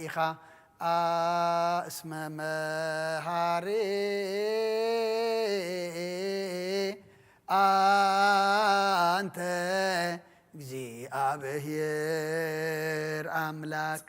ኢኻ። እስመ መሃሪ ኣንተ እግዚኣብሔር ኣምላክ።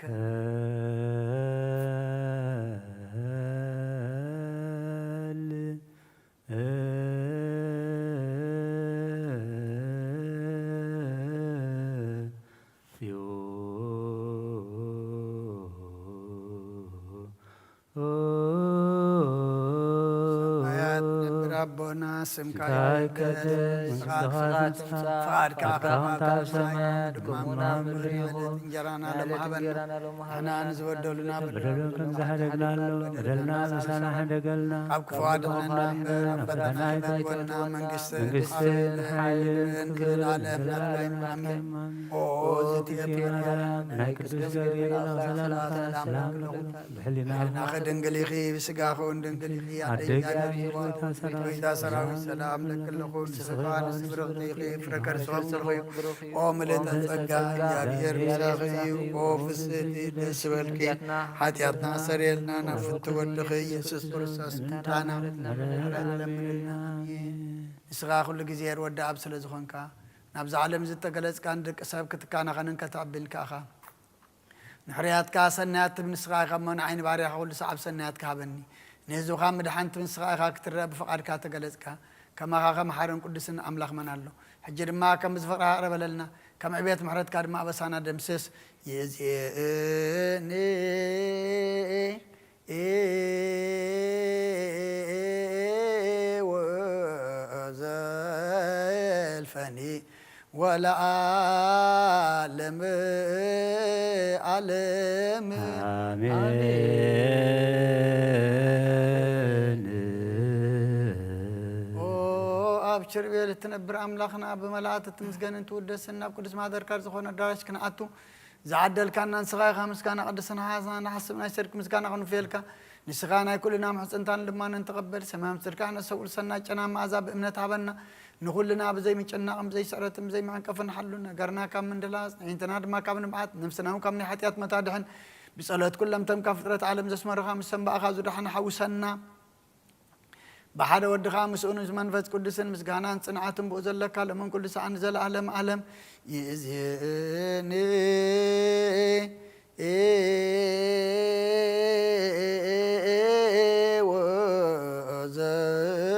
ሰማያት ነብር ኣቦና፣ ስምካ ይትቀደስ፣ መንግስትኻ ትምጻእ፣ ፍቓድካ ኣብ ሰማይ ከምቲ ኣብ ሰማይ ከምቲ ኣብ ምድሪ ይኹን። እንጀራና ሎሚ ሃበና፣ ንሕና ንዝበደሉና በደልና ከም ዝሓደግናሎም በደልና ምሳና ሓደገልና፣ ካብ ክፉ ኣድሕነና እምበር፣ ናብ ፈተና ኣይተእትወና፣ መንግስትን መንግስትን ሓይልን ክብርን ክብርን ዘለኣለም ናትካ እዩ። ኣሜን። ኦ ዝትየት ማርያም፣ ናይ ቅዱስ ገብርኤል ሰላምታ ሰላም ለኪ፣ ብሕሊናኺ ድንግል ኢኺ፣ ብስጋኺ እውን ድንግል ኢኺ፣ ኣደ ኣደ እግዚኣብሔር፣ እግዚኣብሔር፣ ሆይ፣ ጎይታ ሰራዊት፣ ሰላም ለኪ፣ ንስኺ ንስብርኽቲ ኢኺ፣ ፍረ ከርስኺ ብሩኽ እዩ። ኦ ምልእተ ጸጋ፣ እግዚኣብሔር ምሳኺ እዩ። ኦ ፍስሕቲ፣ ደስ ይበልኪ፣ ሓጢኣትና ኣስተሰርየልና፣ ናብ ፍትው ወድኺ ኢየሱስ ክርስቶስ ምምጻእና ምሕረት ለምንልና። ኣሜን። ንስኻ ኩሉ ግዜ ወዲ ኣብ ስለ ዝኾንካ፣ ናብዛ ዓለም ዝተገለጽካ ንደቂ ሰብ ክትካናኸንን ከተዕብን ከኣኻ። ንሕርያትካ ሰናያት ትብ ንስኻ ኢኻ እሞ፣ ንዓይ ንባርያኻ ኩሉ ሰዓብ ሰናያትካ ሃበኒ። ንህዝብኻ ምድሓን ትብ ንስኻ ኢኻ ክትረአ ብፍቓድካ ተገለጽካ። ከማኻ ከመሓርን ቅዱስን ኣምላኽ መን ኣሎ? ሕጂ ድማ ከም ዝፍቕርኻ ቅረበለልና፣ ከም ዕቤት ምሕረትካ ድማ ኣበሳና ደምስስ። ይእዜኒ ወዘልፈኒ ወለዓለመ ዓለም። ኣሜን። ኦ ኣብ ኪሩቤል እትነብር ኣምላኽና፣ ብመላእክት እትምስገንን ትውደስን፣ ናብ ቅዱስ ማደርካ ዝኾነ ኣዳራሽ ክንኣቱ ዝዓደልካና ንስኻ ኢኻ። ምስጋና ቅድስና ሓስና ንሓስብ ናይ ጽድቂ ምስጋና ክንውፍየልካ። ንስኻ ናይ ኩልና ምሕጽንታን ልማንን ተቐበል። ሰማያዊ ጽድቃ ነሰውል ሰናይ ጨና መኣዛ ብእምነት ሃበና። ንኹልና ብዘይ ምጭናቕን ብዘይ ስዕረትን ብዘይ መዕንቀፍን ሓሉ። ነገርና ካብ ምንድላጽ፣ ኣዒንትና ድማ ካብ ንብዓት፣ ነፍስና እውን ካብ ናይ ሓጢኣት መታድሕን። ብጸሎት ኩሎም እቶም ካብ ፍጥረት ዓለም ዘስመሩኻ፣ ምስ ሰንባእኻ ዝደሓን ሓውሰና። ብሓደ ወድኻ ምስኡ ምስ መንፈስ ቅዱስን ምስጋናን ጽንዓትን ብኡ ዘለካ፣ ሎምን ኩሉ ሰዓን ንዘለኣለም ዓለም። ይእዜኒ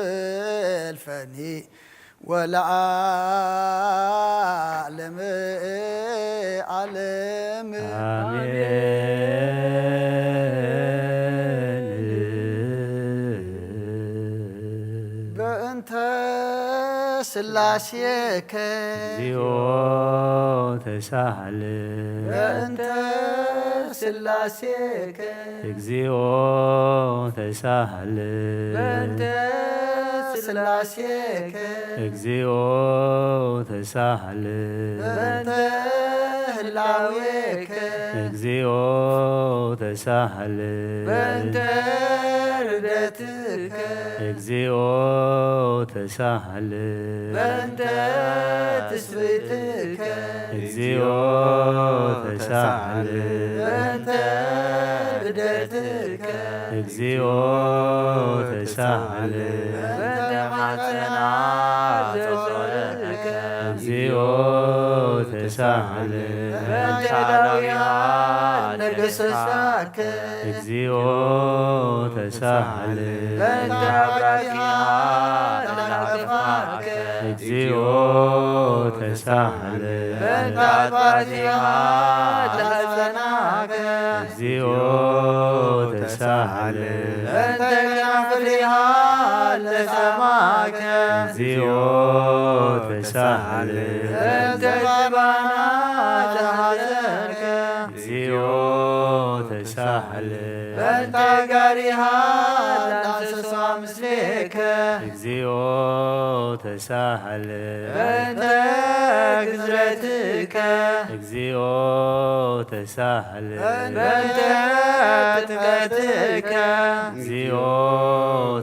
ወዘልፈኒ ወለዓለመ ዓለም። ኣሜን። በእንተ ስላሴከ እግዚኦ ተሳሃለ። በእንተ ስላሴከ እግዚኦ ተሳሃለ። በእንተ ስላሴከ እግዚኦ ተሳሃለ። በእንተ ህላዌከ እግዚኦ ተሳሃለ። በእንተ ርደትከ እግዚኦ ተሳሃለ። በእንተ ትስብእትከ እግዚኦ ተሳሃለ። በእንተ ልደትከ እግዚኦ ተሳሃለ። በእንተ ማሕፀና ዘጾረከ እግዚኦ ተሳሃለ። በእንተ ዳዊሃ ነገሰሳከ እግዚኦ ተሳሃለ። በእንተ አብራኪሃ ተናቀፋከ እግዚኦ ተሳሃለ። በእንተ አጥባቲሃ ተሐፀናከ እግዚኦ ተሳሃለ። በእንተ ከናፍሪሃ ለሰማከ እግዚኦ ተሳሃለ። በእንተ ጅባና ተሐፀንከ እግዚኦ ተሳሃለ። በእንተ ጋሪሃ ለአንሰሳ ምስሌከ እግዚኦ ተሳሃለ። በእንተ ግዝረትከ እግዚኦ ተሳሃለ። በእንተ ጥምቀትከ እግዚኦ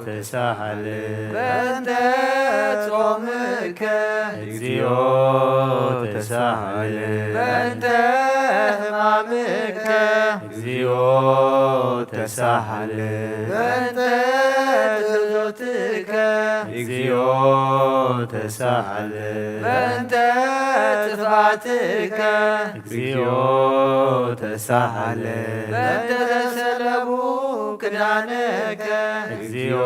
ተሳሃለ። በእንተ ጾምከ እግዚኦ ተሳሃለ። በእንተ ሕማምከ እግዚኦ ተሳሃለ በእንተ ትእዛዝከ። እግዚኦ ተሳሃለ በእንተ ጥፍኣትከ። እግዚኦ ተሳሃለ በእንተ ተሰለቡ ክዳነከ። እግዚኦ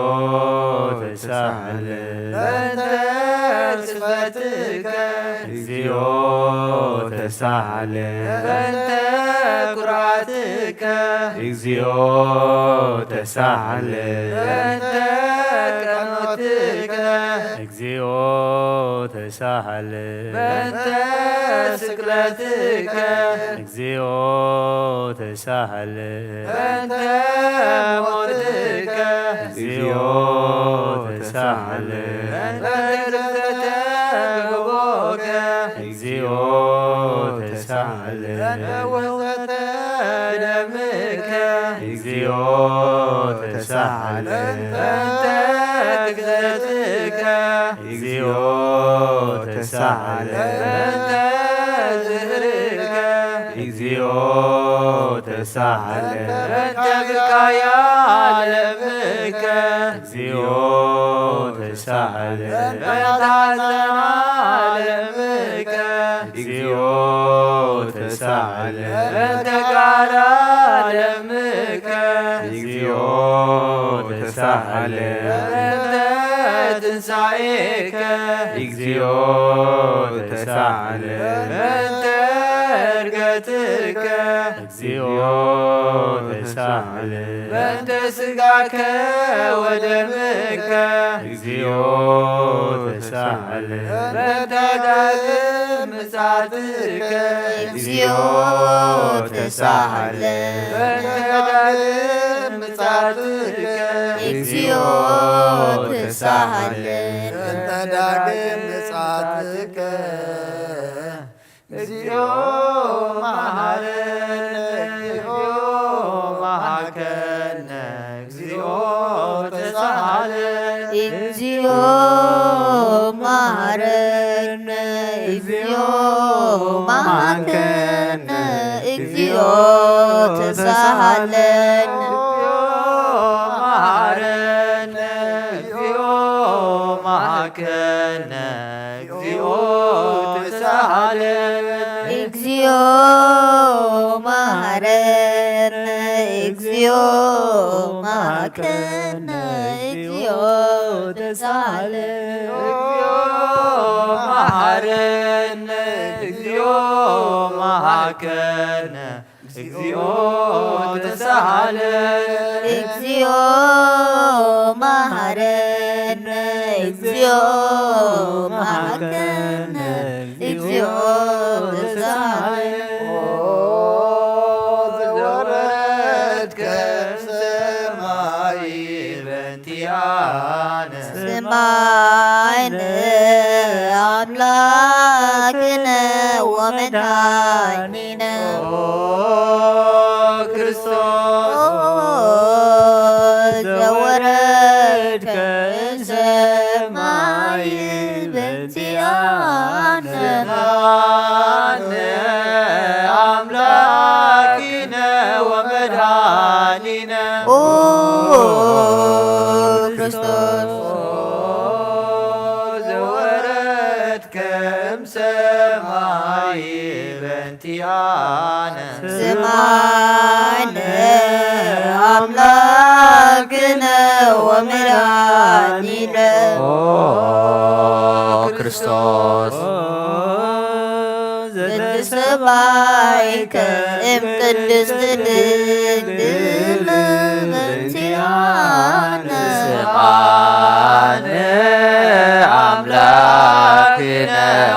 ተሳሃለ በእንተ ጽፈትከ። እግዚኦ ተሳሃለ በእንተ ኩርዓትከ። እግዚኦ ተሳሃለ በእንተ ቀኖትከ። እግዚኦ ተሳሃለ በእንተ ስቅለትከ። እግዚኦ ተሳሃለ በእንተ ሞትከ። እግዚኦ ተሳሃለ በእንተ ግዘተ ጎቦከ። እግዚኦ ተሳሃለ በእንተ ወዘተ ደምከ። እግዚኦ ተሳሃለ በእንተ ግዘትከ። እግዚኦ ተሳሃለ በእንተ ዝህርከ። እግዚኦ ተሳሃለ በእንተ ብቃያ ለምከ። እግዚኦ ተሳሃለ በእንተ ሐዘና ለምከ። እግዚኦ ተሳሃለ በእንተ ቃላ ለምከ። እግዚኦ ተሳሃለ በእንተ ትንሳኤከ። እግዚኦ ተሳሃለ በእንተ ዕርገትከ። እግዚኦ ተሳሃለ በእንተ ስጋከ ወደምከ። እግዚኦ ተሳሃለ በእንተ ዳግም ምጽኣትከ። እግዚኦ ተሳሃለ በእንተ ዳግም ምጽኣትከ። እግዚኦ ተሳሃለ በእንተ ዳግም ምጽኣትከ። እግዚኦ መሐረነ፣ እግዚኦ መሐከነ፣ እግዚኦ ተሳሃለ። እግዚኦ መሐረነ፣ እግዚኦ መሐከነ፣ እግዚኦ ተሳሃለነ። እግዚኦ መሐረነ፣ እግዚኦ መሐከነ፣ እግዚኦ ተሳሃለነ። እግዚኦ መሐረነ፣ እግዚኦ መሐከነ፣ እግዚኦ ተሳሃለነ። እግዚኦ መሐረነ፣ እግዚኦ መሐከነ፣ እግዚኦ ተሳሃለነ። እግዚኦ መሐረነ፣ እግዚኦ መሐከነ፣ እግዚኦ ተሳሃለነ። ኦ ዘወረድከ እምሰማይ በእንቲአነ። ስማዕነ ኣምላክነ ወመድኃኒነ። ኦ ክርስቶስ ኦ ዘወረድከ እምሰማይ በእንቲአነ። ስማዕነ ኣምላክነ ወመድኃኒነ። ኦ ክርስቶስ ኦ ዘወረድከ እምሰማይ በእንቲአነ። ስማዕነ ኣምላክነ ወመድኃኒነ። ኦ ክርስቶስ ዘተሰማይከ እም ቅድስት ድንግል በእንቲአነ። ስማዕነ ኣምላክነ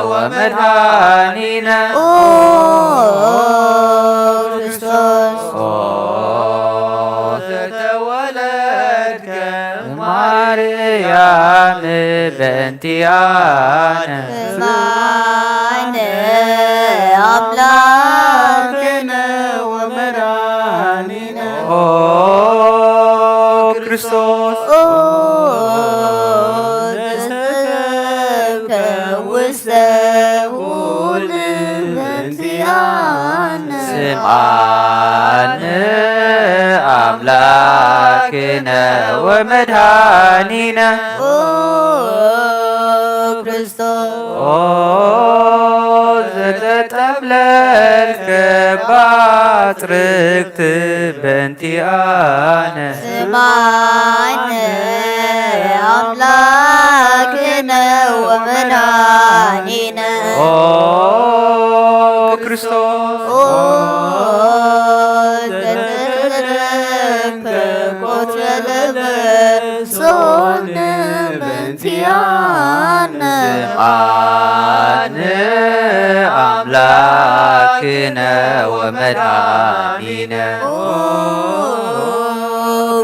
ወመድኃኒነ። ኦ ክርስቶስ ኦ ዘተወለድከ ማርያም በእንቲአነ። ስማዕነ ኣምላክነ ወመድኃኒነ። ኦ ክርስቶስ ኦ ዘተከብከ ውስተ ሁል በእንቲአነ። ስምዓነ ኣምላክነ ወመድኃኒነ ኦ ክርስቶስ ኦ ዘተጠብለልከ ባጽርግት በእንቲኣነ ስማዕነ ኣምላክነ ወመድኃኒነ ኦ ክርስቶስ ኦ ዘተጠብለልከ ቆጽለ በሶነ በእንቲኣነ ስምዓነ ኣምላክነ ወመድኃኒነ ኦ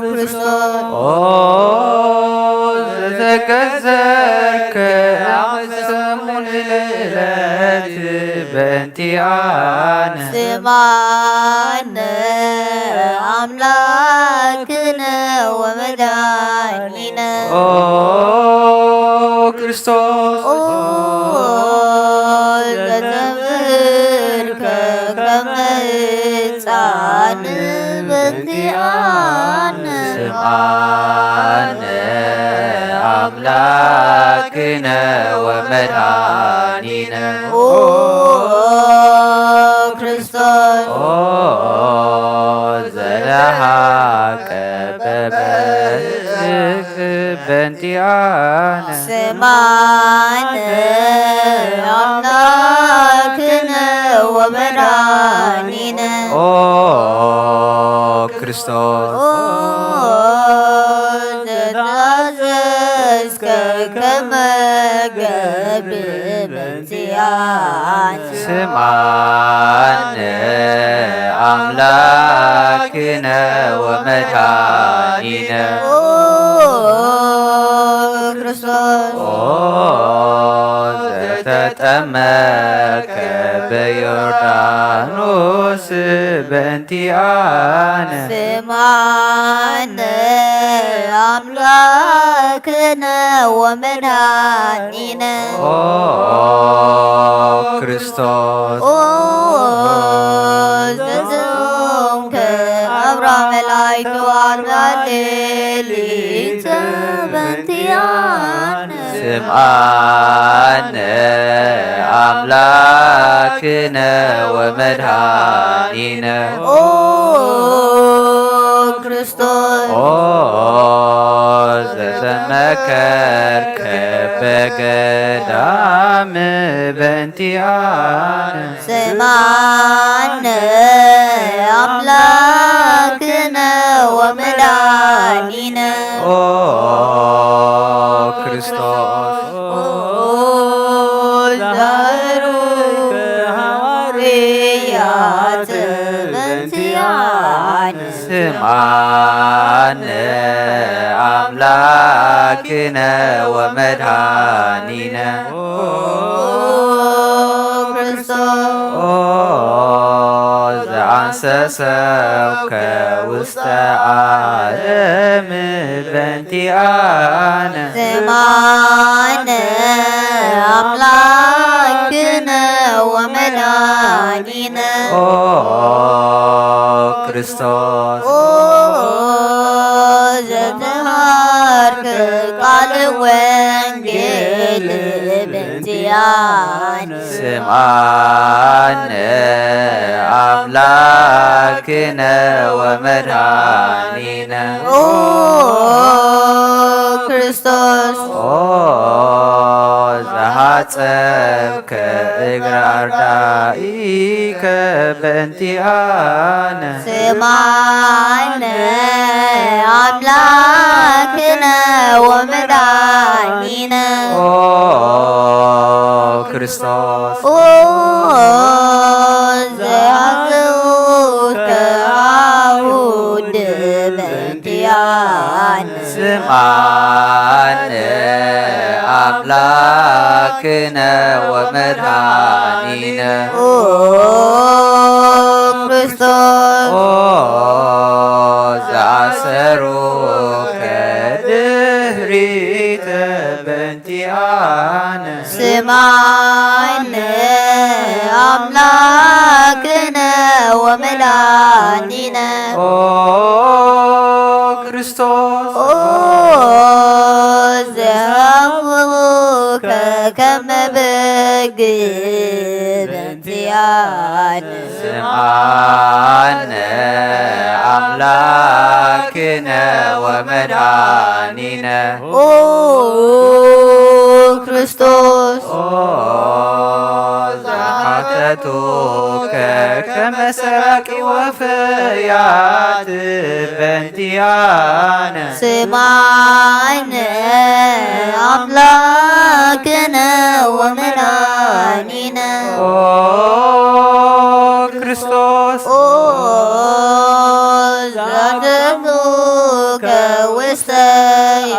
ክርስቶስ ኦ ዘተገዘርከ ኣብ ሰሙን ዕለት በእንቲኣነ ስምዓነ ኣምላክነ ወመድኃኒነ ኦ ክርስቶስ ኦ ዘተምህርከ ከመ ሕፃን በእንቲኣነ ስምዓነ ኣምላክነ ወመድኃኒነ ኦ ክርስቶስ ኦ ዘለሃቀ በበእክ በእንቲኣነ ስምዓነ ኣምላክነ ወመድኃኒነ ኦ ክርስቶስ ኦ ዘተኣዘዝከ ከመ ገብር በእንቲኣነ ስምዓነ ኣምላክነ ወመድኃኒነ ኦ ክርስቶስ ኦ ዘተጠመከ በዮርዳኖስ በእንቲኣነ ስምዓነ ኣምላክነ ወመድኃኒነ ኦ ክርስቶስ ኦ ዘዘምከ ኣብራ መላእክት ወኣልባሌሊተ በእንቲኣነ ስምዓነ ኣምላክነ ወመድኃኒነ ኦ ክርስቶስ ኦ ዘተመከርከ በገዳም በእንቲኣነ ስምዓነ ኣምላክነ ወመድኃኒነ ኦ ክርስቶስ ኦ ዛሩከ ሃዋርያት በእንቲኣነ ስምዓነ ኣምላክነ ወመድኃኒነ ኦ ክርስቶስ ኦ ዘአንሰሰብከ ውስተ ዓለም በእንቲኣነ ስምዓነ ኣምላክነ ወመድኃኒነ ኦ ክርስቶስ ኦ ዘተሃርከ ቃለ ወንጌል በእንቲኣነ ስምዓነ ኣምላክነ ወመድኃኒነ ኦ ክርስቶስ ኦ ዘሃጸብከ እግረ ኣርዳኢከ በእንቲኣነ ስምዓነ ኣምላክነ ወመድኃኒነ ኦ ክርስቶስ ኦ ዘያዘውከ አሁድ በእንቲኣነ ስምዓነ ኣምላክነ ወመድኃኒነ ኦ ክርስቶስ ኦ ዘአሰሩከ ድህሪተ በእንቲኣነ ስምዓነ ኣምላክነ ወመድኃኒነ ኦ ኣምላክነ ወመድኃኒነ ኦ ክርስቶስ ኦ ዘሓተቱከ ከመ ሰራቂ ወፈያት በእንቲኣነ ስማዕነ ኣምላክነ ወመድኃኒነ ኦ ክርስቶስ ኦ ዛተብከ ውስተ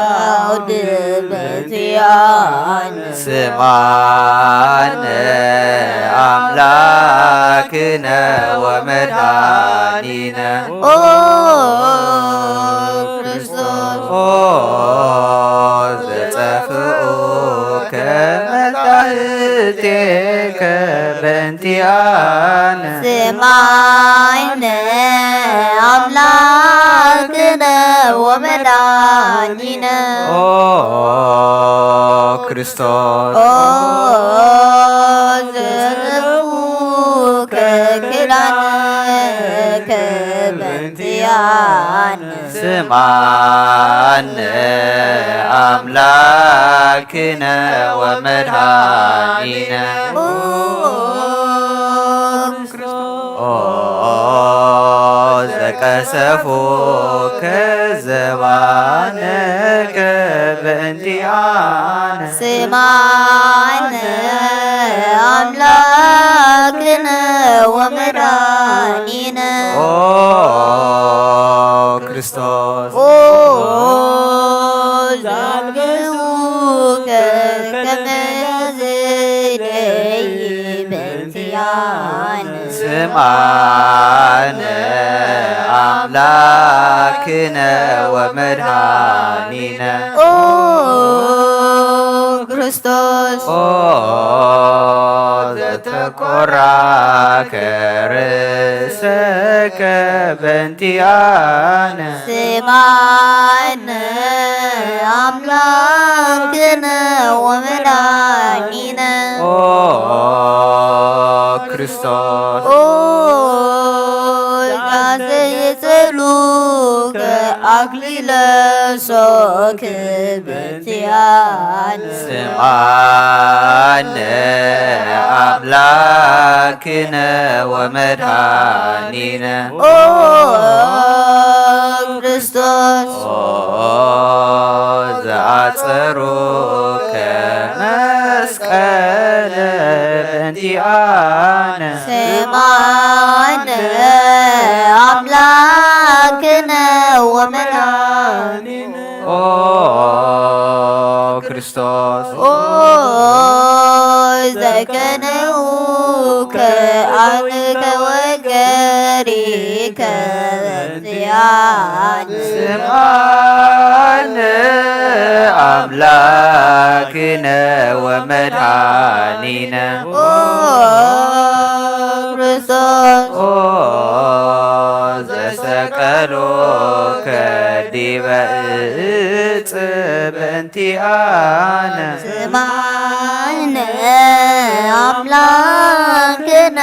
ኣውድበ ዚኣነ ስምዓነ ኣምላክነ ወመድኃኒነ ኦ ክርስቶስ ኦ ዘጸፍኡከ መጻሕፍቴከ በእንቲኣነ ስምዓነ ኣምላክነ ወመድኃኒነ ኦ ክርስቶስ ኦ ዘዘለፉከ ኪዳንከ በእንቲኣነ ስምዓነ ኣምላክነ ወመድኃኒነ ኦ ዘቀሰፉከ ዘባነከ በእንቲኣነ ስምዓነ ኣምላክነ ወመድኃኒነ ኦ ክርስቶስ ኦ ዛልበሱከ ከመ ዘይደይ በእንቲኣነ ስምዓነ ኣምላክነ ወመድኃኒነ ኦ ክርስቶስ ኦ ዘተኮራከ ርእሰከ በእንቲኣነ ስምዓነ ኣምላክነ ወመድኃኒነ ኦ ክርስቶስ ኦ ዘየጸሉከ ኣክሊለ ሶክ በእንቲኣነ ስምዓነ ኣምላክነ ወመድኃኒነ ኦ ክርስቶስ ኦ ዘኣጸሩከ መስቀለ በእንቲኣነ ስምዓነ ኣምላክነ ወመድኃኒነ ኦ ክርስቶስ ኦ ዘከነውከ ኣንከ ወገሪከ በእንቲኣነ ስምዓነ ኣምላክነ ወመድኃኒነ ኦ ክርስቶስ ኦ ዘሰቀሉከ ዲበ እጽ በእንቲኣነ ስምዓነ ኣምላክነ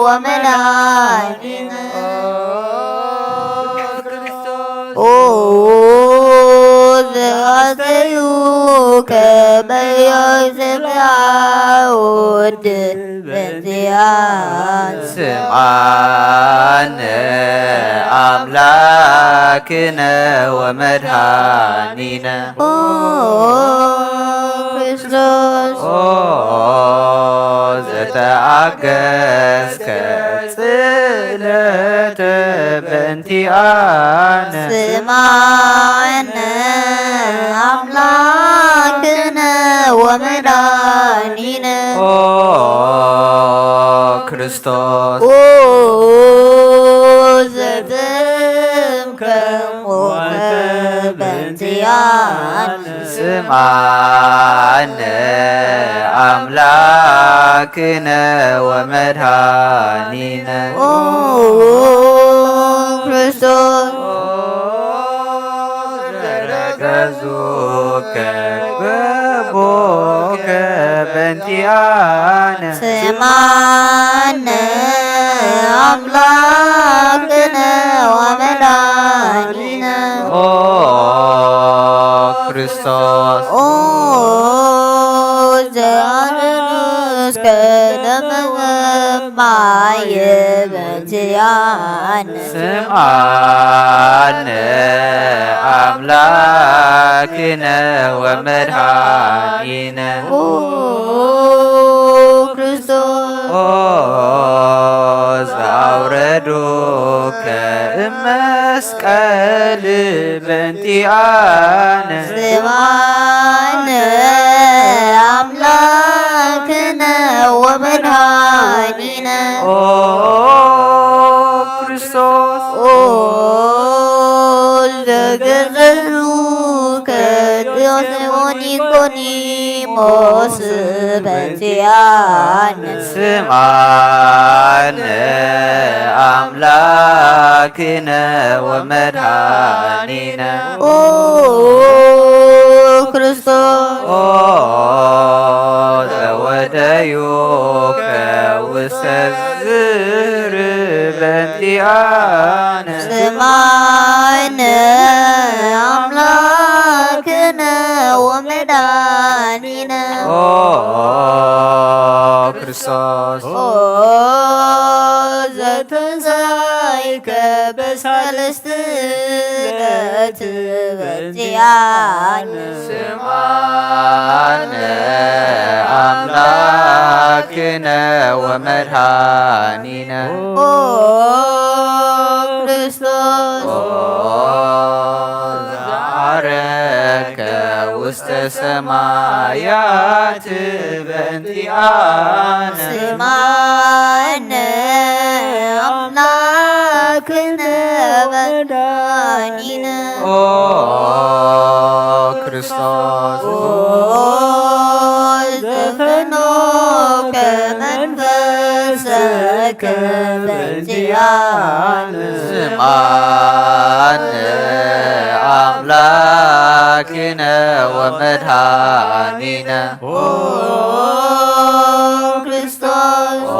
ወመድኃኒነ ኦ ዘኣስተዩከ በዮይ ስምዓውድ በእንቲኣነ ስምዓነ ኣምላክነ ወመድኃኒነ ኦ ክርስቶስ ኦ ዘተኣገስከ ጽለተ በእንቲኣነ ስምዓነ ኣምላክነ ወመድኃኒነ ኦ ክርስቶስ ኦ ዘተምከ ሞተ በእንቲኣነ ስምዓነ ኣምላክነ ወመድኃኒነ ኦ ክርስቶስ ኦ ዘረገዙከ ገቦከ በእንቲኣነ ስምዓነ ኣምላክነ ወመድኃኒነ ስምዓነ ኣምላክነ ወመድኃኒነ ኦ ክርስቶስ ኦ ዘኣውረዱከ እመስቀል በእንቲኣነ ስምዓነ ኣምላክነ ወመድኃኒነ ኦ ክርስቶስ ኦ ዘገዘዙከ ዮሴፍ ወኒቆዲሞስ በእንቲኣነ ስምዓነ ኣምላክነ ወመድኃኒነ ኦ ክርስቶስ ኦ ዘወደዩከ ውስተ ዝር በእንቲኣነ ስምዓነ ኣምላክነ ወመድኃኒነ ኦ ክርስቶስ ኦ ዘተንሳይከ በሳልስት ዕለት በእንቲኣነ ስምዓነ ኣምላክነ ወመድኃኒነ ኦ ክርስቶስ ኦ ዘዓረከ ውስተ ሰማያት በእንቲኣነ ስምዓነ ኣምላክነ ወመድኃኒነ ኦ ክርስቶስ ኦ ዘፈኖከ መንፈሰከ በእንቲኣነ ስምዓነ ኣምላክነ ወመድኃኒነ ኦ ክርስቶስ ኦ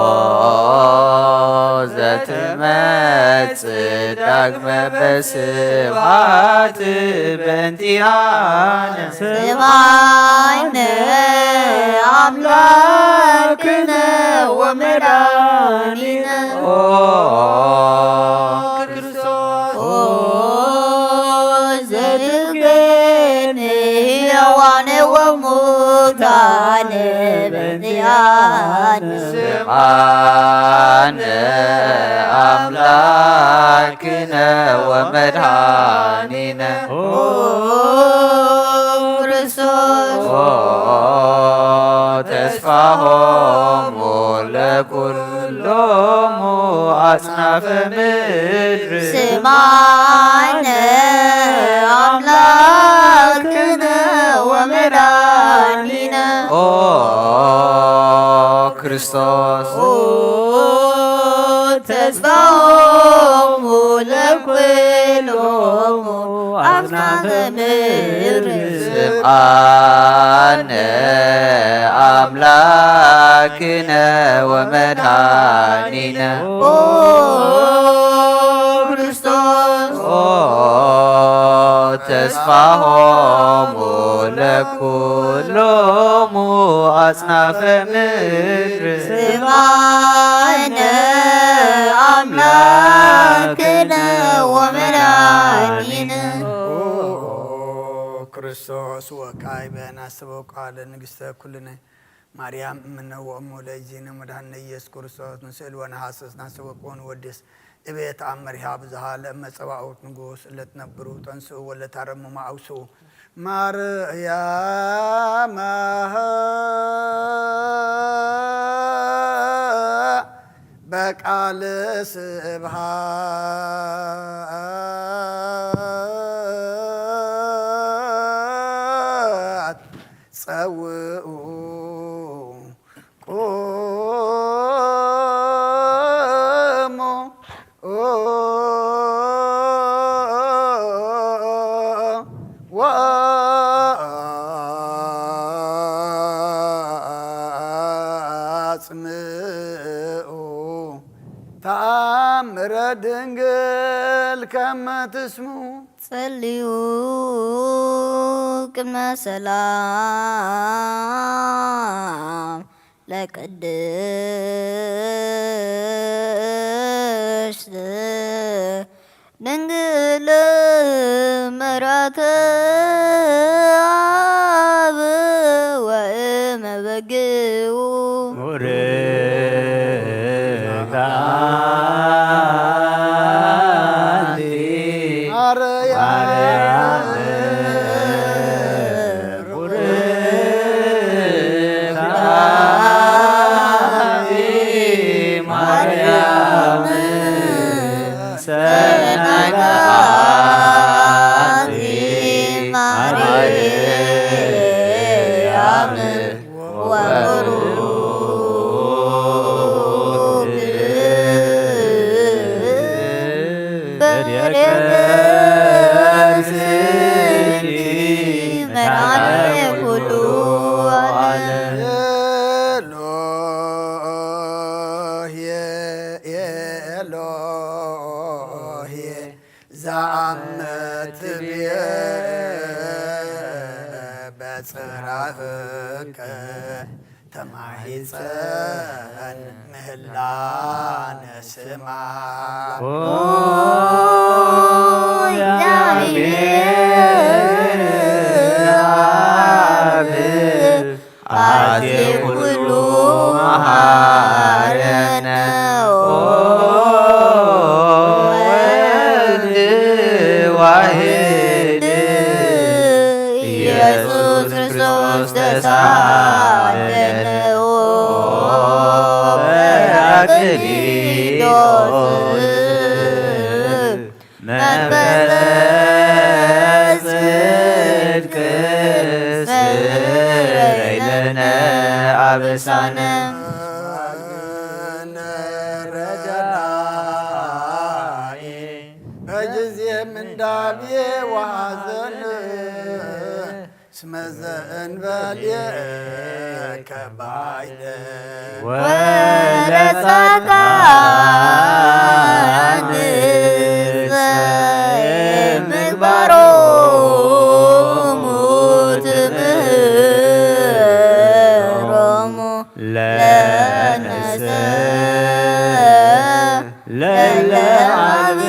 ዘትመጽእ ዳግመ በስብሐት በእንቲኣነ ስምዓነ ኣምላክነ ወመድኃኒነ ኦ ክርስቶስ ኦ ዘትገን ሕያዋነ ወሙታነ በእንቲኣነ ስምዓነ ኣምላክነ ወመድኃኒነ ኦ ክርስቶስ ኦ ተስፋሆሙ ለኩሎሙ አጽናፈ ምድር ስምዓነ አምላክነ ወመድኃኒነ ኦ ክርስቶስ ኦ ተስፋሆሙ ለኩሎሙ አጽናፈ ምድር ስምዓነ አምላክነ ወመድኃኒነ ኦ ክርስቶስ ኦ ተስፋሆሙ ለኩሎሙ አጽናፈ ምድር ስምዓነ አምላክነ ወመድኃኒነ ኦ ክርስቶስ ወካዕበ ናሰበ ቃለ ንግሥተ ኩልነ ማርያም እምነ ወእሙ ለእግዚእነ መድኃኒነ ኢየሱስ ክርስቶስ ንስእል ወነሐስስ ናሰበ ቁ ንወድስ እቤ ተአምር ኄ ብዝሃ ለእመ ጸባኦት ንጉስ ለትነብሩ ተንስኡ ወለታረሙ መአውስኡ ማርያም በቃል ስብሃት ጸውኡ ቁሙ ወአጽምዑ ተአምረ ድንግል ከመ ትስምዑ ጸልዩ ቅድመ ሰላም ለቅድስት ድንግል መርዓተ አብ ወእመ በግኡ ቡርክት አንቲ ማርያም ቡርክት አንቲ ማርያም ሰናይተ አንቲ ማርያም ወቡሩክ ፍሬ ከርሥኪ መድኃኔ ኩሉ ዓለም። ኤሎሄ ኤሎሄ ዘአመትብየ በጽራህከ ተማሂፀን ምህላነ ስማ። ኦ እግዚአብሔር አብ አዜ ኩሉ መሐረነ። ኦ ወልድ ዋሕድ ኢየሱስ ክርስቶስ ተሳለነ። ኦ ጳራቅሊጦስ መንፈሰ ጽድቅ ስረይ ለነ አበሳነ። በጊዜ ምንዳቤ ወሐዘን እስመ ዘእንበሌከ ባይደ ወለጻድቃን ምግባሮሙ ትምህሮሙ ለነሰ ለለ አብነ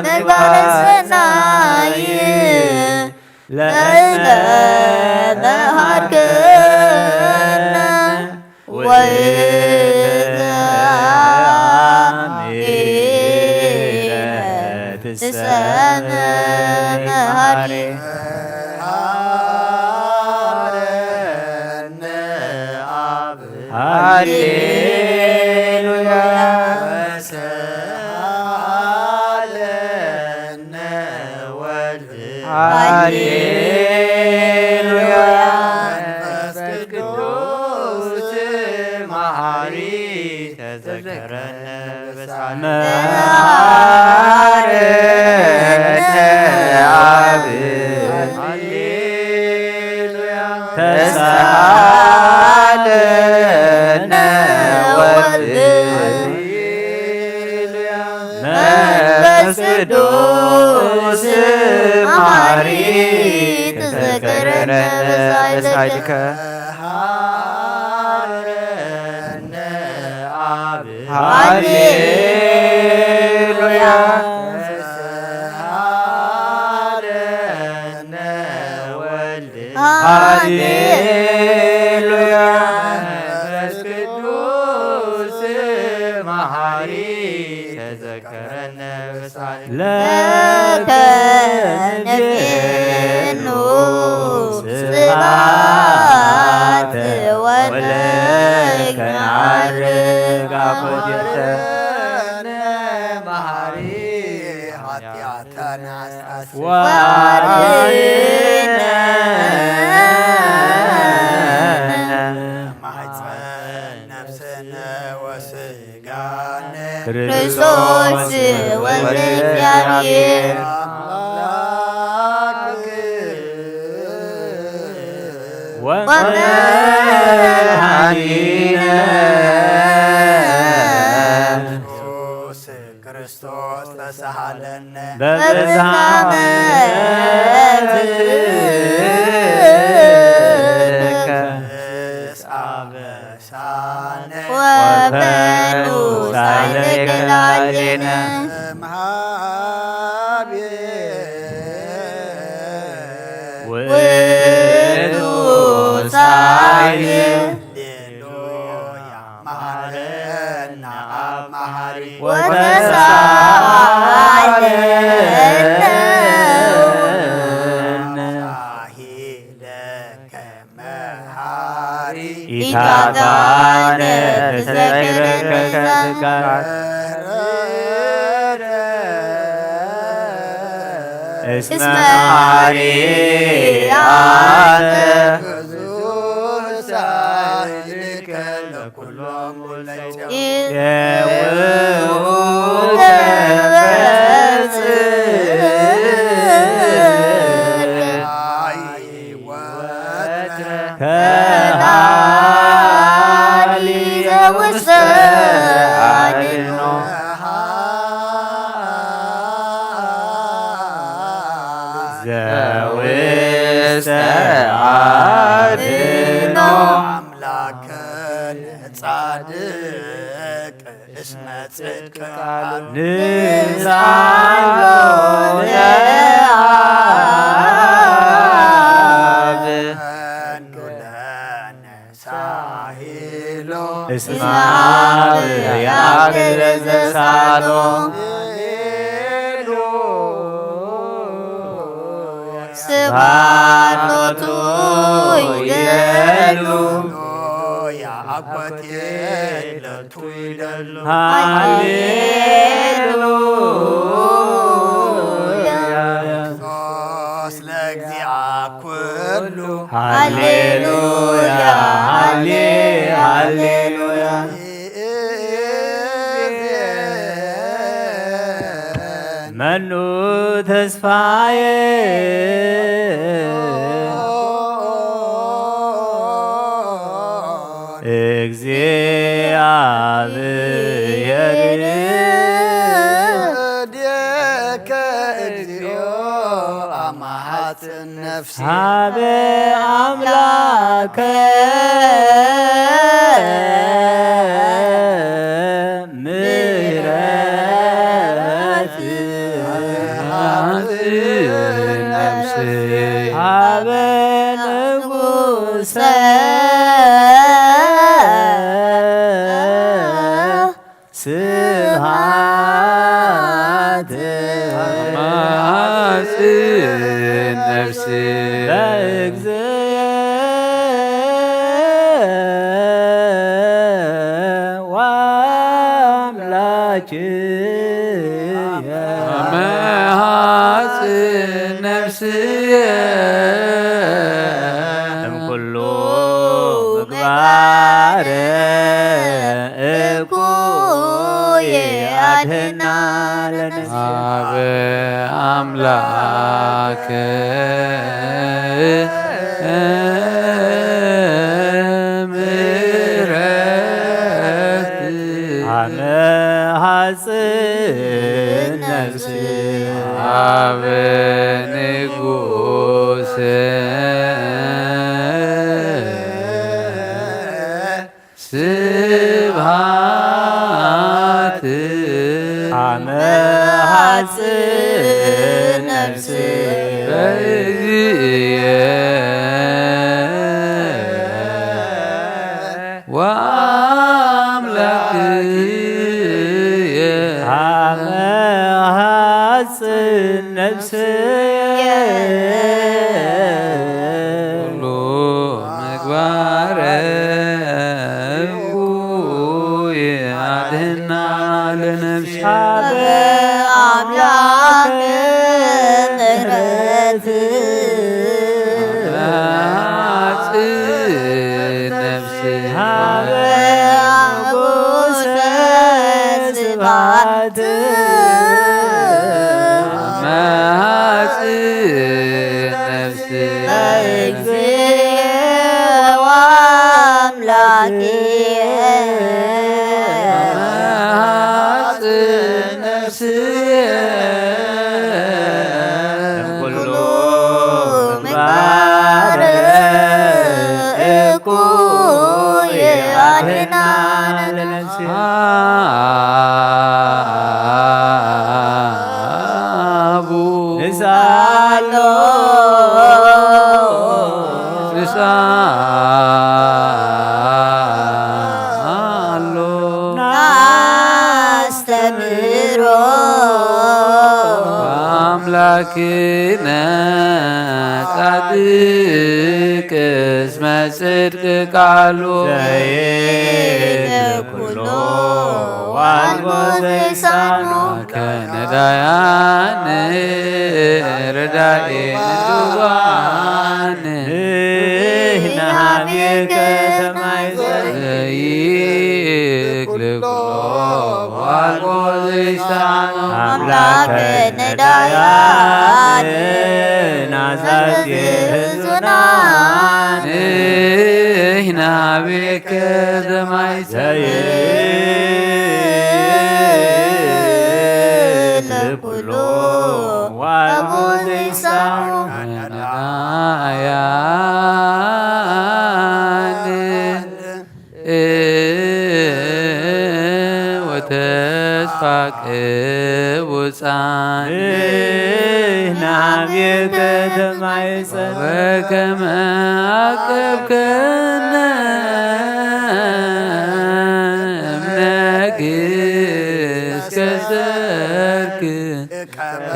ምግባረ ሰናይ ለእለ መሃርክነ ወይትአሚረ ትሰነ መሃሪ። ሃሌሉያ። ሃሌሉያ። መንፈስ ቅዱስ መሐሪ ተዘከረነ በሳነ። መሐረነ አብ ሃሌሉያ። ተሳለነ ወልድ ሃሌሉያ። መንፈስ ቅዱስ መሐሪ ተዘከረነ በሳይልከ። ሃሌሉያ። ሃሌሉያ። መንፈስ ቅዱስ መሐሪ ተዘከረነ በሳል ለከ ንቤኑ ስብሐት ወለከ ነዐርግ አኮቴተ መሐሪ ኃጢአተነ አስተስርይ ወአድኅነነ ማሕፀን ነፍስነ ወስጋነ ክርስቶስ ወልደ እግዚአብሔር አምላክ ወመድኃኒነ ኢየሱስ ክርስቶስ ተሳሃለነ በብዝኃ ምሕረትከ አበሳነ ወፈኑ ሳይለ መሃቤ ውእቱ ሳይል ሃሌሉያ መሃረና አብ መሃሪ ወተሳሃለነ ሳሂለከ መሃሪ ኢታታነ ተዘክረከ ስጋር እስመ መሃሪ አነ ኩሎም ከሃሊ ዘውስተ አድኖ ዘውስተ አድኖ አምላክን ጻድቅ እስመ ጽድቅ ቃሉ ንሳሎ ለአብ ሳሂሎ እስመ አብ ያክል ዘሳሎ ስብሐት ሎቱ ይደሉ ሃሌሉያ። ክርስቶስ ለእግዚአ ኩሉ ሃሌሉያ፣ ሃሌ-፣ ሃሌሉያ። መኑ ተስፋዬ እግዚአብሔር ዲከ እግዚኦ አማሃጽን ነፍሲ ሀበ አምላከ ምሕረት ሀበ ንጉሰ ስብሐት አማጽን ነፍሲ በእግዚእ ወአምላክየ አማጽን ነፍስየ እምኩሉ ምግባር እኩይ አድህና ለነፍስየ። አብ አምላክ ምሕረት አመ ሐጽን ነፍስ አብ ንጉስ ስብሐት አመ ሐጽን ነፍስ በእግዚእየ ወአምላክየ አመ ሐጽን ነፍስየ ኩሉ ምግባረ እኩይ አድህና ለነፍስየ። አበ አምላክ ምሕረት አጽን ነፍስየ። አበ ንጉሰ ስብሐት አመ ሐጽን ነፍስየ። እግዚኦ አምላክየ አመ ሐጽን ነፍስየ። እምኩሉ ምግባር እኩይ አድህና ለነፍስየ። ኪነ ጻድቅ እስመ ጽድቅ ቃሉ ዘይትኩሎ ዋልቦ ዘይሳኖ ከነዳያን ረዳኤ ንዋን ንህና ቤከ ተማይዘ ዘይክልኮ ዋልቦ ዘይሳኖ ኣምላከ ነዳያን ናዛዜ ህዝብና ንህና ቤከ ተማይዘ ዘይክልኮ ዋልቦ ዘይሳኖ ነዳያን ወተስፋ ቅቡጻን ናቤከ ተማይጸን በከመ አቀብከነ እምነግስ ከሰርክ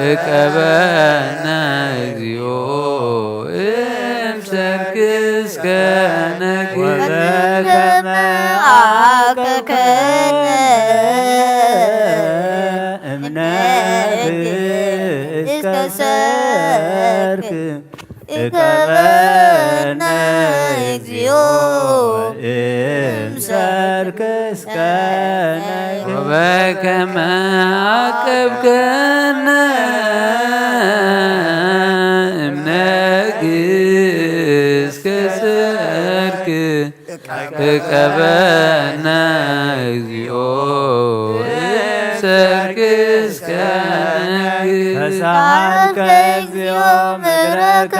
እቀበነ እግዚኦ እምሰርክ እስከ ነግስ ወበከመ አቀብከነ እምነግስ ከሰርክ እቀበነ እግዚኦ እምሰርክ እስከ ነግስ ወበከመ አቀብከነ እምነግስ ከሰርክ እቀበነ እግዚኦ እምሰርክ እስከ ነግስ ተሳልከ እግዚኦ ምድረከ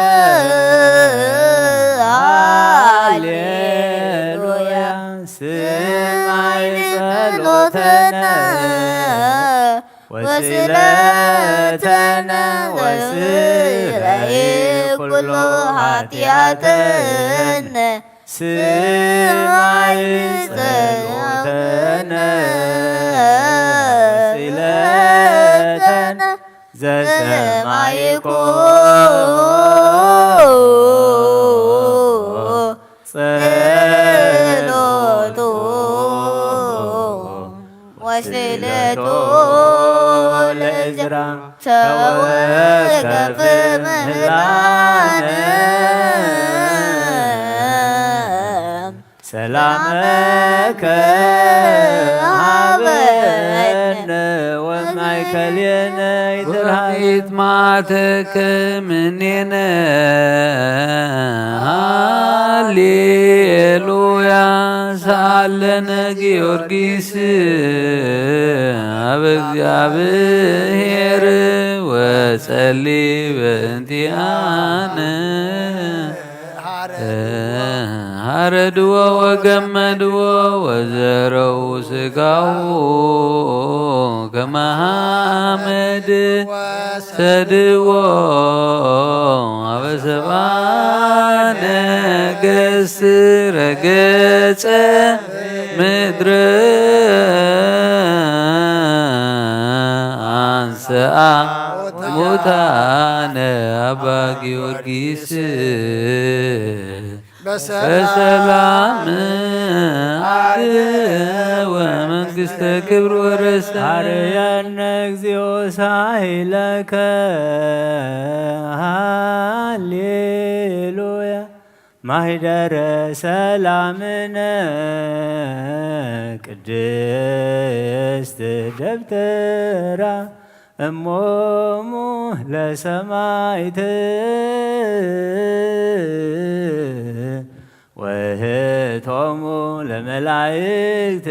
ሃሌሉያ ስማይ ጸሎተነ ወስለተነ ወስረይ ኩሎ ኃጢአተነ ስማይ ጸሎተነ ወስለተነ ዘሰማይኮ ጸሎቶ ወስለቶ ለእዝራ ተወከፍ ምህላነ ሰላመከ ሀበነ ወማእከሌነ ይትርሃይት ማተከ ምኔነ ሃሌሉያ ሳለነ ጊዮርጊስ አብ እግዚአብሔር ወጸሊ በእንቲአነ ሐረድዎ ወገመድዎ ወዘረው ስጋው ከመሐመድ ሰድዎ አበሰባ ነገስ ረገጸ ምድረ አንሰአ ሙታነ አባ ጊዮርጊስ በሰላም አርገ ወመንግስተ ክብር ወረሰ። አርያነ እግዚኦ ሳይለከ ሃሌሉያ ማሂደረ ሰላምነ ቅድስት ደብተራ እሞሙ ለሰማይት ወህቶሙ ለመላይክት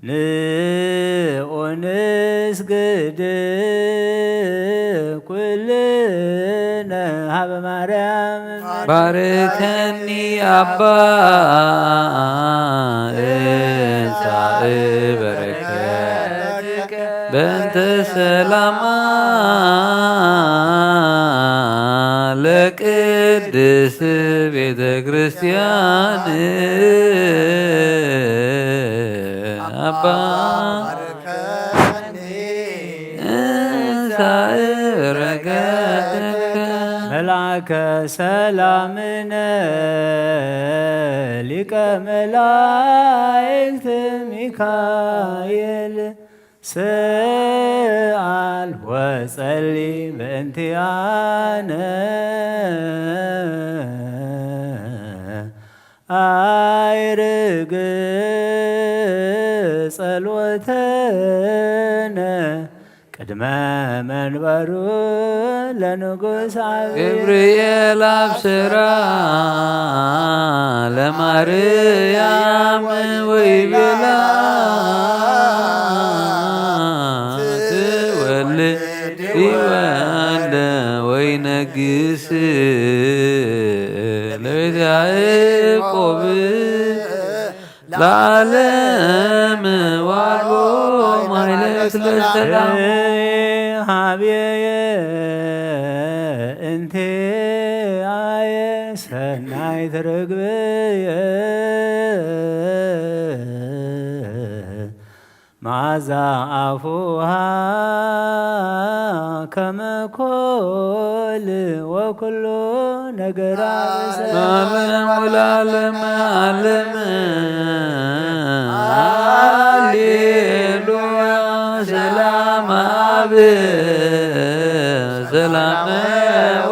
ንዑ ንስግድ ኩልነ ሀበ ማርያም ባርከኒ አባ እንሳእ በረከትከ በእንተ ሰላማ ለቅድስት ቤተ ክርስቲያን አባ ከሰላምነ ሊቀ መላእክት ሚካኤል ስኣል ወጸሊ በእንቲኣነ ኣይርግ ጸሎተነ ቅድመ መንበሩ ለንጉስ ዓብይ ገብርኤል ኣብሰራ ለማርያም ወይቤላ ትወልድ ይወልድ ወይነግስ ለቤት ያዕቆብ ለዓለም ዋልቦ ማሕሌት ለሰላም ሀብየ እንቲኣየ ሰናይት ርግብየ መዓዛ ኣፉሃ ከመ ኮል ወኩሉ ነገራ ለዓለም ወለዓለመ ዓለም ሃሌሉያ ሰላም አብ ሰላም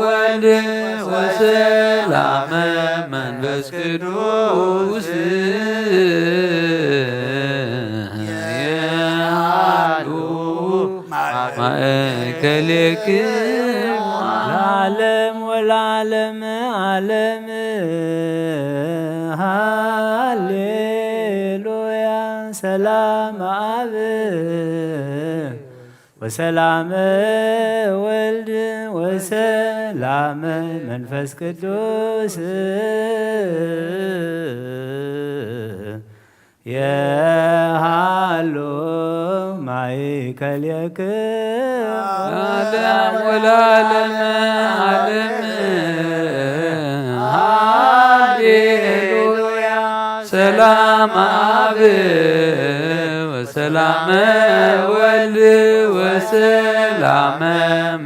ወልድ ወሰላም መንፈስ ቅዱስ የሃሉ ማእከሌክሙ ለዓለም ወለዓለም ዓለም። ሃሌሉያ ሰላም አብ ወሰላም ወልድ ወሰላም መንፈስ ቅዱስ የሃሉ ማእከሌክሙ ለዓለም ወለዓለም ዓለም። ሃሌሉያ ሰላም አብ ወሰላም ወልድ ወሰላም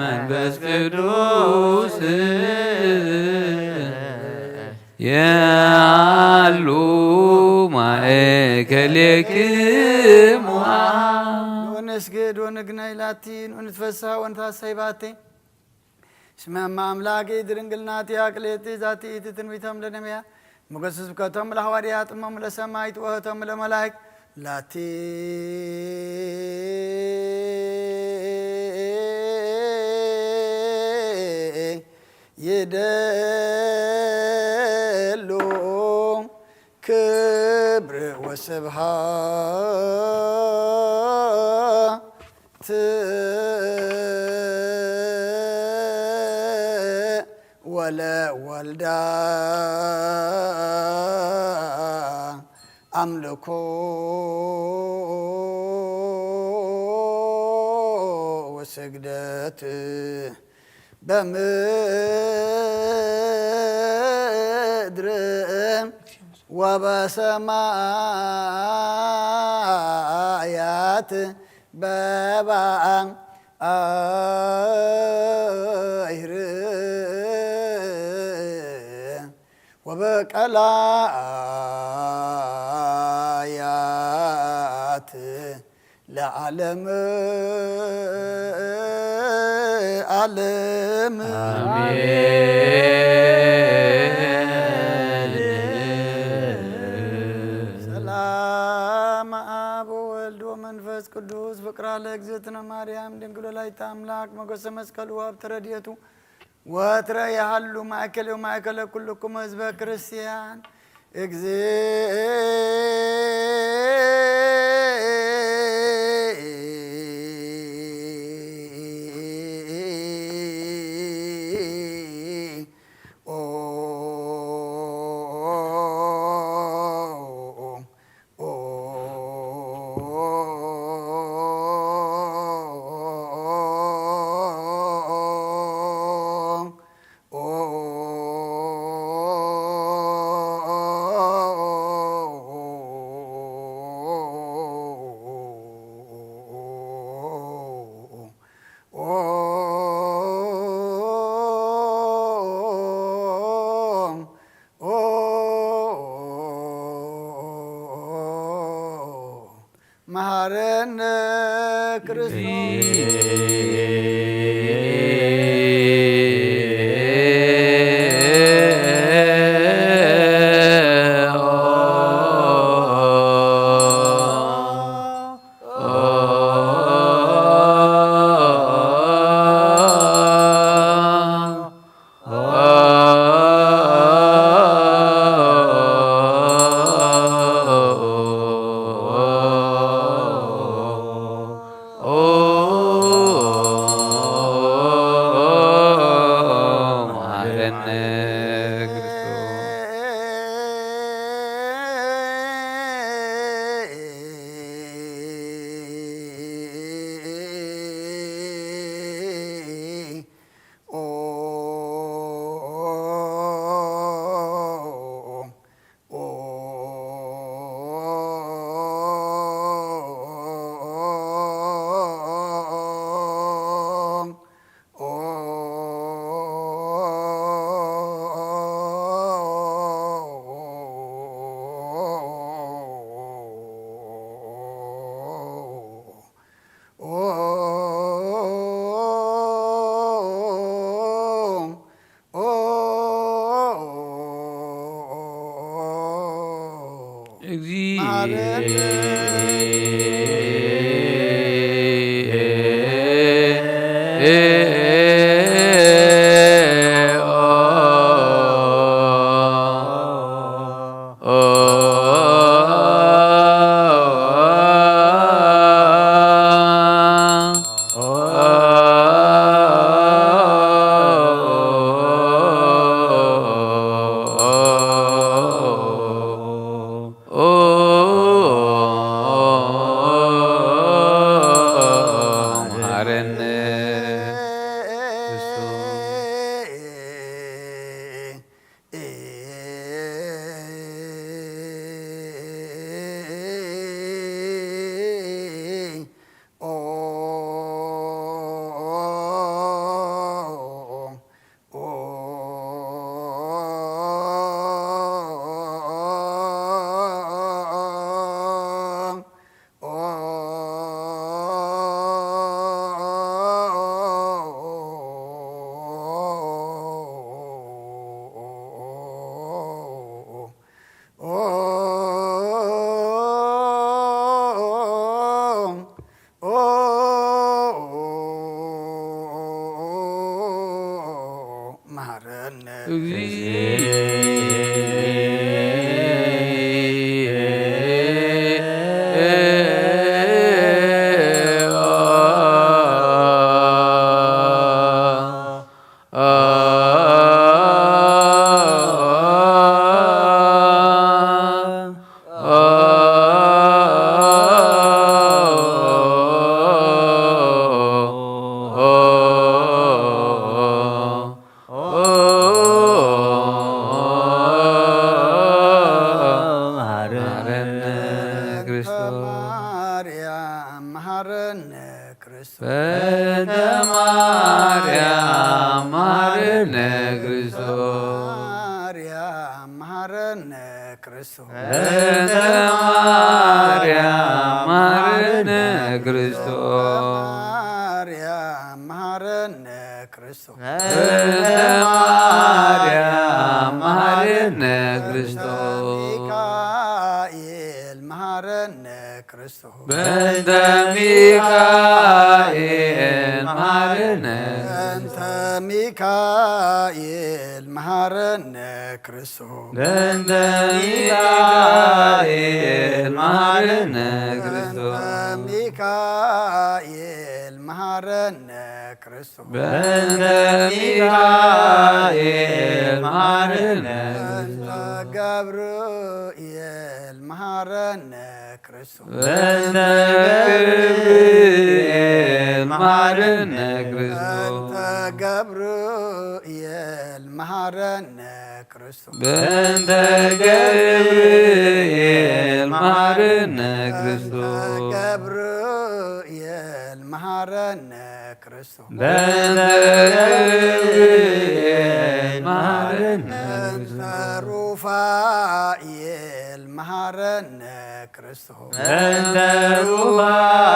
መንፈስ ቅዱስ የሃሉ ማእከሌክሙ። ንስግድ ወንግናይ ላቲ ንትፈስሃ ወንታሰይ ባቲ። እስመ እመ አምላክ ድንግል ናቲ አቅሌቲ ዛቲ ኢቲ ትንቢቶም ለነቢያ ሞገስ ስብከቶም ለሐዋርያት እሞም ለሰማይት ወህቶም ለመላይክ ላቲ ይደሉ ክብር ወስብሃት ወለወልዳ አምልኮ ወስግደት በምድር ወበሰማያት በባህር ወበቀላያት ለዓለም ዓለም። አሜን። ሰላም አብ ወወልድ ወመንፈስ ቅዱስ ፍቅራ ለእግዝእትነ ማርያም ድንግል ወላዲተ አምላክ ሞገሰ መስቀሉ ሀብተ ረድኤቱ ወትረ ያህሉ ማእከሌ ወማእከለ ኩልኩም ህዝበ ክርስቲያን። እግዚእ መሃረነ ክርስቶስ። መሃረነ ማርያም መሃረነ ክርስቶስ። በእንተ ማርያም መሃረነ ክርስቶስ። ማርያም መሃረነ ክርስቶስ። በእንተ ማርያም መሃረነ ክርስቶስ። ማርያም መሃረነ ክርስቶስ። በእንተ ማርያም መሃረነ ክርስቶስ። ሚካኤል መሃረነ ክርስቶስ። በእንተ ሚካኤል መሃረነ። በእንተ ሚካኤል መሃረነ ክርስቶስ። በእንተ ሚካኤል መሃረነ ክርስቶስ። በእንተ ሚካኤል መሃረነ ክርስቶስ። በእንተ ሚካኤል መሃረነ በእንተ ገብርኤል መሃረነ ክርስቶስ። በእንተ ገብርኤል መሃረነ ክርስቶስ። በእንተ ገብርኤል መሃረነ ክርስቶስ። በእንተ ገብርኤል መሃረነ ክርስቶስ። በእንተ ገብርኤል መሃረነ ክርስቶስ። በእንተ ገብርኤል መሃረነ በእንተ ሩፋኤል መሃረነ ክርስቶስ። በእንተ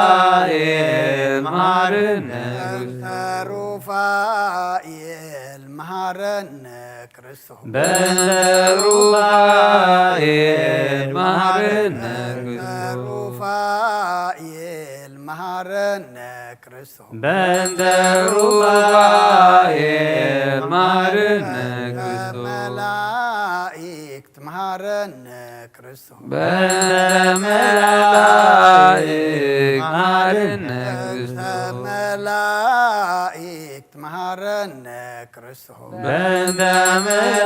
ሩፋኤል መሃረነ በእንተ ሩፋኤል መሃረነ ክርስቶስ። በእንተ ሩፋኤል መሃረነ በእንተ ክርስቶስ። ሩፋኤል መሃረነ ክርስቶስ። በእንተ ሩፋኤል መሃረነ ክርስቶስ። መላእክት መሃረነ ክርስቶስ። በእንተ መላእክት መሃረነ ክርስቶስ። መላእክት መሃረነ ክርስቶስ። በእንተ መላእክት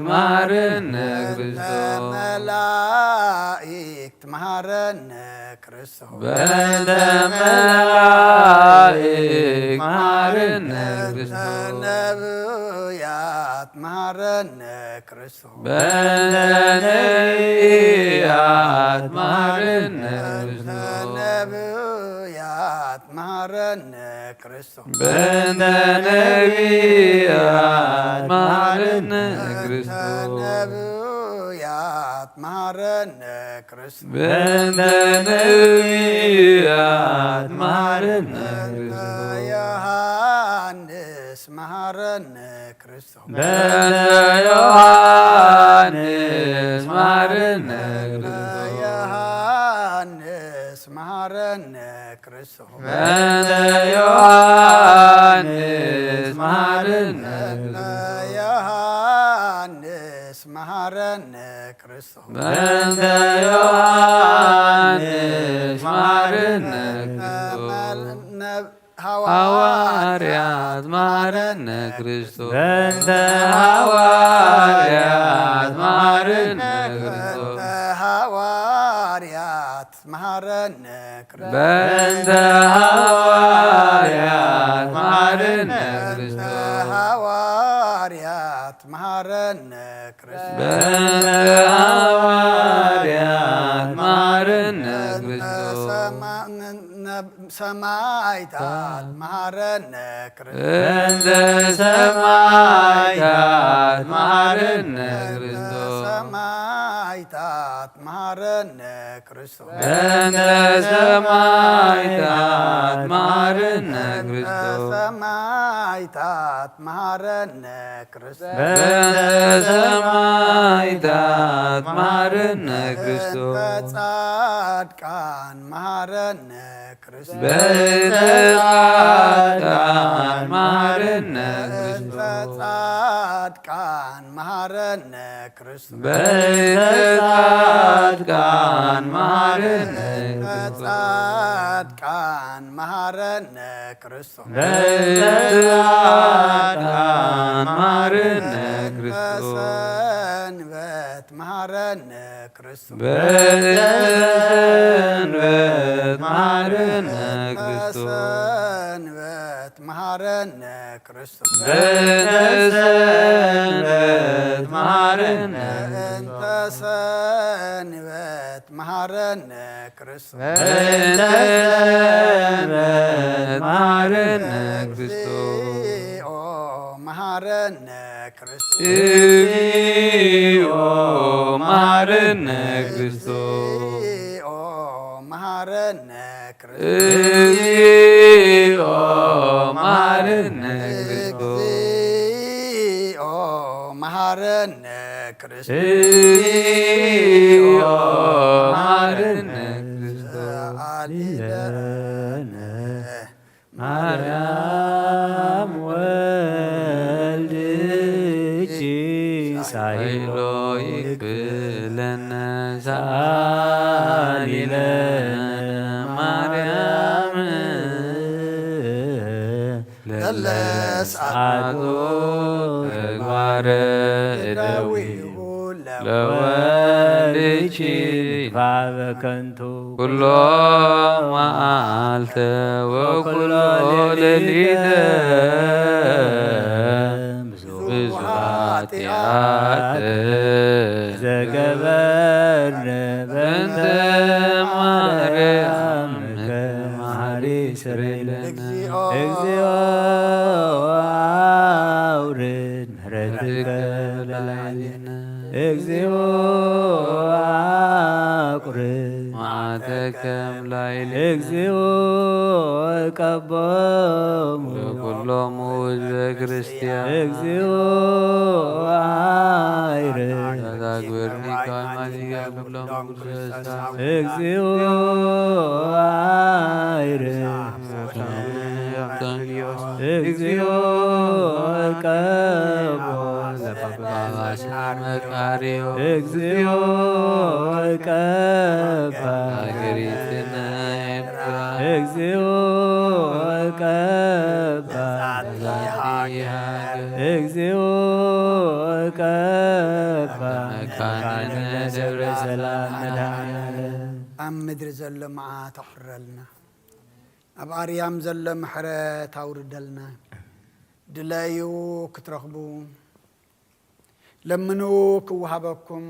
መሃረነ ክርስቶስ። መላእክት መሃረነ ክርስቶስ። በእንተ መላእክት መሃረነ ክርስቶስ። ነብያት መሃረነ ክርስቶስ። በእንተ ነቢያት መሃረነ ክርስቶስ። ነብያት መሃረነ ክርስቶስ። በእንተ ነቢያት መሃረነ ክርስቶስ። ነብያት መሃረነ ክርስቶስ። በእንተ ነቢያት መሃረነ ክርስቶስ። ዮሐንስ መሃረነ ክርስቶስ። በእንተ ዮሐንስ መሃረነ ክርስቶስ። ዮሐንስ መሃረነ ክርስቶስ። በእንተ ዮሐንስ መሃረነ ክርስቶስ። ዮሐንስ መሃረነ ክርስቶስ። በእንተ ዮሐንስ መሃረነ ክርስቶስ። ሐዋርያት መሃረነ ክርስቶስ። በእንተ ሐዋርያት መሃረነ ክርስቶስ። ሐዋርያት መሃረነ ክርስቶስ። በእንተ ሐዋርያት መሃረነ ክርስቶስ። ሐዋርያት መሃረነ ክርስቶስ። በእንተ ሐዋርያት መሃረነ ክርስቶስ። ሰማዕታት መሃረነ ክርስቶስ። በእንተ ሰማዕታት መሃረነ ክርስቶስ። ሰማዕታት መሃረነ ክርስቶስ። በእንተ ሰማዕታት መሃረነ ክርስቶስ። ሰማዕታት መሃረነ ክርስቶስ። በእንተ ሰማዕታት መሃረነ ክርስቶስ። ጻድቃን መሃረነ ክርስቶስ። በእንተ ጻድቃን መሃረነ ክርስቶስ። ጻድቃን መሃረነ ክርስቶስ። በእንተ ጻድቃን መሃረነ ክርስቶስ። ጻድቃን መሃረነ ክርስቶስ። በእንተ ጻድቃን መሃረነ ክርስቶስ። ሰንበት መሃረነ ክርስቶስ። በእንተ ሰንበት መሃረነ ክርስቶስ። ሰንበት መሃረነ ክርስቶስ። በእንተ ሰንበት መሃረነ በእንተ ሰንበት መሃረነ ክርስቶስ። በእንተ ሰንበት መሃረነ ክርስቶስ። እግዚኦ መሃረነ ክርስቶስ። እግዚኦ መሃረነ ክርስቶስ። እግዚኦ መሃረነ ክርስቶስ። እግዚኦ መሃረነ ክርስቶስ። እግዚኦ መሃረነ ክርስቶስ። እግዚኦ መሃረነ ክርስቶስ። ሰአሊ ለነ ማርያም ወልድኪ ሳይሎ ይክፍለነ ሰአሊ ለነ ማርያም ለለሰዓቱ ተግባረ እደዊሁ ለወልድኪ ባበከንቱ ኩሎ መዓልተ ወኩሎ ሌሊተ ብዙ ኃጢአት ዘገበርነ በእንተ ማርያም ከመሃሪ ስረይለነ። እግዚኦ አውርድ ምሕረትከ ለላዕሌነ። እግዚኦ ላዕሌነ እግዚኦ ቀቦሙ ለኩሎሙ ህዝበ ክርስቲያን። እግዚኦ አይርህ። ዛግበር ሊቃ ማዚጋ ኩሎም ክርስቶስ። እግዚኦ አይርህ። እግዚኦ ቀቦ ለጳጳስ መቃርዮ። እግዚኦ ቀባ። ሃገሪትነ ኤርትራ። እግዚኦ ቀባ። ዛቲ ሃገር። እግዚኦ ቀባ። መካነ ደብረ ሰላም መድኃኔዓለም። ኣብ ምድሪ ዘሎ መዓት ኣቑረልና። ኣብ ኣርያም ዘሎ ምሕረት ኣውርደልና። ድለዩ ክትረኽቡ፣ ለምኑ ክወሃበኩም፣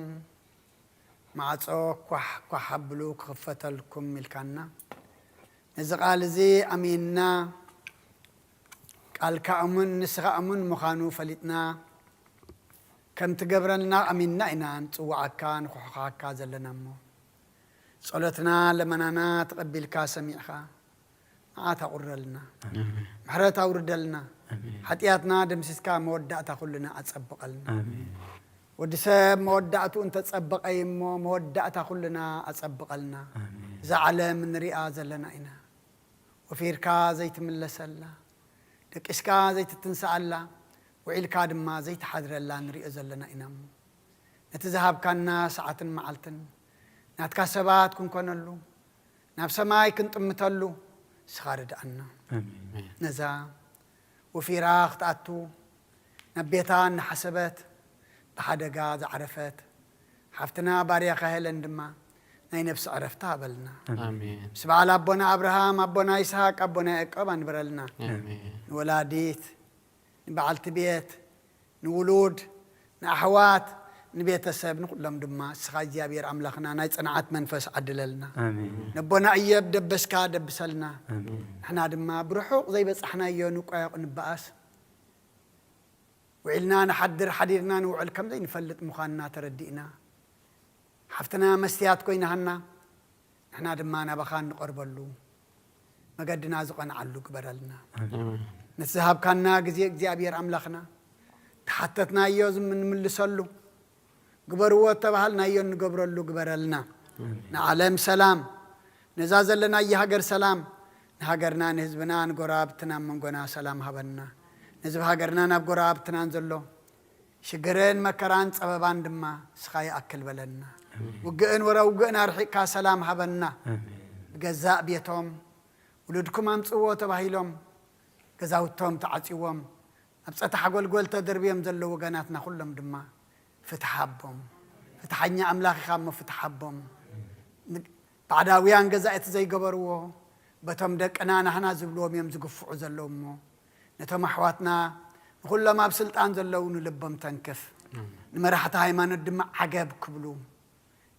ማዕጾ ኳሕ ኳሕ ኣብሉ ክኽፈተልኩም ኢልካና። ነዚ ቃል እዚ ኣሚንና፣ ቃልካ እሙን ንስኻ እሙን ምዃኑ ፈሊጥና፣ ከም ትገብረልና ኣሚንና ኢና ንጽውዓካ ንኹሕኻካ ዘለና እሞ፣ ጸሎትና ለመናና ተቐቢልካ ሰሚዕኻ፣ መዓት ኣቑረልና፣ ኣሜን። ምሕረት ኣውርደልና፣ ኣሜን። ሓጢኣትና ደምሲስካ መወዳእታ ኩልና ኣጸብቐልና። ኣሜን። ወዲ ሰብ መወዳእቱ እንተጸበቐ እዩ እሞ፣ መወዳእታ ኩልና ኣጸብቐልና። ኣሜን። እዛ ዓለም ንሪኣ ዘለና ኢና። ወፊርካ ዘይትምለሰላ፣ ደቂስካ ዘይትትንስኣላ፣ ውዒልካ ድማ ዘይትሓድረላ ንሪኦ ዘለና ኢና እሞ፣ ነቲ ዝሃብካና ሰዓትን መዓልትን ናትካ ሰባት ክንኮነሉ፣ ናብ ሰማይ ክንጥምተሉ ንስኻ ርድኣና። ኣሜን። ነዛ ወፊራ ክትኣቱ ናብ ቤታ እናሓሰበት ብሓደጋ ዝዓረፈት ሓፍትና ባርያኻ ሄለን ድማ ናይ ነፍሲ ዕረፍታ ሃበልና። ኣሜን። ምስ በዓል ኣቦና ኣብርሃም፣ ኣቦና ይስሃቅ፣ ኣቦና ያዕቆብ ኣንብረልና። ኣሜን። ንወላዲት፣ ንበዓልቲ ቤት፣ ንውሉድ፣ ንኣሕዋት፣ ንቤተሰብ፣ ንኹሎም ድማ ንስኻ እግዚኣብሔር ኣምላኽና ናይ ጽንዓት መንፈስ ዓድለልና። ኣሜን። ነቦና እየብ ደበስካ ደብሰልና። ኣሜን። ንሕና ድማ ብርሑቕ ዘይበጻሕናዮ ንቋየቕ ንበኣስ፣ ውዒልና ንሓድር፣ ሓዲርና ንውዕል ከም ዘይንፈልጥ ምዃንና ተረዲእና፣ ሓፍትና መስትያት ኮይናሃና፣ ንሕና ድማ ናባኻ እንቐርበሉ መገድና ዝቐንዓሉ ግበረልና። ኣሜን። ነቲ ዝሃብካና ግዜ እግዚኣብሔር ኣምላኽና፣ ተሓተትናዮ ዝም-፣ ንምልሰሉ፣ ግበርዎ እተባሃልናዮ እንገብረሉ ግበረልና። ኣሜን። ንዓለም ሰላም፣ ነዛ ዘለናያ ሃገር ሰላም፣ ንሃገርና፣ ንህዝብና፣ ንጎረባብትና፣ ኣብ መንጎና ሰላም ሃበና። ነዚ ብሃገርናን ኣብ ጎረባብትናን ዘሎ ሽግርን መከራን ጸበባን ድማ ንስኻ ይኣክል በለና። ኣሜን። ውግእን ወረ ውግእን ኣርሒቕካ ሰላም ሃበና። ኣሜን። ብገዛእ ቤቶም ውሉድኩም ኣምጽእዎ ተባሂሎም ገዛውቶም ተዓጽዎም ኣብ ጸጥሒ ጎልጎል ተደርብዮም ዘለዉ ወገናትና ኩሎም ድማ ፍትሕ ሃቦም። ፍትሓኛ ኣምላኽ ኢኻ እሞ ፍትሕ ሃቦም። ን-፣ ባዕዳውያን ገዛእቲ ዘይገበርዎ፣ በቶም ደቅና ናህና ዝብልዎም እዮም ዝግፍዑ ዘለዉ እሞ፣ ነቶም ኣሕዋትና ንኹሎም ኣብ ስልጣን ዘለዉ ንልቦም ተንክፍ። ኣሜን። ንመራሕቲ ሃይማኖት ድማ ዓገብ ክብሉ፣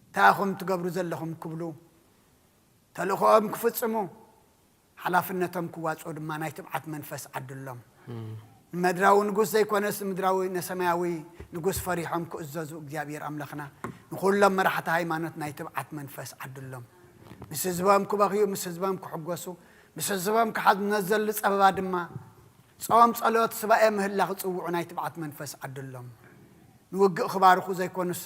እንታይ ኢኹም ትገብሩ ዘለኹም ክብሉ፣ ተልእኾኦም ክፍጽሙ፣ ሓላፍነቶም ክዋጽኡ ድማ ናይ ትብዓት መንፈስ ዓድሎም። እም። ንመድራዊ ንጉስ ዘይኮነስ ንምድራዊ ንሰማያዊ ንጉስ ፈሪሖም ክእዘዙ እግዚኣብሔር ኣምላኽና ንኹሎም መራሕቲ ሃይማኖት ናይ ትብዓት መንፈስ ዓድሎም። ምስ ህዝቦም ክበኽዩ፣ ምስ ህዝቦም ክሕጎሱ፣ ምስ ህዝቦም ክሓዝኑ፣ ነዘሉ ጸበባ ድማ ጾም፣ ጸሎት፣ ስባኤ ምህላ ክጽውዑ ናይ ትብዓት መንፈስ ዓድሎም። ንውግእ ክባርኹ ዘይኮኑስ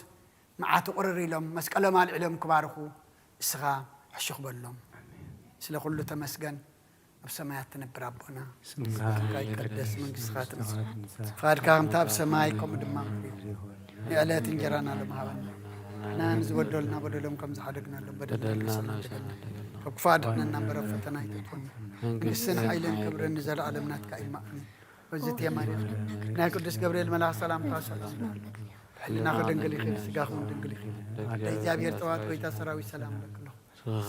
መዓት ቁርር ኢሎም መስቀሎም ኣልዒሎም ክባርኹ እስኻ ሕሹኽ በሎም። ስለ ኩሉ ተመስገን። ኣብ ሰማያት ትነብር ኣቦና፣ ስምካ ይቀደስ፣ መንግስትኻ ትምጻእ፣ ፍቓድካ ከምታ ኣብ ሰማይ ከምኡ ድማ ኣብ ምድሪ ይኹን። ንዕለት እንጀራና ሎም ሃበና። ንሕና ንዝበደሉና በደሎም ከም ዝሓደግናሎም በደልና ንሕና ንሓድግ። ካብ ክፉእ ኣድሕነና እምበር ኣብ ፈተና ኣይተእትወና። መንግስትን ሓይልን ክብርን ንዘለኣለም ናትካ እዩ። ኣሜን። በዚ ቴማ ናይ ቅዱስ ገብርኤል መልኣኽ ሰላምታ ሰላም። ሕልናኺ ድንግል ኢኺ፣ ስጋኺ እውን ድንግል ኢኺ። እግዚኣብሔር ጸባኦት ጎይታ ሰራዊት ሰላም ለክሎ።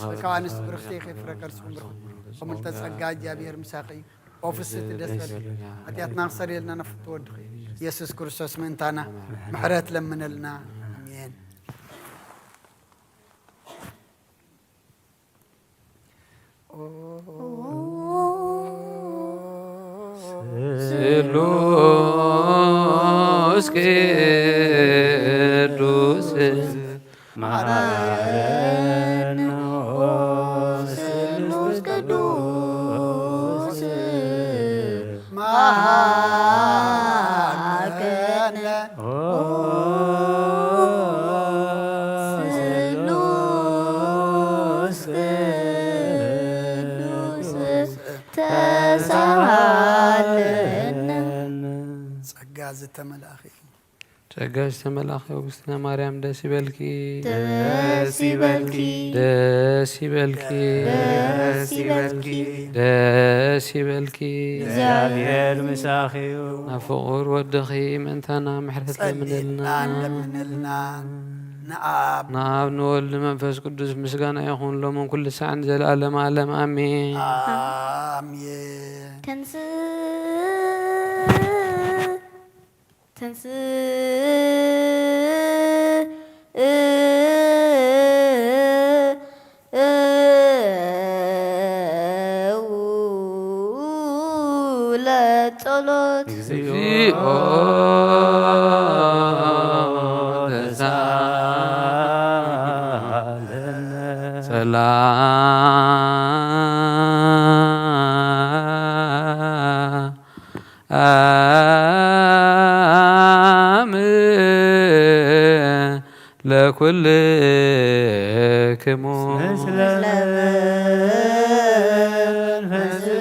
ስብከ ኣንስት ብርኽቲ ኢኺ፣ ፍረ ከርስኹም ብሩኽ። ከምልተ ጸጋ እግዚኣብሔር ምሳኺ እዩ። ኦ ፍስሕቲ ደስ በልኪ። ሓጢኣትና ክሰርየልና ነፍቲ ወድኺ ኢየሱስ ክርስቶስ ምእንታና ምሕረት ለምነልና። ኣሜን። ስሉስ ቅዱስ መሐረነ ኦ ዝተመልኣኺ ጸጋ ዝተመልኣኺ ውግዝትነ ማርያም ደስ ይበልኪ። ደስ ይበልኪ። ደስ ይበልኪ። ደስ ይበልኪ። ደስ ይበልኪ። እግዚኣብሔር ምሳኺ እዩ። ናብ ፍቑር ወድኺ ምእንታና ምሕረት ለምንልና። ጸሊእና ለምንልና። ንኣብ ንኣብ ንወልድ መንፈስ ቅዱስ ምስጋና ይኹን ሎምን ኩሉ ሳዕን ዘለኣለም ኣለም ኣሜን። ኣሜን። ተንስእ ተንስእ ለጸሎት እግዚኦ ተሳለነ ሰላም ለኩልክሙ ምስለ መንፈስከ።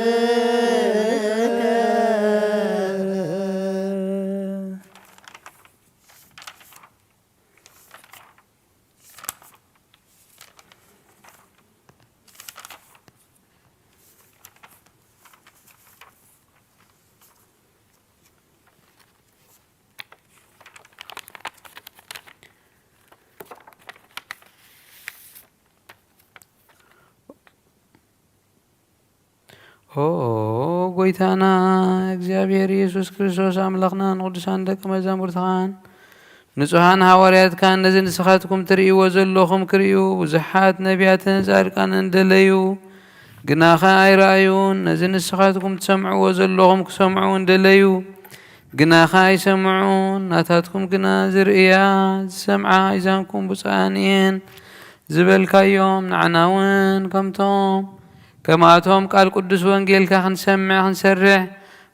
ኦ ጎይታና እግዚኣብሔር ኢየሱስ ክርስቶስ ኣምላኽናን ቅዱሳን ደቂ መዛሙርትኻን ንጹሓን ሃዋርያትካን ነዚ ንስኻትኩም ትርእይዎ ዘለኹም ክርእዩ ብዙሓት ነቢያትን ጻድቃንን ደለዩ፣ ግናኸ ኣይረኣዩን። ነዚ ንስኻትኩም ትሰምዕዎ ዘለኹም ክሰምዑ እንደለዩ፣ ግናኸ ኣይሰምዑን። ናታትኩም ግና ዝርእያ ዝሰምዓ ኣይዛንኩም ብፁዓን እየን ዝበልካዮም ንዓና እውን ከምቶም ከምኣቶም ቃል ቅዱስ ወንጌልካ ክንሰምዕ ክንሰርሕ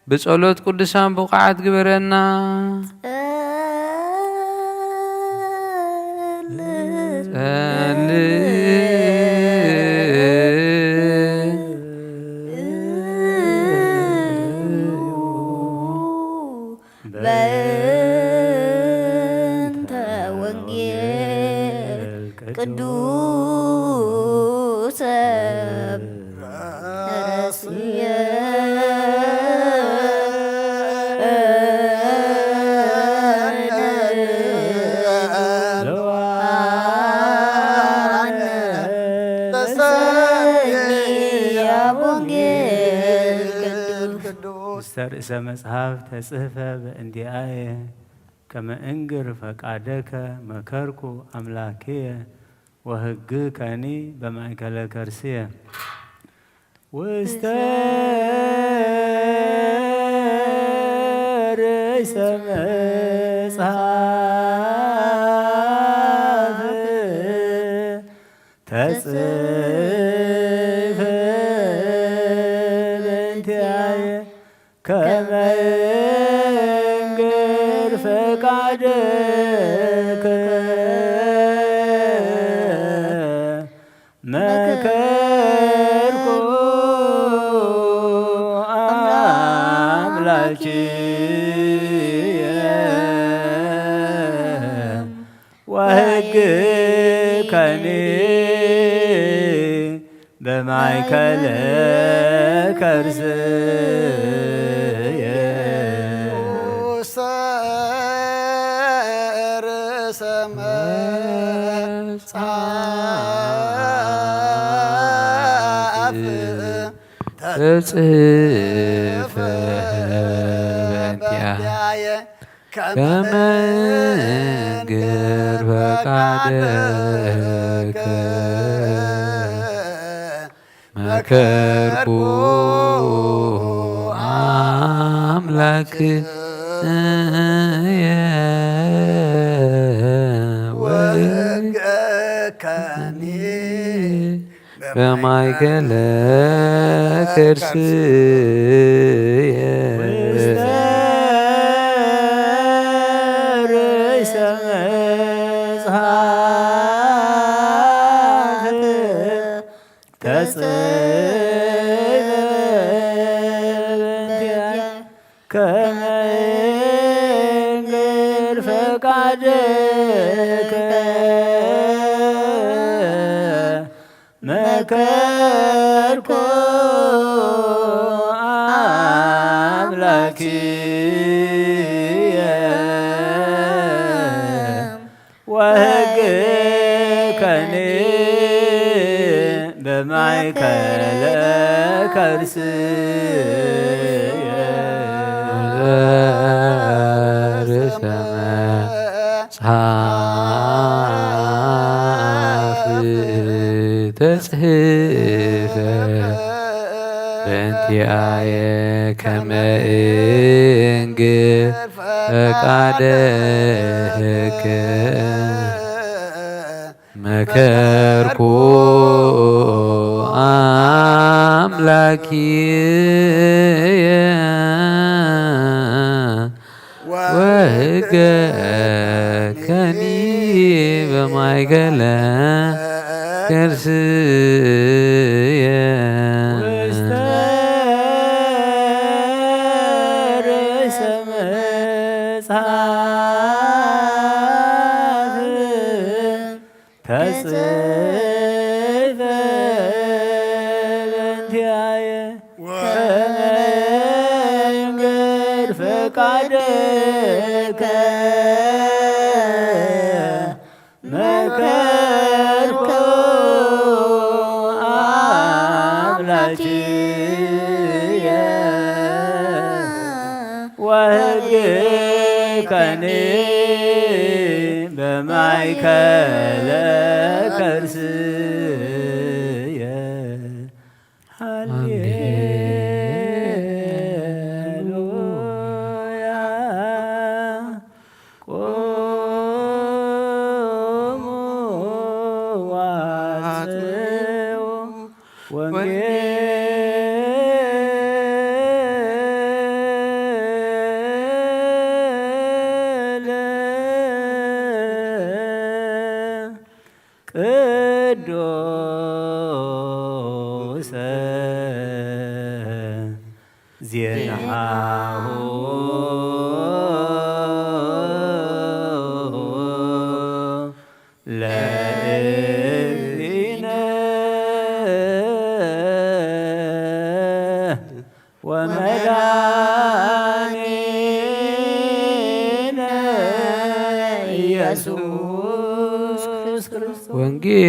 ብጸሎት ቅዱሳን ብቑዓት ግበረና። ጸልእ በእንተ ወንጌል ቅዱሰ ረስየ ተሰኒ ኣብ ወንጌል ቅዱስ ውስተ ርእሰ መጽሐፍ ተጽሕፈ በእንዲአየ ከመ እንግር ፈቃደከ መከርኩ ኣምላክየ ወህግከኒ በማእከለ ከርስየ። ውስተ ርእሰ መጽሐፍ ተጽሕፈ በእንቲአየ ከመ እንግር ፈቃደከ መከርኩ አምላክየ ወሕግከኒ በማእከለ ከርስየ። ውስተ ርእሰ መጽሐፍ ተጽሕፈ በእንቲአየ ከመ እንግር ፈቃደከ መከርኩ ኣምላክየ ወገከኒ በማእከለ ከርስየ ውስተ ርእሰ መጽሐፍ ተጽሕፈ በእንቲአየ ከመ መከርኩ ኣምላክየ ወህግከኒ በማእከለ ከርስየ። ርእሰ መጽሓፍ ተጽሕፈ በእንቲኣየ ከመ እንግር ፈቃደከ መከርኩ ኣምላክየ ወህገከኒ በማእከለ ከርስየ። ውስተ ርእሰ መጽሐፍ ተጽሕፈ በእንቲአየ ከመ እንግር ፈቃድከ መከርኩ አምላክየ ወህግከኒ በማእከለ ከርስየ። ሃሌሉያ። ቁሙ ወአጽምዑ ወንጌለ ቅዱሰ ዜናሁ ለእግዚእነ ወመድኃኒነ ኢየሱስ ክርስቶስ። ወንጌል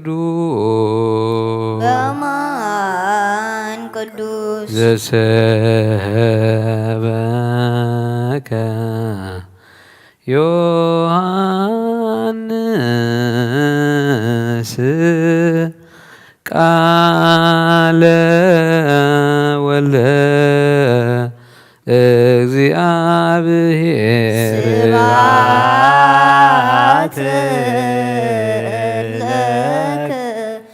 ቅዱስ በማን ቅዱስ ዘሰበከ ዮሐንስ ቃለ ወልደ እግዚአብሔር። ስብሐት ለከ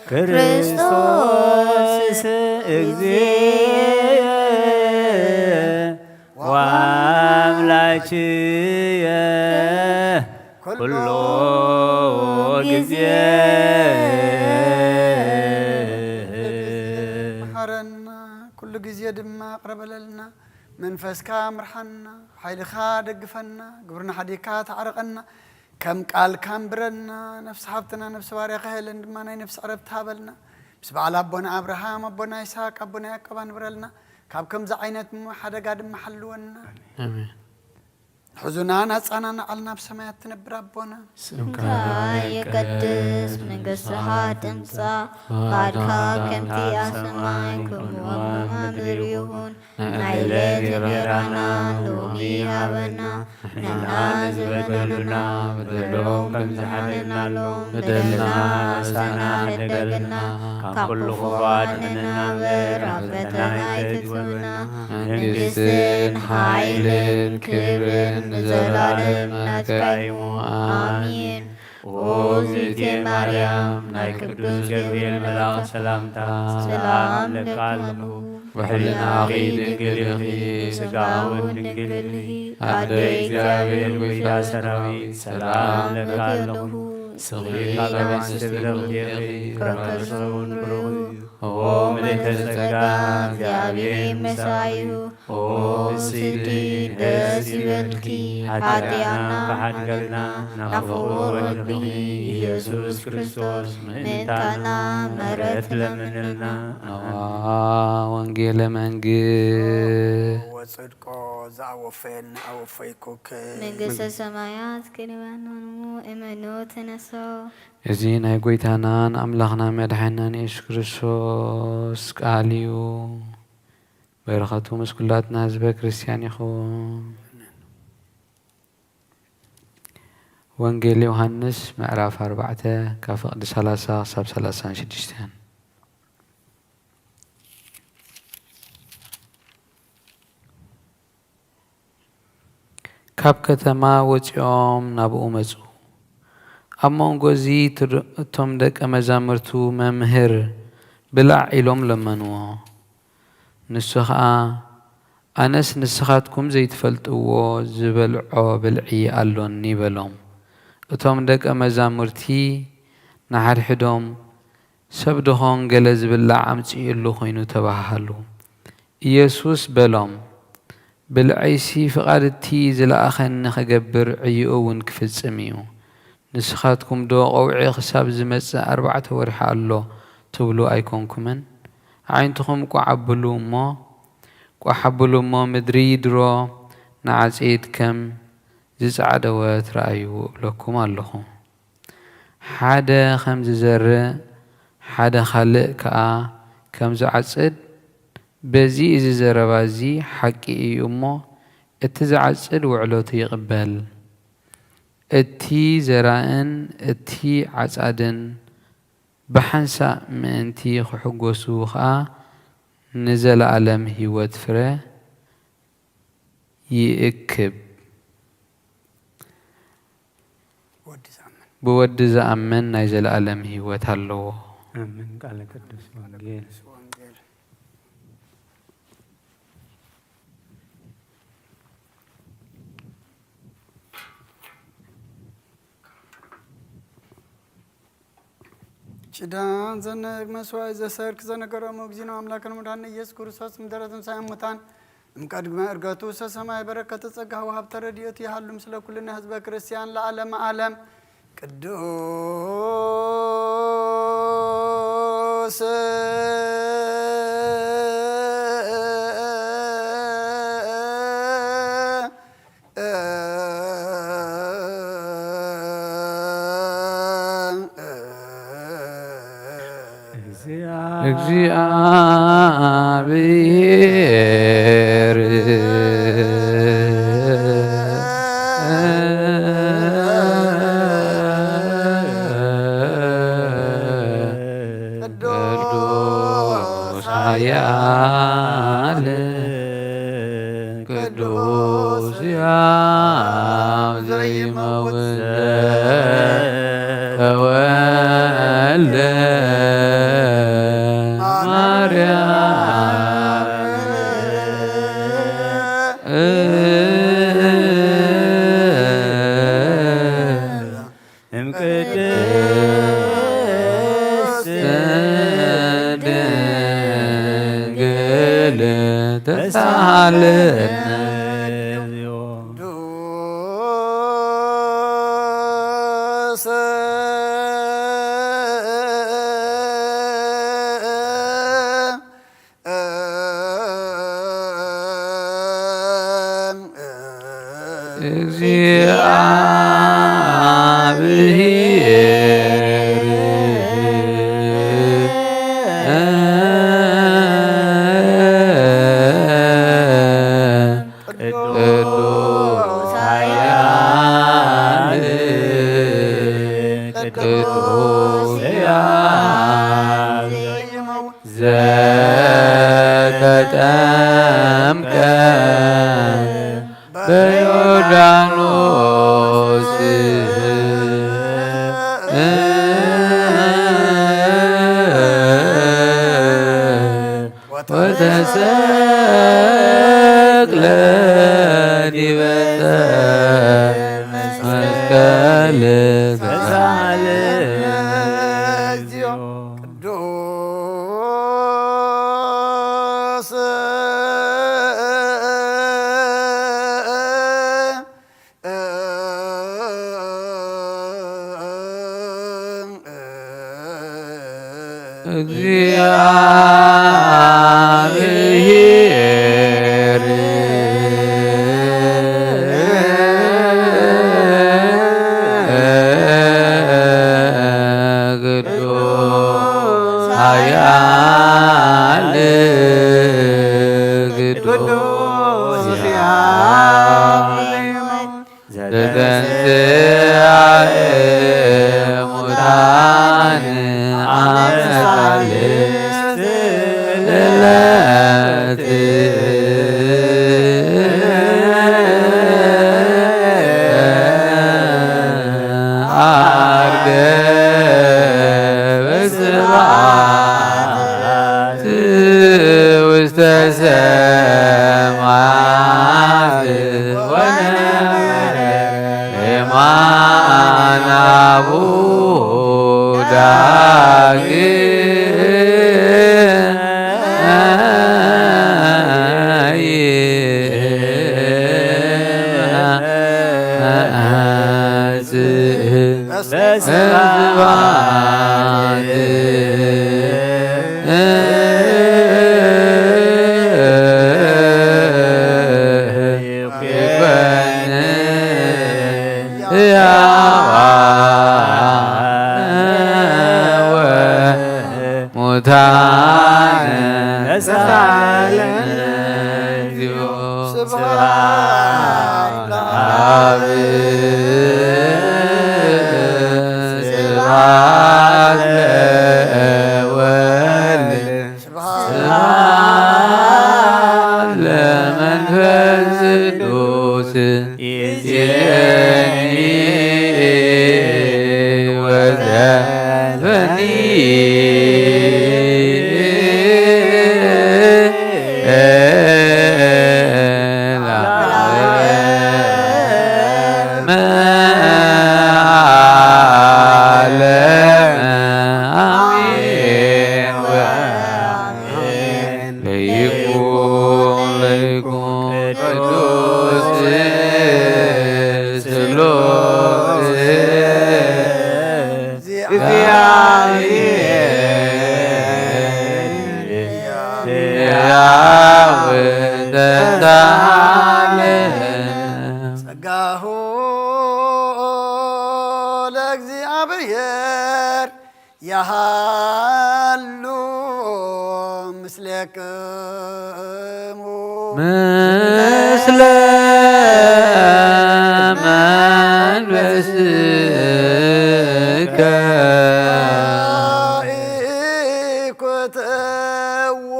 ክርስቶስ እግዚእ ወአምላክየ ኩሎ ግዜ። መሐረና፣ ኩሉ ግዜ ድማ ቅረበለልና። መንፈስካ ምርሓና፣ ሓይልኻ ደግፈና፣ ግብርና ሓዲግካ ተዓርቐና፣ ከም ቃልካ ኣንብረና። ነፍሲ ሃብትና፣ ነፍሲ ባርያኻ ሄለን ድማ ናይ ነፍሲ ዕረፍቲ ሃበልና። ምስ በዓል ኣቦና ኣብርሃም፣ ኣቦና ይስሐቅ፣ ኣቦና ያዕቆብ ኣንብረልና። ካብ ከምዚ ዓይነት ም-፣ ሓደጋ ድማ ሓልወና። ኣሜን። ሕዙናን ኣጻናንዓልና ኣብ ሰማያት ትነብር ኣቦና። ስምካ ይቀደስ፣ መንግስትኻ ትምጻእ፣ ፍቓድካ ከምቲ ኣብ ሰማይ ከምኡ ኣብ ምድሪ ይኹን። ንዕለት እንጀራና ሎሚ ሃበና፣ ንሕና ዝበደሉና በደሎም ከም ዝሓለናሎም በደልና ንሳና ሕደገልና፣ ካብ ኩሉ ክፉእ ኣድሕነና እምበር ኣብ ፈተና ኣይተእትወና። መንግስትን ሓይልን ክብርን ንዘላለም ናትካ እዩ። ኣሜን። ኦ እግዝእትየ ማርያም፣ ናይ ቅዱስ ገብርኤል መልኣኽ ሰላምታ ሰላም እብለኪ ኣለኹ። ብሕልናኺ ድንግል ኢኺ፣ ስጋውን ድንግል ኢኺ። ኣደ እግዚኣብሔር፣ ጐይታ ሰራዊት፣ ሰላም እብለኪ ኣለኹ። ንስኺ ካብ ኣንስቲ ብርኽቲ ኢኺ፣ ፍረ ከርሰ እውን ብሩኽ እዩ። ኦ ምልዕተ ጸጋ፣ እግዚኣብሔር ምሳኺ እዩ። ኦ ብስዲ ደስ ይበልኪ፣ ኃጢኣትና ክሓድገልና፣ ናብ ፍቑር ወድኺ ኢየሱስ ክርስቶስ ምእንታና ምሕረት ለምንልና። ነዋ ወንጌለ መንግስት። ወጽድቆ ዘአወፈየን አወፈይኩክ። መንግስተ ሰማያት ክልበኖኑ እመኖ ተነሶ። እዚ ናይ ጐይታናን ኣምላኽና መድሓናን የሱስ ክርስቶስ ቃል እዩ። በረኸቱ ምስ ኩላትና ህዝበ ክርስቲያን ይኹን። ወንጌል ዮሃንስ ምዕራፍ ኣርባዕተ ካብ ፍቕዲ ሰላሳ ክሳብ ሰላሳን ሽዱሽተን። ካብ ከተማ ወጺኦም ናብኡ መጹ። ኣብ መንጎ እዚ ትር-፣ እቶም ደቀ መዛሙርቱ፣ "መምህር፣ ብላዕ" ኢሎም ለመንዎ። ንሱ ኸኣ፣ "ኣነስ ንስኻትኩም ዘይትፈልጥዎ ዝበልዖ ብልዒ ኣሎኒ" በሎም። እቶም ደቀ መዛሙርቲ ንሓድሕዶም፣ "ሰብ ደኾን ገለ ዝብላዕ ኣምጺኡሉ ኾይኑ?" ተባሃሃሉ። ኢየሱስ በሎም፣ "ብልዐይሲ ፍቓድ እቲ ዝለኣኸኒ ኽገብር ዕዮኡ እውን ክፍጽም እዩ። ንስኻትኩም ዶ 'ቐውዒ ኽሳብ ዝመጽእ ኣርባዕተ ወርሒ ኣሎ' ትብሉ ኣይኮንኩምን? ኣዒንትኹም ቋዕ ኣብሉ እሞ፣ ቋሕ ኣብሉ እሞ፣ ምድሪ ድሮ ንዓጺድ ከም ዝጸዓደወት ረኣዩ እብለኩም ኣለኹ።" ሓደ ከም ዝዘርእ፣ ሓደ ካልእ ከኣ ከም ዝዓጽድ፣ በዚ እዚ ዘረባ እዚ ሓቂ እዩ እሞ፣ እቲ ዝዓጽድ ውዕለቱ ይቕበል። እቲ ዘራእን እቲ ዓጻድን ብሓንሳእ ምእንቲ ክሕጎሱ ኸኣ ንዘለኣለም ህይወት ፍረ ይእክብ። ወዲ ዝኣምን። ብወዲ ዝኣምን ናይ ዘለኣለም ህይወት ኣለዎ። ኣሜን። ቃለ ቅዱስ ወንጌል። ኪዳን ዘነግ መስዋዕት ዘሰርክ ዘነገሮም እግዚእነ አምላክነ መድኃኒነ ኢየሱስ ክርስቶስ ምድረ ትንሣኤ ሙታን እምቀድመ እርገቱ ሰሰማይ በረከተ ጸጋ ወሀብተ ረድኤቱ ይሃሉ ምስለ ኩልነ ህዝበ ክርስቲያን ለዓለመ ዓለም። ቅዱስ እግዚአብሔር። ቅዱስ ኃያል ቅዱስ ሕያው ዘይመውት ተወልደ ማርያም። እምቅድስት ድንግል ተሳለነ። እግዚአብሔር ቅዱስ ኃያል ቅዱስ ሕያው ዘተጠምቀ በዮርዳኖስ ወተሰቅለ ዲበ መስቀል ተሳለ። ቅዱስ እግዚአብሔር ቅዱስ ኃያል ቅዱስ ዘተንሥአ እሙታን አመ ሣልስት ዕለት ዐርገ በስብሐት ውስተ ሰማያት ወነበረ የማነ አቡ ዳግም ይመጽእ በስብሐት ይኮን ሕያዋን ወሙታን ተሳለን እግዚኦ። ስብሐት ለአብ፣ ስብሐት ለወልድ፣ ስብሐት ለመንፈስ ቅዱስ። ይእዜኒ ወዘልፈኒ ለዓለመ ዓለም። አሜን ወአሜን። ለይኩን ለይኩን ቅዱስ ስሉስ እግዚአብሔር ሕያው ተንታለ። ጸጋሁ ለእግዚአብሔር ያሃሉ ምስሌክሙ ምስለ መንፈስከ። ኢኮትዎ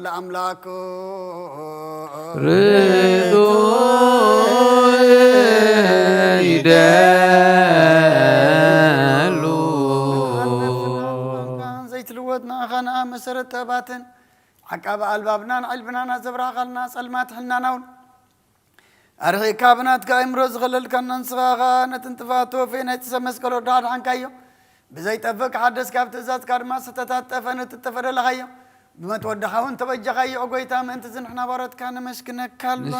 ለአምላኩ ርቱዕ ይደሉ። ዘይትልወጥ ንኣኻ ንኣ መሰረት ተባትን ዓቃቢ ኣልባብናን ዕልብናን ኣዘብራኻልና ጸልማት ሕናናውን ኣርሒካ ብናትካ ኣእምሮ ዝኸለልካና ንስኻ ኸኣ ነቲ እንጥፋት ተወፌ ናይ ጥሰ መስቀል ወዳ ኣድሓንካዮ። ብዘይጠፍእ ክሓደስ ካብ ትእዛዝካ ድማ ዝተታጠፈ ንትጠፈ ደለኻዮ። ብመትወድኻ እውን ተበጀኻዮ። ኦ ጐይታ፣ ምእንቲ እዚ ንሕና ባሮትካ ነመስግነካ ኣሎና።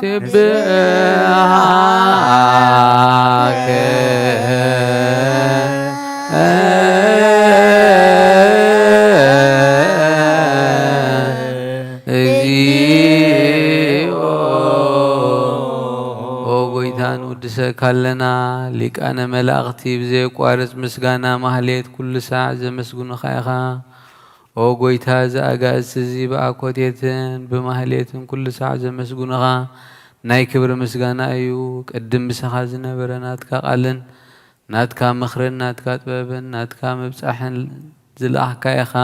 ንስብሐከ እግዚኦ። ኦ ጐይታ፣ ንውድሰካ ኣለና። ሊቃነ መላእኽቲ ብዘየቋርጽ ምስጋና ማህሌት ኩሉ ሳዕ ዘመስግኑኻ ኢኻ። ኦ ጐይታ፣ እዚ ኣጋእዝቲ እዚ ብኣኮቴትን ብማህሌትን ኩሉ ሳዕ ዘመስግኑኻ ናይ ክብሪ ምስጋና እዩ። ቅድም ምሳኻ ዝነበረ ናትካ ቃልን ናትካ ምኽርን ናትካ ጥበብን ናትካ ምብጻሕን ዝለኣኽካ ኢኻ።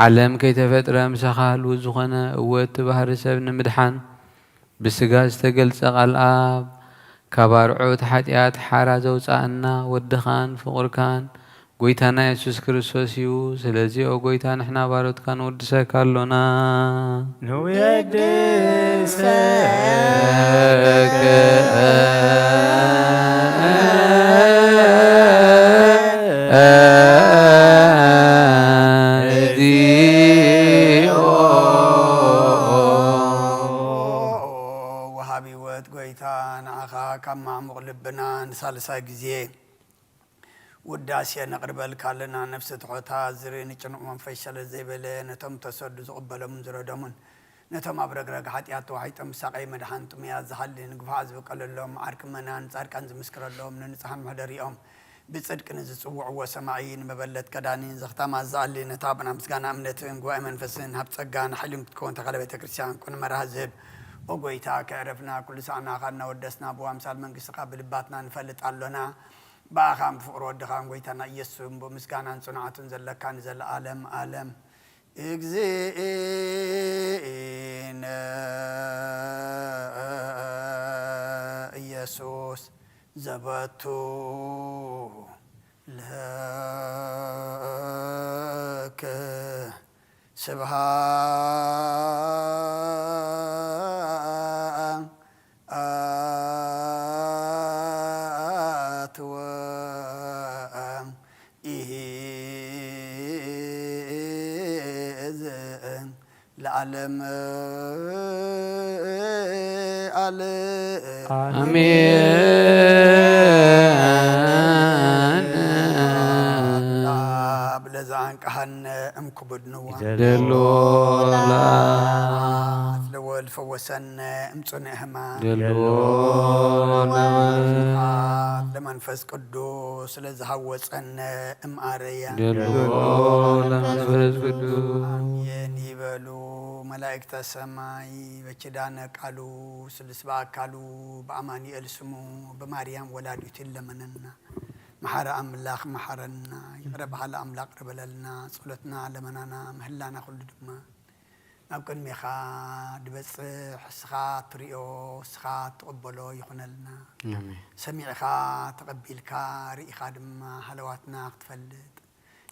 ዓለም ከይተፈጥረ ምሳኻ ህልው ዝኾነ፣ እወ፣ እቲ ባህሪ ሰብ ንምድሓን ብስጋ ዝተገልጸ ቃል ኣብ ካብ ኣርዑት ሓጢኣት ሓራ ዘውጻኣና ወድኻን ፍቑርካን ጎይታና የሱስ ክርስቶስ እዩ። ስለዚ ኦ ጎይታ ንሕና ባሮትካ ንውድሰካ ኣሎና። ንውድሰካ እግዚኦ። ወሃቢ ህይወት ጎይታ ንዓኻ ካብ ማዕሙቕ ልብና ንሳልሳይ ግዜ ውዳሴ ነቕርበልካ ኣለና። ነፍሲ ትሑታ ዝርኢ ንጭኑቕ መንፈስ ሸለል ዘይበለ ነቶም ተሰዱ ዝቕበሎምን ዝረደሙን ነቶም ኣብ ረግረግ ሓጢኣት ተዋሒጦም ብሳቐይ መድሓን ጥሙያት ዝሃሊ ንግፋዕ ዝብቀለሎም ዓርኪ መናን ጻድቃን ዝምስክረሎም ንንጹሃን መሕደሪኦም ብጽድቂ ንዝጽውዕዎ ሰማዒ ንመበለት ከዳኒ ዘኽታማት ዝኣሊ ነታ ብና ምስጋና እምነትን ጉባኤ መንፈስን ሃብ ጸጋን ሓይልን ክትከውን ተኻለ ቤተ ክርስቲያን ኩን መርሃ ዝህብ ኦ ጎይታ ከዕረፍና ኩሉ ሳዕና ካድና ወደስና ብዋምሳል መንግስትኻ ብልባትና ንፈልጥ ኣሎና። ብኣኻን ብፍቕሪ ወድኻን ጎይታና ኢየሱስን ብምስጋናን ጽንዓቱን ዘለካ ንዘለኣለም ኣለም እግዚእነ ኢየሱስ ዘበቱ ለከ ስብሃት ወኢሂዝ ለዓለም ዓለም። ኣሜን። ለዘ ኣንቀሃነ እምክቡድ ንዋ። ደሎ ለወልድ ፈወሰነ እምጽኑዕ ህማም። ደሎ ለመንፈስ ቅዱስ ስለዝሃወጸነ እምኣረያ። ደሎ ለመንፈስ ቅዱስ። ኣሜን ይበሉ። መላእክተ ሰማይ በኪዳነ ቃሉ ስሉስ በአካሉ በአማኑኤል ስሙ በማርያም ወላዲቱ ይለመነና። መሐረ አምላኽ መሐረና፣ ይቕረ በሃሊ ኣምላኽ ይቕረ በለልና። ጸሎትና፣ ለመናና፣ ምህላና ኩሉ ድማ ናብ ቅድሜኻ ድበጽሕ እስኻ ትሪኦ፣ እስኻ ትቕበሎ ይኹነልና። ኣሜን። ሰሚዕኻ ተቐቢልካ ርኢኻ ድማ ሃለዋትና ክትፈልጥ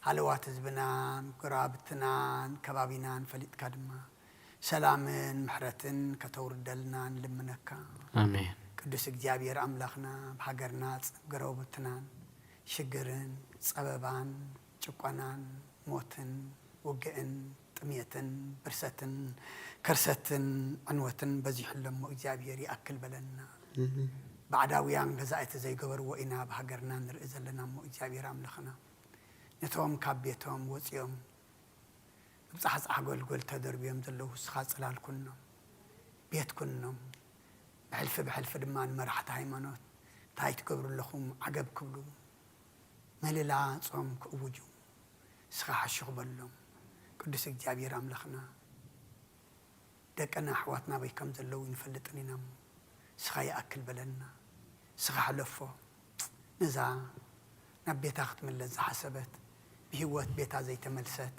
ሃለዋት ህዝብናን ጎረባብትናን ከባቢናን ፈሊጥካ ድማ ሰላምን ምሕረትን ከተውርደልና ንልምነካ። ኣሜን። ቅዱስ እግዚኣብሔር ኣምላኽና ብሃገርና ጸ-፣ ጎረባብትናን ሽግርን ጸበባን ጭቆናን ሞትን ውግእን ጥሜትን ብርሰትን ከርሰትን ዕንወትን በዚሑ ኣሎ እሞ እግዚኣብሔር ይኣክል በለና። ኣሜን። ባዕዳውያን ገዛእቲ ዘይገበርዎ ኢና ኣብ ሃገርና ንርኢ ዘለና እሞ እግዚኣብሔር ኣምላኽና ነቶም ካብ ቤቶም ወፂኦም ኣብ ጻሕጻሕ ጎልጎል ተደርብዮም ዘለዉ እስኻ ጽላል ኩኖም፣ ቤት ኩኖም፣ ብሕልፊ ብሕልፊ ድማ ንመራሕቲ ሃይማኖት እንታይ ትገብሩ ኣለኹም ዓገብ ክብሉ፣ ምህልላ ጾም ክእውጁ እስኻ ሕሹኽ በሎም። ቅዱስ እግዚኣብሔር ኣምላኽና ደቅና ኣሕዋትና ኣበይ ከም ዘለዉ ኣይንፈልጥን ኢና እሞ፣ ንስኻ ይኣክል በለና። ንስኻ ሕለፎ። ነዛ ናብ ቤታ ክትምለስ ዝሓሰበት፣ ብህይወት ቤታ ዘይተመልሰት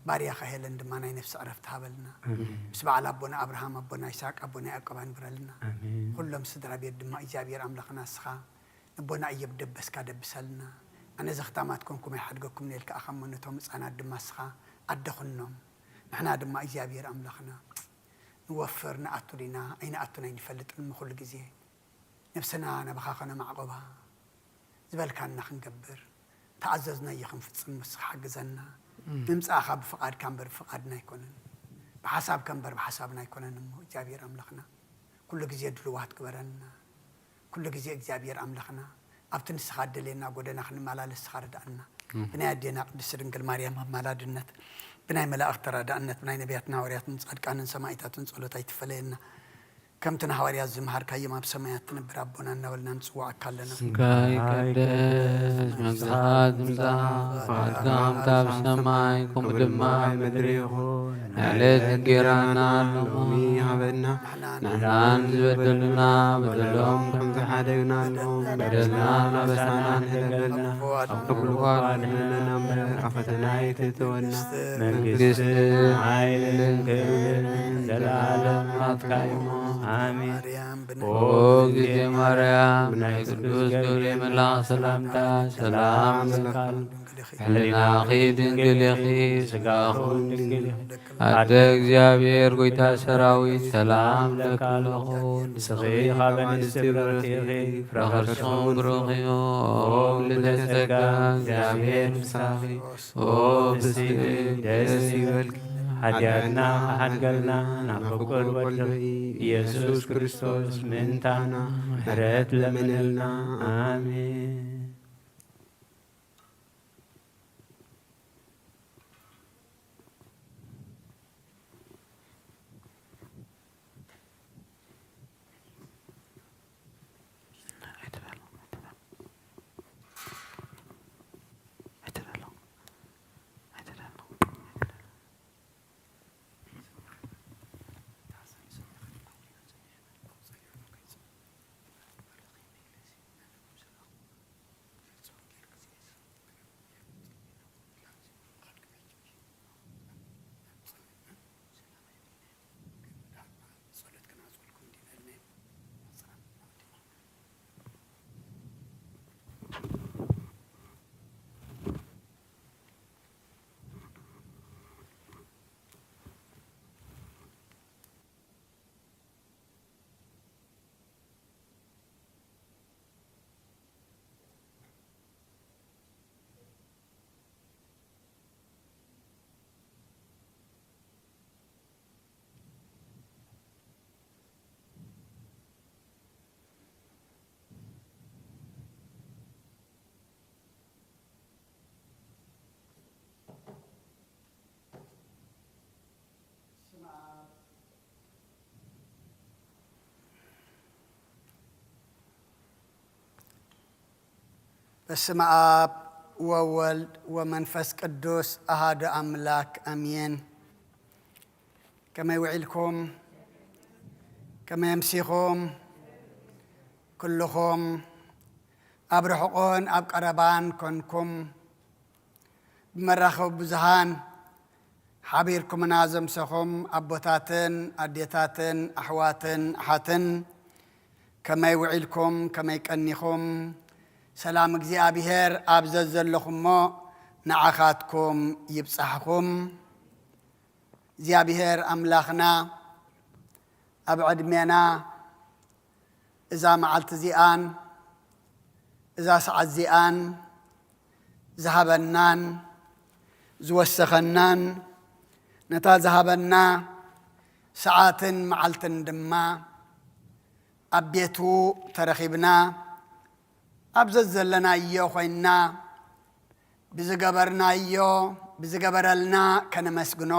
ባርያኻ ሄለን ድማ ናይ ነፍሲ ዕረፍቲ ሃበልና። ኣሜን። ምስ በዓል ኣቦና ኣብርሃም፣ ኣቦና ይስሐቅ፣ ኣቦና ያዕቆብ ኣንብረልና። ኣሜን። ኩሎም ስድራ ቤት ድማ እግዚኣብሔር ኣምላኽና ንስኻ ንቦና እዮብ ደበስካ ደብሰልና። ኣነ ዘኽታማት ኮንኩም ኣይሓድገኩምን ኢልካ ኢኻ እሞ፣ ነቶም ህጻናት ድማ ንስኻ ኣደ ኩኖም። ንሕና ድማ እግዚኣብሔር ኣምላኽና ንወፍር ንኣቱ ዲና ኣይንኣቱን ኣይንፈልጥን እሞ፣ ኩሉ ግዜ ነብስና ናባኻ ከነማዕቆባ ዝበልካና ክንገብር፣ ተኣዘዝናዮ ክንፍጽም ንስኻ ሓግዘና። እም። ምምጻእኻ ብፍቓድካ እምበር ብፍቓድና ኣይኮነን፣ ብሓሳብካ እምበር ብሓሳብና ኣይኮነን እሞ፣ እግዚኣብሔር ኣምላኽና ኩሉ ግዜ ድልዋት ግበረና። ኩሉ ግዜ እግዚኣብሔር ኣምላኽና ኣብቲ ንስኻ እደልየና ጎደና ክንመላለስ ንስኻ ርድኣና። ኣሜን። ብናይ ኣዴና ቅድስቲ ድንግል ማርያም ኣማላድነት፣ ብናይ መላእኽቲ ተራዳእነት፣ ብናይ ነቢያትን ሃዋርያትን ጻድቃንን ሰማእታትን ጸሎት ኣይትፈለየና። ከምቲ ንሃዋርያት ዝመሃርካዮም ኣብ ሰማያት ትነብር ኣቦና እናበልና ንጽውዓካ ኣለና። ስምካ ይቀደስ፣ መንግስትኻ ትምጻእ፣ ፍቓድካ ከምቲ ኣብ ሰማይ ከምኡ ድማ ኣብ ምድሪ ይኹን። ዕለት እንጌራና ሎሚ ሃበና። ንሕናን ዝበደሉና በደሎም ከም ዝሓደግናሎም በደልና ኣበሳና ንሕደገልና። ካብ ክፉእ ኣድሕነና እምበር ኣብ ፈተና ኣይተእትወና። መንግስትን ሓይልን ክብርን ዘለኣለም ናትካ እዩ። ኣሜን። ኦ ግዜ ማርያም፣ ናይ ቅዱስ ገብርኤል መልኣኽ ሰላምታ ሰላም እብለኪ። ሕሊናኺ ድንግል ኢኺ፣ ስጋኺ እውን ድንግል ኢኺ። ኣደ እግዚኣብሔር፣ ጎይታ ሰራዊት፣ ሰላም እብለኪ ኣለኹ። ንስኺ ካብ ኣንስቲ ብርኽቲ ኢኺ፣ ፍረ ከርስኺ እውን ብሩኽ እዩ። ኦ ምልዕተ ጸጋ፣ እግዚኣብሔር ምሳኺ። ኦ ፍስቲ፣ ደስ ይበልኪ። ሓጢኣትና ክሓድገልና ናብ ፍቁር ወድኺ ኢየሱስ ክርስቶስ ምእንታና ምሕረት ለምንልና። ኣሜን። በስመ አብ ወወልድ ወመንፈስ ቅዱስ አሐዱ አምላክ አሜን። ከመይ ውዒልኩም? ከመይ ኣምሲኹም? ኩልኹም ኣብ ርሑቕን ኣብ ቀረባን ኮንኩም ብመራኸቢ ብዙሃን ሓቢርኩምና ዘምሰኹም ኣቦታትን ኣዴታትን ኣሕዋትን ኣሓትን ከመይ ውዒልኩም? ከመይ ቀኒኹም? ሰላም እግዚኣብሔር ኣብ ዘዘለኹሞ ንዓኻትኩም ይብጻሕኹም። እግዚኣብሔር ኣምላኽና ኣብ ዕድሜና እዛ መዓልቲ እዚኣን እዛ ሰዓት እዚኣን ዝሃበናን ዝወሰኸናን ነታ ዝሃበና ሰዓትን መዓልትን ድማ ኣብ ቤቱ ተረኺብና ኣብ ዘዘለናዮ ኮይንና ብዝገበርናዮ ብዝገበረልና ከነመስግኖ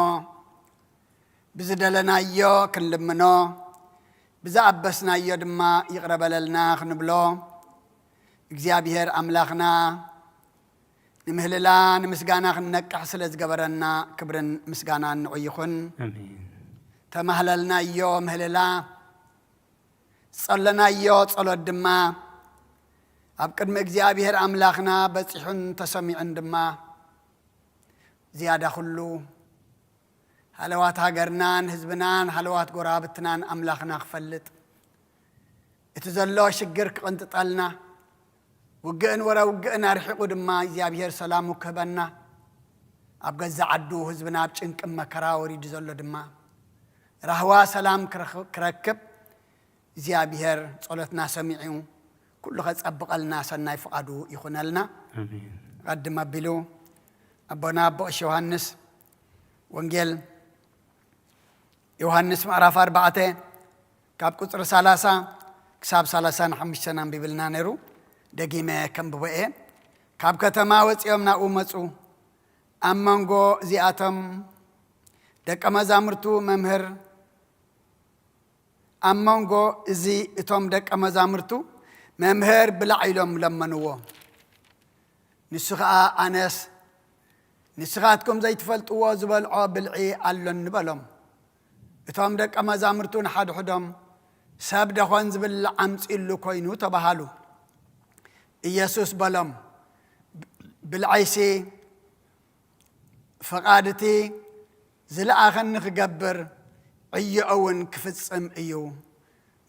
ብዝደለናዮ ክንልምኖ ብዝኣበስናዮ ድማ ይቕረ በለልና ክንብሎ እግዚኣብሔር ኣምላኽና ንምህልላ ንምስጋና ክንነቅሕ ስለ ዝገበረና ክብርን ምስጋናን ንዑ ይኹን። ኣሜን። ተማህለልናዮ ምህልላ ዝጸለናዮ ጸሎት ድማ ኣብ ቅድሚ እግዚኣብሔር ኣምላኽና በጺሑን ተሰሚዑን ድማ ዝያዳ ኩሉ ሃለዋት ሃገርናን ህዝብናን ሃለዋት ጎረባብትናን ኣምላኽና ክፈልጥ እቲ ዘሎ ሽግር ክቕንጥጠልና ውግእን ወረ ውግእን ኣርሒቑ ድማ እግዚኣብሔር ሰላሙ ክህበና ኣብ ገዛ ዓዱ ህዝብና ኣብ ጭንቅን መከራ ወሪዱ ዘሎ ድማ ራህዋ ሰላም ክረኽ- ክረክብ እግዚኣብሔር ጸሎትና ሰሚዑ ኩሉ ከጸብቐልና ሰናይ ፍቓዱ ይኹነልና። ኣሜን። ቀድም ኣቢሉ ኣቦና ኣቦ ቀሺ ዮሃንስ ወንጌል ዮሃንስ ምዕራፍ ኣርባዕተ ካብ ቁጽሪ ሰላሳ ክሳብ ሰላሳን ሓሙሽተን ኣንቢብልና ነይሩ። ደጊመ ከንብቦ እየ። ካብ ከተማ ወጺኦም ናብኡ መጹ። ኣብ መንጎ እዚኣቶም ደቀ መዛሙርቱ መምህር ኣብ መንጎ እዚ እቶም ደቀ መዛሙርቱ መምህር ብላዕ ኢሎም ለመንዎ። ንሱ ኸኣ ኣነስ ንስኻትኩም ዘይትፈልጥዎ ዝበልዖ ብልዒ ኣሎኒ በሎም። እቶም ደቀ መዛሙርቱ ንሓድሕዶም ሰብ ደኾን ዝብላዕ ኣምጺእሉ ኮይኑ ተባሃሉ። ኢየሱስ በሎም፣ ብልዐይሲ ፍቓድ እቲ ዝለኣኸኒ ክገብር ዕዮኡ እውን ክፍጽም እዩ።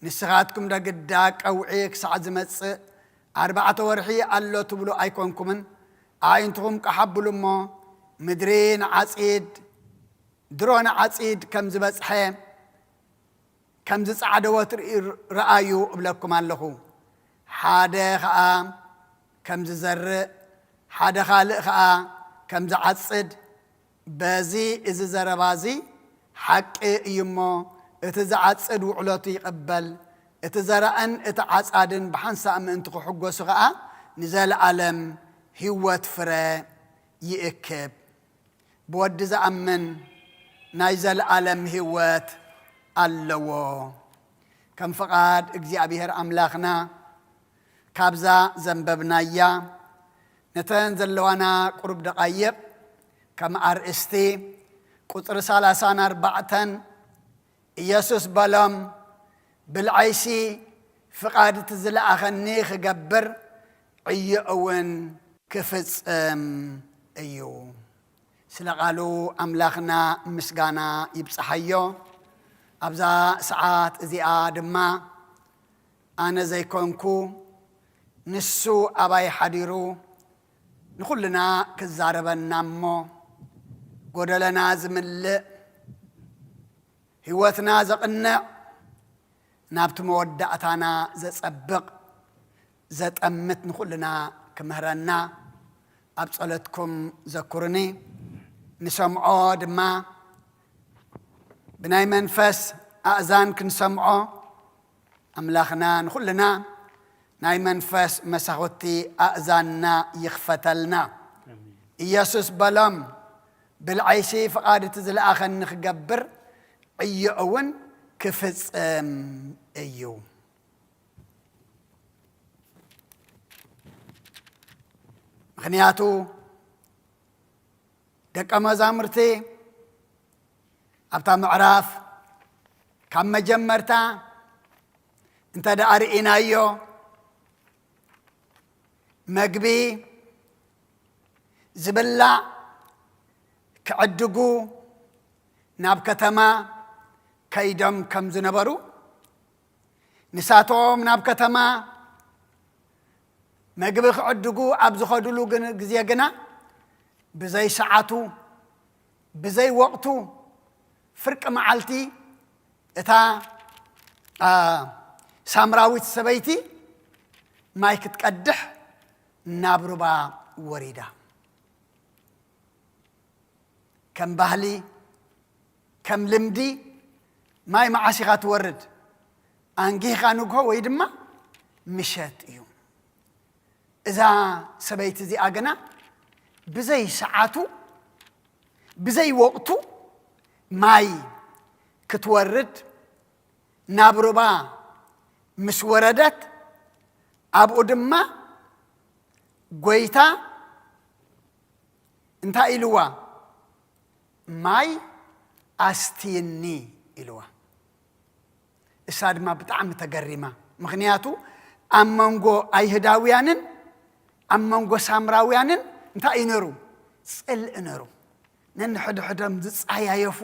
ንስኻትኩም ዶ ግዳ ቀውዒ ክሳዕ ዝመጽእ ኣርባዕተ ወርሒ ኣሎ ትብሉ ኣይኮንኩምን? ኣዒንትኹም ቃሕ ኣብሉ እሞ፣ ምድሪ ንዓጺድ፣ ድሮ ንዓጺድ ከም ዝበጽሐ፣ ከም ዝጻዕደወ ትርኢ-፣ ረኣዩ እብለኩም ኣለኹ። ሓደ ኸኣ ከም ዝዘርእ፣ ሓደ ካልእ ኸኣ ከም ዝዓጽድ፣ በዚ እዚ ዘረባ እዚ ሓቂ እዩ እሞ፣ እቲ ዝዓጽድ ውዕለቱ ይቕበል፣ እቲ ዘራእን እቲ ዓጻድን ብሓንሳእ ምእንቲ ክሕጎሱ ኸኣ ንዘለኣለም ህይወት ፍረ ይእክብ። ብወዲ ዝኣምን ናይ ዘለኣለም ህይወት ኣለዎ። ከም ፍቓድ እግዚኣብሔር ኣምላኽና ካብዛ ዘንበብናያ ነተን ዘለዋና ቁሩብ ደቓይቕ ከም ኣርእስቲ ቁጽሪ ሰላሳን ኣርባዕተን ኢየሱስ በሎም፣ "ብልዐይሲ ፍቓድ እቲ ዝለኣኸኒ ክገብር፣ ዕዮ እውን ክፍጽም እዩ።" ስለ ቃሉ ኣምላኽና ምስጋና ይብጽሓዮ። ኣብዛ ሰዓት እዚኣ ድማ ኣነ ዘይኮንኩ፣ ንሱ ኣባይ ሓዲሩ ንኹልና ክዛረበና እሞ፣ ጎደለና ዝምልእ፣ ህይወትና ዘቕንዕ፣ ናብቲ መወዳእታና ዘጸብቕ፣ ዘጠምት ንኹልና ክምህረና ኣብ ጸሎትኩም ዘኩርኒ። ንሰምዖ ድማ ብናይ መንፈስ ኣእዛን ክንሰምዖ ኣምላኽና ንኹልና ናይ መንፈስ መሳኹቲ ኣእዛንና ይኽፈተልና። ኣሜን። ኢየሱስ በሎም፣ "ብልዐይሲ ፍቓድ እቲ ዝለኣኸኒ ክገብር፣ ዕዮ እውን ክፍጽም እዩ።" ምኽንያቱ ደቀ መዛሙርቲ ኣብታ ምዕራፍ ካብ መጀመርታ እንተ ደኣ ርኢናዮ፣ መግቢ ዝብላዕ ክዕድጉ ናብ ከተማ ከይዶም ከም ዝነበሩ፣ ንሳቶም ናብ ከተማ መግቢ ክዕድጉ ኣብ ዝኸድሉ ግን-፣ ግዜ ግና ብዘይ ሰዓቱ፣ ብዘይ ወቕቱ፣ ፍርቂ መዓልቲ እታ፣ ኣ፣ ሳምራዊት ሰበይቲ ማይ ክትቀድሕ ናብ ሩባ ወሪዳ። ከም ባህሊ፣ ከም ልምዲ ማይ መዓስ ኢኻ ትወርድ? ኣንጊህኻ ንግሆ ወይ ድማ ምሸት እዩ። እዛ ሰበይቲ እዚኣ ግና ብዘይ ሰዓቱ፣ ብዘይ ወቕቱ ማይ ክትወርድ ናብ ሩባ ምስ ወረደት፣ ኣብኡ ድማ ጐይታ እንታይ ኢልዋ? "ማይ ኣስትይኒ" ኢልዋ። እሳ ድማ ብጣዕሚ ተገሪማ። ምኽንያቱ ኣብ መንጎ ኣይሁዳውያንን ኣብ መንጎ ሳምራውያንን እንታይ እዩ ነይሩ? ጽልኢ ነይሩ። ነንሕድሕዶም ዝጸያየፉ፣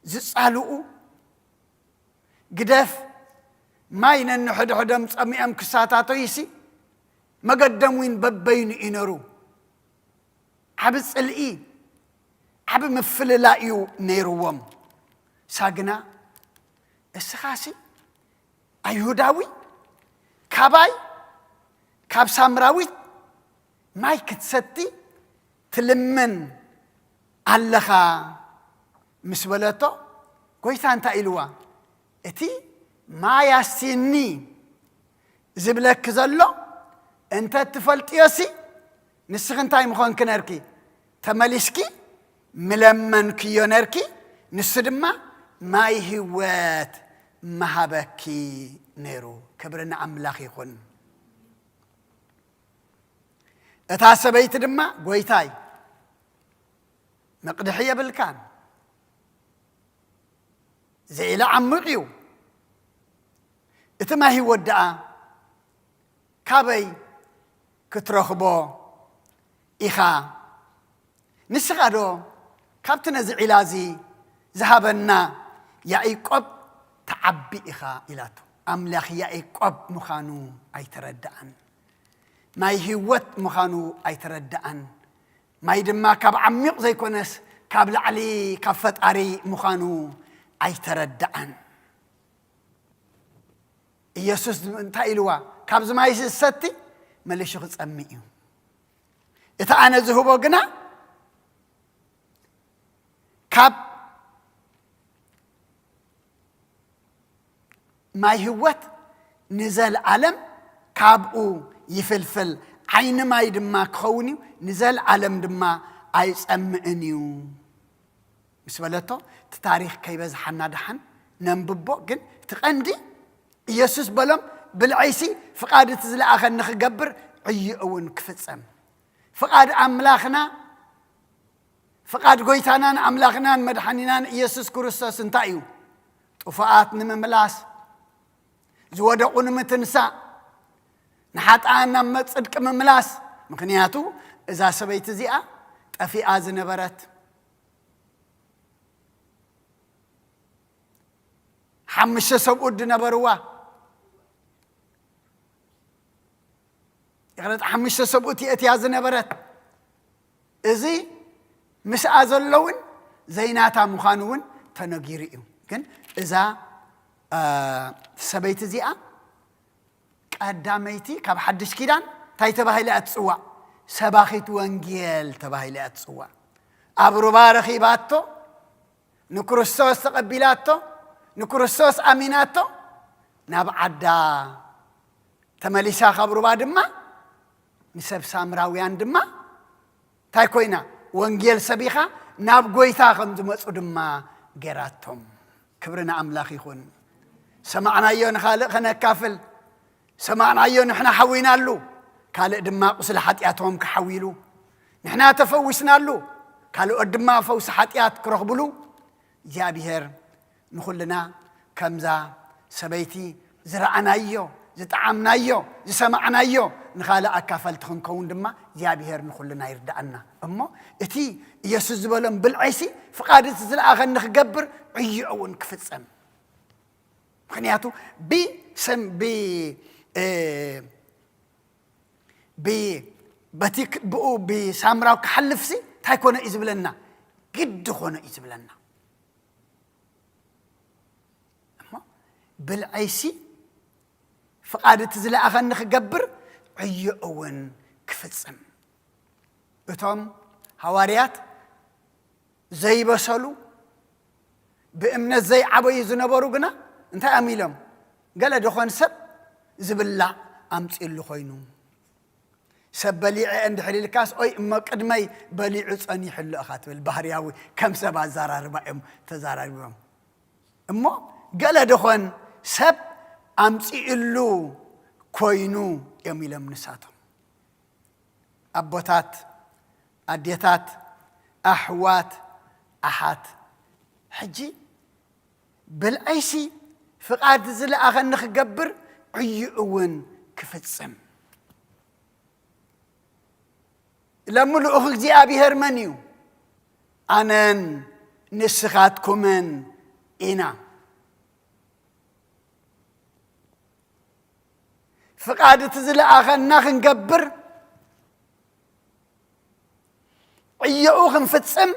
ዝጻልኡ፣ ግደፍ፣ ማይ ነንሕድሕዶም ጸሚኦም ክሳታተዩሲ መገዶም እውን በበይኑ እዩ ነይሩ። ዓቢ ጽልኢ፣ ዓቢ ምፍልላይ እዩ ነይርዎም። ሳግና፣ እስኻሲ ኣይሁዳዊ፣ ካባይ፣ ካብ ሳምራዊት ማይ ክትሰቲ ትልምን ኣለኻ ምስ በለቶ፣ ጐይታ እንታይ ኢልዋ? እቲ ማይ ኣስቲኒ ዝብለኪ ዘሎ እንተ ትፈልጥዮሲ፣ ንስኺ እንታይ ምኾንኪ ነርኪ? ተመሊስኪ ምለመንክዮ ነርኪ፣ ንሱ ድማ ማይ ህይወት ምሃበኪ ነይሩ። ክብሪ ንኣምላኽ ይኹን። እታ ሰበይቲ ድማ፣ "ጐይታይ፣ መቕድሒ የብልካን፣ ዝዒለ ዓሚቕ እዩ፣ እቲ ማይ ህይወት ደኣ ካበይ ክትረኽቦ ኢኻ? ንስኻ ዶ ካብቲ ነዚ ዒላ እዚ ዝሃበና ያኢቆብ ትዓቢ ኢኻ ኢላቶ። ኣምላኽ ያዕቆብ ምዃኑ ኣይተረድኣን። ማይ ህይወት ምዃኑ ኣይተረድኣን። ማይ ድማ ካብ ዓሚቕ ዘይኮነስ ካብ ላዕሊ ካብ ፈጣሪ ምዃኑ ኣይተረድኣን። ኢየሱስ እንታይ ኢልዋ? "ካብዚ ማይ ዝሰቲ መሊሹ ክጸምእ እዩ። እቲ ኣነ ዝህቦ ግና ካብ ማይ ህይወት ንዘለኣለም ካብኡ ይፍልፍል፣ ዓይኒ ማይ ድማ ክኸውን እዩ፣ ንዘለኣለም ድማ ኣይጸምእን እዩ" ምስ በለቶ፣ እቲ ታሪኽ ከይበዝሓና ደሓን ነንብቦ። ግን እቲ ቀንዲ ኢየሱስ በሎም፣ "ብልዐይሲ ፍቓድ እቲ ዝለኣኸኒ ክገብር፣ ዕዩ እውን ክፍጸም።" ፍቓድ ኣምላኽና፣ ፍቓድ ጎይታናን ኣምላኽናን መድሓኒናን ኢየሱስ ክርስቶስ እንታይ እዩ? ጥፉኣት ንምምላስ፣ ዝወደቑ ንምትንሳእ፣ ንሓጥኣን ናብ መ-፣ ጽድቂ ምምላስ። ምኽንያቱ እዛ ሰበይቲ እዚኣ ጠፊኣ ዝነበረት፣ ሓሙሽተ ሰብኡት ዝነበርዋ፣ ይቕረታ፣ ሓሙሽተ ሰብኡት የእትያ ዝነበረት፣ እዚ ምስኣ ዘሎ እውን ዘይናታ ምዃኑ እውን ተነጊሩ እዩ። ግን እዛ፣ እ፣ ሰበይቲ እዚኣ ቀዳመይቲ ካብ ሓድሽ ኪዳን እንታይ ተባሂላ እያ ትጽዋዕ? ሰባኺት ወንጌል ተባሂላ እያ ትጽዋዕ። ኣብ ሩባ ረኺባቶ፣ ንክርስቶስ ተቐቢላቶ፣ ንክርስቶስ ኣሚናቶ፣ ናብ ዓዳ ተመሊሳ፣ ካብ ሩባ ድማ ንሰብ ሳምራውያን ድማ እንታይ ኮይና? ወንጌል ሰቢኻ ናብ ጎይታ ከም ዝመጹ ድማ ገይራቶም። ክብሪ ንኣምላኽ ይኹን። ሰማዕናዮ ንኻልእ ከነካፍል፣ ሰማዕናዮ ንሕና ሓዊናሉ፣ ካልእ ድማ ቁስሊ ሓጢኣቶም ክሓዊሉ፣ ንሕና ተፈዊስናሉ፣ ካልኦት ድማ ፈውሲ ሓጢኣት ክረኽብሉ እግዚኣብሔር ንኹልና ከምዛ ሰበይቲ ዝረኣናዮ፣ ዝጠዓምናዮ፣ ዝሰማዕናዮ ንኻልእ ኣካፈልቲ ክንከውን ድማ እግዚኣብሔር ንኹልና ይርድኣና። እሞ እቲ ኢየሱስ ዝበሎም፣ "ብልዐይሲ ፍቓድ እቲ ዝለኣኸኒ ክገብር፣ ዕዮ እውን ክፍጸም።" ምኽንያቱ ብሰም-፣ ብ-፣ እ፣ ብ-፣ በቲ ክ-፣ ብኡ ብሳምራዊ ክሓልፍሲ እንታይ ኮነ እዩ ዝብለና? ግዲ ኮነ እዩ ዝብለና። እሞ ብልዐይሲ ፍቓድ እቲ ዝለኣኸኒ ክገብር፣ ዕዮ እውን ክፍጽም። እቶም ሃዋርያት ዘይበሰሉ፣ ብእምነት ዘይዓበዩ ዝነበሩ ግና እንታይ እዮም ኢሎም? "ገለ ደኾን ሰብ ዝብላዕ ኣምጺእሉ ኮይኑ?" ሰብ በሊዐ እንድሕር ኢልካስ፣ "ኦይ እሞ ቅድመይ በሊዑ ጸኒሑ ኣሎ" እኻ ትብል። ባህርያዊ ከም ሰብ ኣዘራርባ እዮም ተዘራሪቦም። እሞ "ገለ ደኾን ሰብ ኣምጺእሉ ኮይኑ" እዮም ኢሎም ንሳቶም። ኣቦታት፣ ኣዴታት፣ ኣሕዋት፣ ኣሓት፣ ሕጂ ብልዐይሲ ፍቓድ ዝለኣኸኒ ክገብር፣ ዕዩ እውን ክፍጽም። ሎሚ ልኡኽ እግዚኣብሔር መን እዩ? ኣነን ንስኻትኩምን ኢና። ፍቓድ እቲ ዝለኣኸና ክንገብር፣ ዕዮኡ ክንፍጽም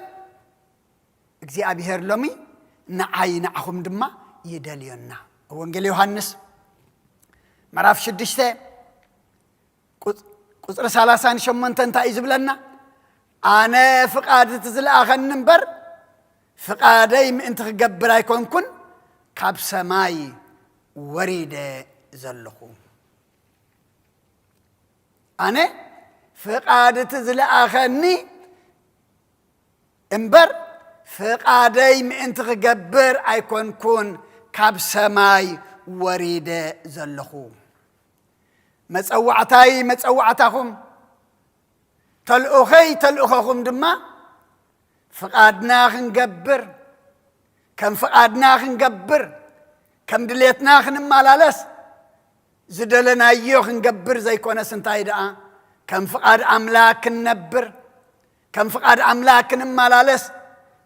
እግዚኣብሔር ሎሚ ንዓይ ንዓኹም ድማ ይደልዮና። ወንጌል ዮሃንስ ምዕራፍ ሽዱሽተ ቁጽ-፣ ቁጽሪ ሰላሳን ሸሞንተ እንታይ እዩ ዝብለና? "ኣነ ፍቓድ እቲ ዝለኣኸኒ እምበር፣ ፍቓደይ ምእንቲ ክገብር ኣይኮንኩን ካብ ሰማይ ወሪደ ዘለኹ። ኣነ ፍቓድ እቲ ዝለኣኸኒ እምበር፣ ፍቓደይ ምእንቲ ክገብር ኣይኮንኩን ካብ ሰማይ ወሪደ ዘለኹ። መጸዋዕታይ መጸዋዕታኹም፣ ተልእኾይ ተልእኾኹም ድማ፣ ፍቓድና ክንገብር፣ ከም ፍቓድና ክንገብር፣ ከም ድሌትና ክንመላለስ፣ ዝደለናዮ ክንገብር ዘይኮነስ፣ እንታይ ደኣ፣ ከም ፍቓድ ኣምላክ ክንነብር፣ ከም ፍቓድ ኣምላክ ክንመላለስ፣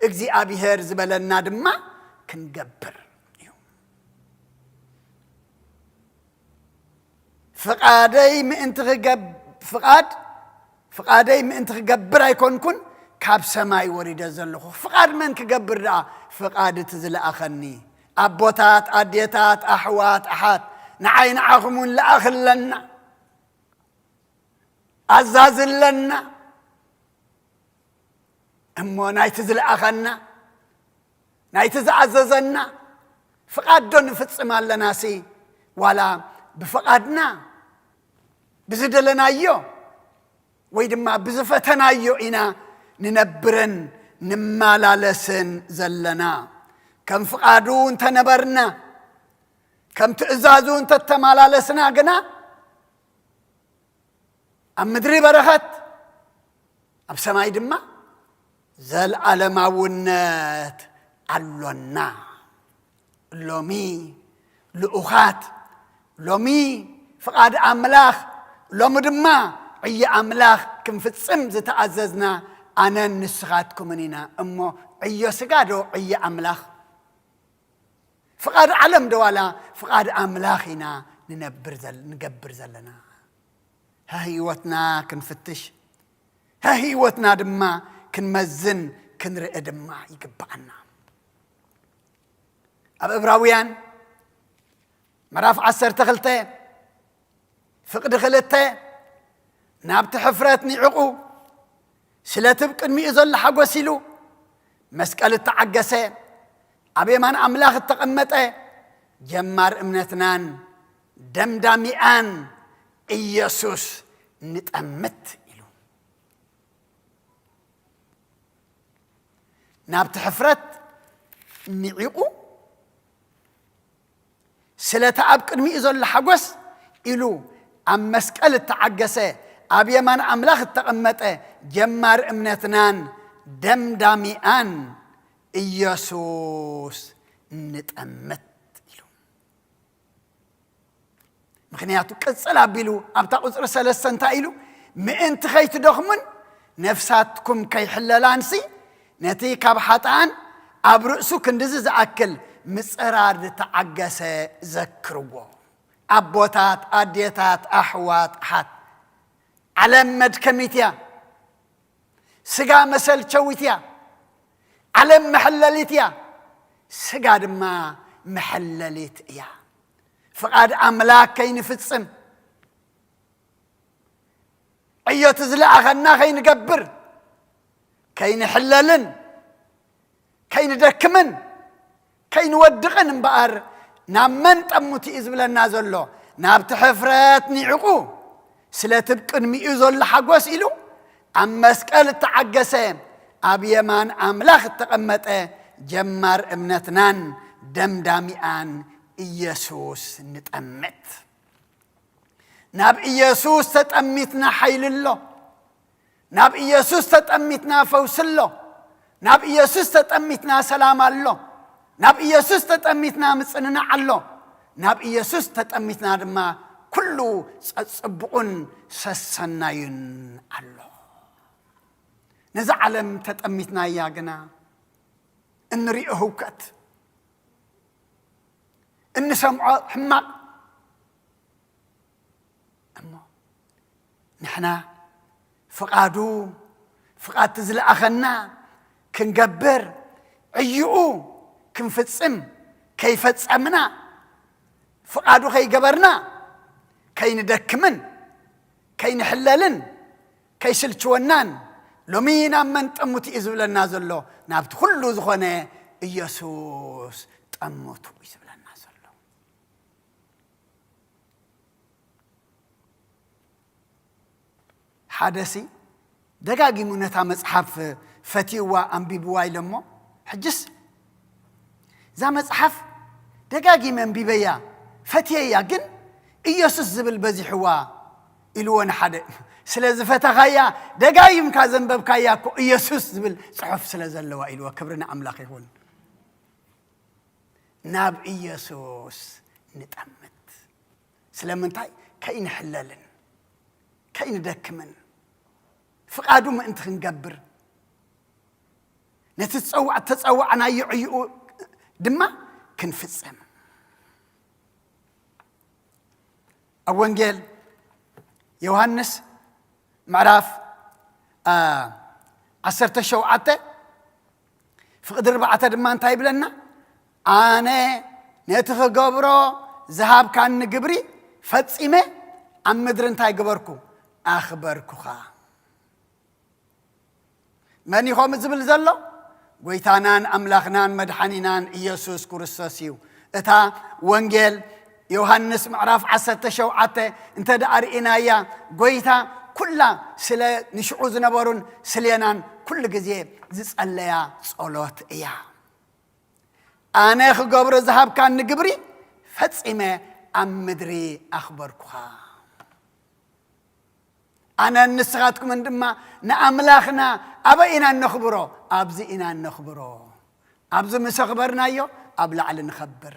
እግዚኣብሔር ዝበለና ድማ ክንገብር እዩ። ፍቓደይ ምእንቲ ክገብ-፣ ፍቓድ፣ ፍቓደይ ምእንቲ ክገብር ኣይኮንኩን ካብ ሰማይ ወሪደ ዘለኹ። ፍቓድ መን ክገብር ደኣ? ፍቓድ እቲ ዝለኣኸኒ። ኣቦታት፣ ኣዴታት፣ ኣሕዋት፣ ኣሓት፣ ንዓይ ንዓኹም እውን ለኣኽለና፣ ኣዛዝለና። እሞ ናይቲ ዝለኣኸና፣ ናይቲ ዝኣዘዘና ፍቓድ ዶ ንፍጽም ኣለናሲ? ዋላ ብፍቓድና፣ ብዝደለናዮ ወይ ድማ ብዝፈተናዮ ኢና ንነብርን ንመላለስን ዘለና? ከም ፍቓዱ እንተነበርና፣ ከም ትእዛዙ እንተተመላለስና ግና፣ ኣብ ምድሪ በረኸት፣ ኣብ ሰማይ ድማ ዘልኣለማውነት ኣሎና። ሎሚ ልኡኻት፣ ሎሚ ፍቓድ ኣምላኽ፣ ሎሚ ድማ ዕዮ ኣምላኽ ክንፍጽም ዝተኣዘዝና ኣነን ንስኻትኩምን ኢና። እሞ ዕዮ ስጋ ዶ ዕዮ ኣምላኽ? ፍቓድ ዓለም ዶ ዋላ ፍቓድ ኣምላኽ ኢና ንነብር ዘል-፣ ንገብር ዘለና? ህይወትና ክንፍትሽ፣ ህይወትና ድማ ክንመዝን ክንርኢ ድማ ይግብኣና። ኣብ ዕብራውያን ምዕራፍ ዓሰርተ ክልተ ፍቕዲ ክልተ፣ ናብቲ ሕፍረት ንዒቑ፣ ስለቲ ብቅድሚኡ ዘሎ ሓጎስ ኢሉ፣ መስቀል እተዓገሰ፣ ኣብ የማን ኣምላኽ እተቐመጠ፣ ጀማር እምነትናን ደምዳሚኣን ኢየሱስ ንጠምት ኢሉ። ናብቲ ሕፍረት ንዒቑ፣ ስለቲ ኣብ ቅድሚኡ ዘሎ ሓጎስ ኢሉ ኣብ መስቀል እተዓገሰ፣ ኣብ የማን ኣምላኽ እተቐመጠ፣ ጀማር እምነትናን ደምዳሚኣን ኢየሱስ ንጠምት ኢሉ። ምኽንያቱ ቅጽል ኣቢሉ ኣብታ ቁጽሪ ሰለስተ እንታይ ኢሉ? ምእንቲ ከይትደኽሙን ነፍሳትኩም ከይሕለላንሲ፣ ነቲ ካብ ሓጥኣን ኣብ ርእሱ ክንድዚ ዝኣክል ምጽራር ዝተዓገሰ ዘክርዎ። ኣቦታት፣ ኣዴታት፣ ኣሕዋት፣ ኣሓት፣ ዓለም መድከሚት እያ። ስጋ መሰልቸዊት እያ። ዓለም መሐለሊት እያ። ስጋ ድማ መሐለሊት እያ። ፍቓድ ኣምላኽ ከይንፍጽም፣ ዕዮ እቲ ዝለኣኸና ከይንገብር፣ ከይንሕለልን ከይንደክምን ከይንወድቕን እምበኣር፣ ናብ መን ጠምቱ እዩ ዝብለና ዘሎ? ናብቲ ሕፍረት ንዒቑ፣ ስለቲ ብቅድሚኡ ዘሎ ሓጎስ ኢሉ፣ ኣብ መስቀል እተዓገሰ፣ ኣብ የማን ኣምላኽ እተቐመጠ፣ ጀማር እምነትናን ደምዳሚኣን ኢየሱስ ንጠምት። ናብ ኢየሱስ ተጠሚትና ሓይሊ ኣሎ። ናብ ኢየሱስ ተጠሚትና ፈውሲ ኣሎ። ናብ ኢየሱስ ተጠሚትና ሰላም ኣሎ። ናብ ኢየሱስ ተጠሚትና ምጽንናዕ ኣሎ። ናብ ኢየሱስ ተጠሚትና ድማ ኩሉ ጸጽቡቑን ሰሰናዩን ኣሎ። ነዛ ዓለም ተጠሚትናያ ግና፣ እንሪኦ ህውከት፣ እንሰምዖ ሕማቕ፣ እሞ ንሕና ፍቓዱ፣ ፍቓድ እቲ ዝለኣኸና ክንገብር፣ ዕይኡ ክንፍጽም ከይፈጸምና፣ ፍቓዱ ከይገበርና፣ ከይንደክምን ከይንሕለልን ከይስልችወናን፣ ሎሚ ናብ መን ጠምቱ እዩ ዝብለና ዘሎ? ናብቲ ኩሉ ዝኾነ ኢየሱስ ጠምቱ እዩ ዝብለና ዘሎ። ሓደሲ ደጋጊሙ ነታ መጽሓፍ ፈትይዋ ኣንቢብዋ ኢሎሞ፣ ሕጅስ እዛ መጽሓፍ ደጋጊመ ኣንቢበያ፣ ፈትየያ፣ ግን ኢየሱስ ዝብል በዚሕዋ ኢልዎ ንሓደ። ስለ ዝፈተኻያ፣ ደጋጊምካ ዘንበብካያ እኮ ኢየሱስ ዝብል ጽሑፍ ስለ ዘለዋ ኢልዎ። ክብሪ ንኣምላኽ ይኹን። ናብ ኢየሱስ ንጠምት። ስለምንታይ? ከይንሕለልን ከይንደክምን፣ ፍቓዱ ምእንቲ ክንገብር፣ ነቲ ዝጸዋዕ-፣ እተጸዋዕናዮ ዕይኡ ድማ ክንፍጽም። ኣብ ወንጌል ዮሃንስ ምዕራፍ፣ አ፣ ዓሰርተ ሸውዓተ ፍቕዲ ኣርባዕተ ድማ እንታይ ይብለና? "ኣነ ነቲ ክገብሮ ዝሃብካኒ ግብሪ ፈጺመ ኣብ ምድሪ እንታይ ገበርኩ? ኣኽበርኩኻ።" መን እዩ ከምኡ ዝብል ዘሎ? ጎይታናን ኣምላኽናን መድሓኒናን ኢየሱስ ክርስቶስ እዩ። እታ ወንጌል ዮሃንስ ምዕራፍ ዓሰርተ ሸውዓተ እንተ ደኣ ርኢናያ፣ ጎይታ ኩላ ስለ ንሽዑ ዝነበሩን ስሌናን ኩሉ ግዜ ዝጸለያ ጸሎት እያ። "ኣነ ክገብሮ ዝሃብካኒ ግብሪ ፈጺመ ኣብ ምድሪ ኣኽበርኩኻ።" ኣነን ንስኻትኩምን ድማ ንኣምላኽና ኣበይ ኢና እነኽብሮ? ኣብዚ ኢና እነኽብሮ። ኣብዚ ምስ ኣኽበርናዮ ኣብ ላዕሊ ንኸብር።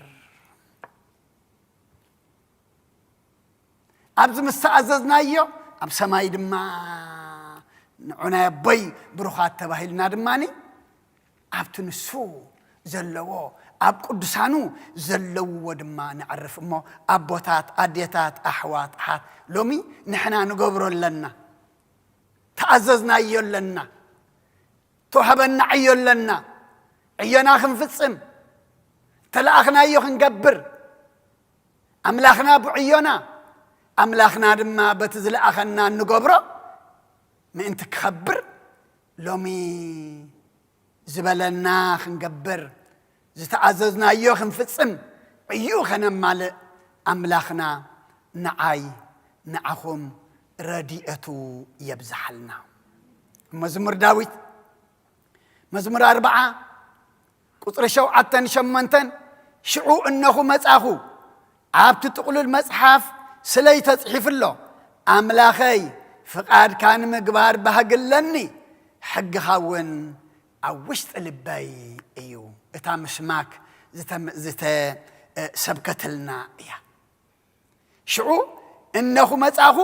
ኣብዚ ምስ ተኣዘዝናዮ ኣብ ሰማይ ድማ ንዑ ናይ ኣቦይ ብሩኻት ተባሂልና ድማኒ ኣብቲ ንሱ ዘለዎ፣ ኣብ ቅዱሳኑ ዘለውዎ ድማ ነዕርፍ። እሞ ኣቦታት፣ ኣዴታት፣ ኣሕዋት፣ ኣሓት፣ ሎሚ ንሕና ንገብሮ ኣለና፣ ተኣዘዝናዮ ኣለና፣ ተዋህበና ዕዮ ኣለና። ዕዮና ክንፍጽም፣ ተለኣኽናዮ ክንገብር፣ ኣምላኽና ብዕዮና፣ ኣምላኽና ድማ በቲ ዝለኣኸና እንገብሮ ምእንቲ ክኸብር፣ ሎሚ ዝበለና ክንገብር፣ ዝተኣዘዝናዮ ክንፍጽም፣ ዕዩኡ ከነማልእ ኣምላኽና ንዓይ ንዓኹም ረድኤቱ የብዝሓልና። መዝሙር ዳዊት መዝሙር ኣርብዓ ቁጽሪ ሸውዓተን ሸሞንተን፣ "ሽዑ እነኹ መጻኹ፣ ኣብቲ ጥቕሉል መጽሓፍ ስለይ ተጽሒፉ ኣሎ፣ ኣምላኸይ፣ ፍቓድካ ንምግባር ባህጊ ኣለኒ፣ ሕግኻ እውን ኣብ ውሽጢ ልበይ እዩ።" እታ ምስማክ ዝተም-፣ ዝተ-፣ እ፣ ሰብከትልና እያ። ሽዑ እነኹ መጻኹ፣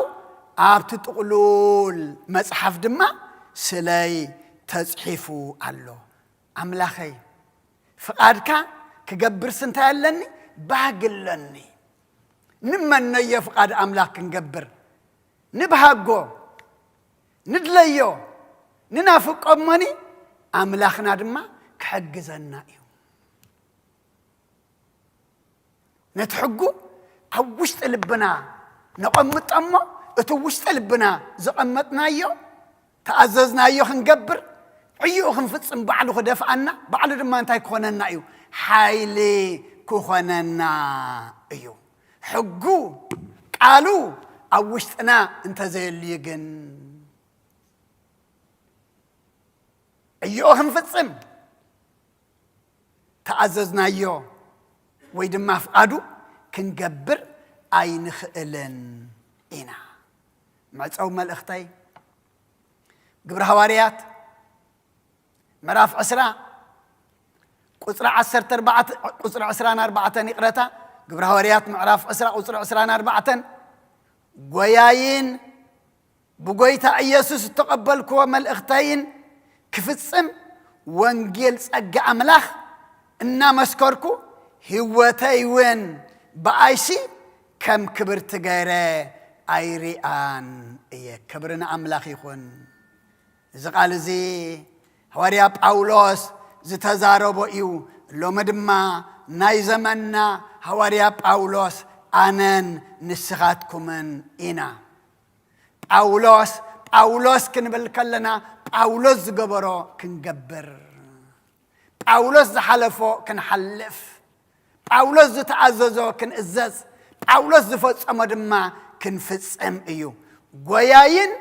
ኣብቲ ጥቕሉል መጽሓፍ ድማ ስለይ ተጽሒፉ ኣሎ። ኣምላኸይ፣ ፍቓድካ ክገብርስ እንታይ ኣለኒ? ባህጊ ኣለኒ። ንመነዮ ፍቓድ ኣምላኽ ክንገብር ንብሃጎ፣ ንድለዮ፣ ንናፍቆ እሞኒ፣ ኣምላኽና ድማ ክሕግዘና እዩ። ነቲ ሕጉ ኣብ ውሽጢ ልብና ነቐምጦ እሞ፣ እቲ ውሽጢ ልብና ዘቐመጥናዮ፣ ተኣዘዝናዮ ክንገብር፣ ዕዩኡ ክንፍጽም ባዕሉ ክደፍኣና፣ ባዕሉ ድማ እንታይ ክኾነና እዩ? ሓይሊ ክኾነና እዩ። ሕጉ፣ ቃሉ ኣብ ውሽጥና እንተዘየልዩ ግን፣ ዕዮኡ ክንፍጽም፣ ተኣዘዝናዮ ወይ ድማ ፍቓዱ ክንገብር ኣይንኽእልን ኢና። መዕጸዊ መልእኽተይ፣ ግብሪ ሃዋርያት ምዕራፍ ዕስራ ቁጽሪ ዓሰርተ ኣርባዕተ፣ ቁጽሪ ዕስራን ኣርባዕተን፣ ይቕረታ፣ ግብሪ ሃዋርያት ምዕራፍ ዕስራ ቁጽሪ ዕስራን ኣርባዕተን፣ ጎያይን ብጎይታ ኢየሱስ እተቐበልክዎ መልእኽተይን ክፍጽም፣ ወንጌል ጸጋ ኣምላኽ እናመስከርኩ፣ ህይወተይ እውን ብኣይሲ ከም ክብርቲ ገይረ ኣይሪኣን እየ። ክብሪ ንኣምላኽ ይኹን። እዚ ቃል እዚ ሃዋርያ ጳውሎስ ዝተዛረቦ እዩ። ሎሚ ድማ ናይ ዘመንና ሃዋርያ ጳውሎስ ኣነን ንስኻትኩምን ኢና። ጳውሎስ፣ ጳውሎስ ክንብል ከለና፣ ጳውሎስ ዝገበሮ ክንገብር፣ ጳውሎስ ዝሓለፎ ክንሓልፍ፣ ጳውሎስ ዝተኣዘዞ ክንእዘዝ፣ ጳውሎስ ዝፈጸሞ ድማ ክንፍጽም እዩ። ጎያይን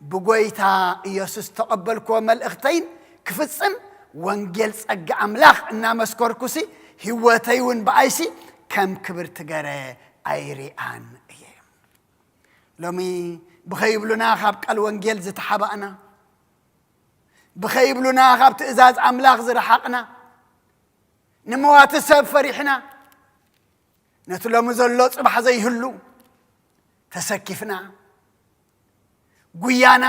ብጎይታ ኢየሱስ ተቐበልክዎ መልእኽተይን ክፍጽም፣ ወንጌል ጸጋ ኣምላኽ እናመስከርኩሲ፣ ህይወተይ እውን ብኣይሲ ከም ክብርቲ ገረ ኣይሪኣን እየ። ሎሚ ብኸይብሉና ካብ ቃል ወንጌል ዝተሓባእና፣ ብኸይብሉና ካብ ትእዛዝ ኣምላኽ ዝረሓቕና፣ ንመዋቲ ሰብ ፈሪሕና፣ ነቲ ሎሚ ዘሎ ጽባሕ ዘይህሉ ተሰኪፍና፣ ጉያና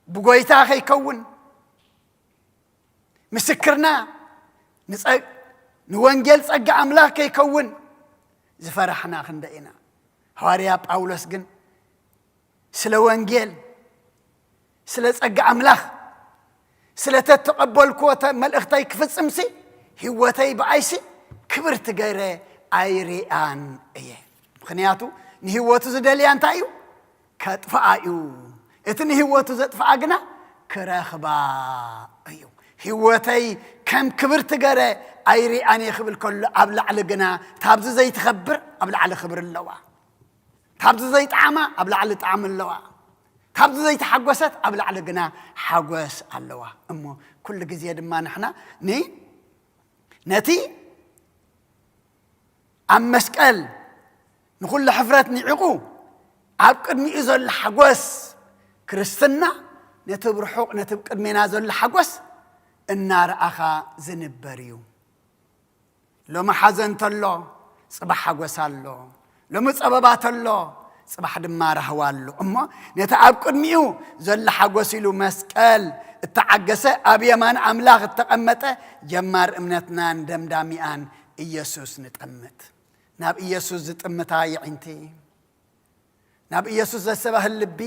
ብጎይታ ከይከውን፣ ምስክርና ንጸ-፣ ንወንጌል ጸጋ ኣምላኽ ከይከውን ዝፈራሕና ክንደይ ኢና። ሃዋርያ ጳውሎስ ግን ስለ ወንጌል፣ ስለ ጸጋ ኣምላኽ፣ ስለ ተተቐበልክዎ ተ-፣ መልእኽተይ ክፍጽምሲ፣ ህይወተይ ብኣይሲ ክብርቲ ገይረ ኣይሪኣን እየ። ምኽንያቱ ንህይወቱ ዝደልያ እንታይ እዩ? ከጥፍኣ እዩ። እቲ ንህይወቱ ዘጥፍኣ ግና ክረኽባ እዩ። ህይወተይ ከም ክብርቲ ገረ ኣይሪኣን እየ ክብል ከሎ፣ ኣብ ላዕሊ ግና ታብዚ ዘይትኸብር ኣብ ላዕሊ ክብሪ ኣለዋ። ካብዚ ዘይጠዓማ ኣብ ላዕሊ ጣዕሚ ኣለዋ። ካብዚ ዘይተሓጎሰት ኣብ ላዕሊ ግና ሓጎስ ኣለዋ። እሞ ኩሉ ግዜ ድማ ንሕና ን-፣ ነቲ ኣብ መስቀል ንኹሉ ሕፍረት ንዒቑ ኣብ ቅድሚኡ ዘሎ ሓጎስ ክርስትና፣ ነቲ ብርሑቕ፣ ነቲ ብቅድሜና ዘሎ ሓጎስ እናረኣኻ ዝንበር እዩ። ሎሚ ሓዘን ተሎ፣ ጽባሕ ሓጎስ ኣሎ። ሎሚ ጸበባ ተሎ፣ ጽባሕ ድማ ራህዋ ኣሎ። እሞ ነቲ ኣብ ቅድሚኡ ዘሎ ሓጎስ ኢሉ መስቀል እተዓገሰ፣ ኣብ የማን ኣምላኽ እተቐመጠ፣ ጀማር እምነትናን ደምዳሚኣን ኢየሱስ ንጠምት። ናብ ኢየሱስ ዝጥምታ የዒንቲ፣ ናብ ኢየሱስ ዘሰባህል ልቢ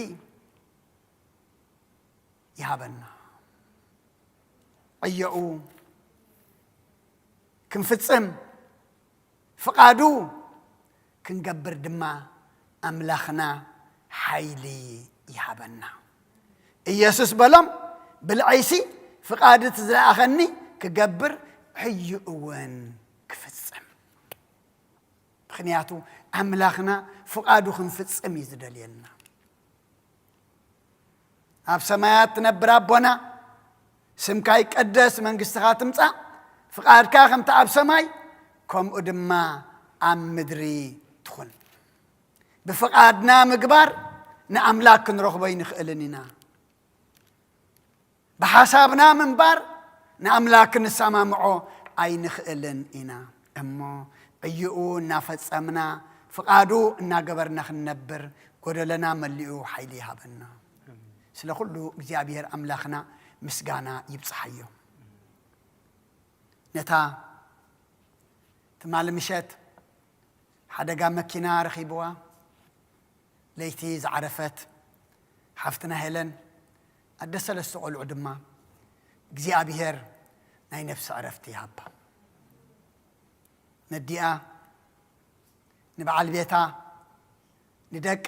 ይሃበና። ዕዮኡ ክንፍጽም፣ ፍቓዱ ክንገብር ድማ ኣምላኽና ሓይሊ ይሃበና። ኢየሱስ በሎም፣ "ብልዐይሲ ፍቓድ እቲ ዝለኣኸኒ ክገብር፣ ዕዩ እውን ክፍጽም።" ምኽንያቱ ኣምላኽና ፍቓዱ ክንፍጽም እዩ ዝደልየና። ኣብ ሰማያት ትነብር ኣቦና፣ ስምካ ይቀደስ፣ መንግስትኻ ትምጻእ፣ ፍቓድካ ከምቲ ኣብ ሰማይ ከምኡ ድማ ኣብ ምድሪ ትኹን። ብፍቓድና ምግባር ንኣምላክ ክንረኽቦ ኣይንኽእልን ኢና። ብሓሳብና ምንባር ንኣምላክ ክንሰማምዖ ኣይንኽእልን ኢና። እሞ ዕይኡ እናፈጸምና ፍቓዱ እናገበርና ክንነብር ጎደለና መሊኡ ሓይሊ ይሃበና። ስለ ኩሉ እግዚኣብሔር ኣምላኽና ምስጋና ይብጽሓዮ። ነታ ትማሊ ምሸት ሓደጋ መኪና ረኺብዋ ለይቲ ዝዓረፈት ሓፍትና ሄለን፣ ኣደ ሰለስተ ቆልዑ ድማ እግዚኣብሔር ናይ ነፍሲ ዕረፍቲ ይሃባ። ነዲኣ፣ ንበዓል ቤታ፣ ንደቃ፣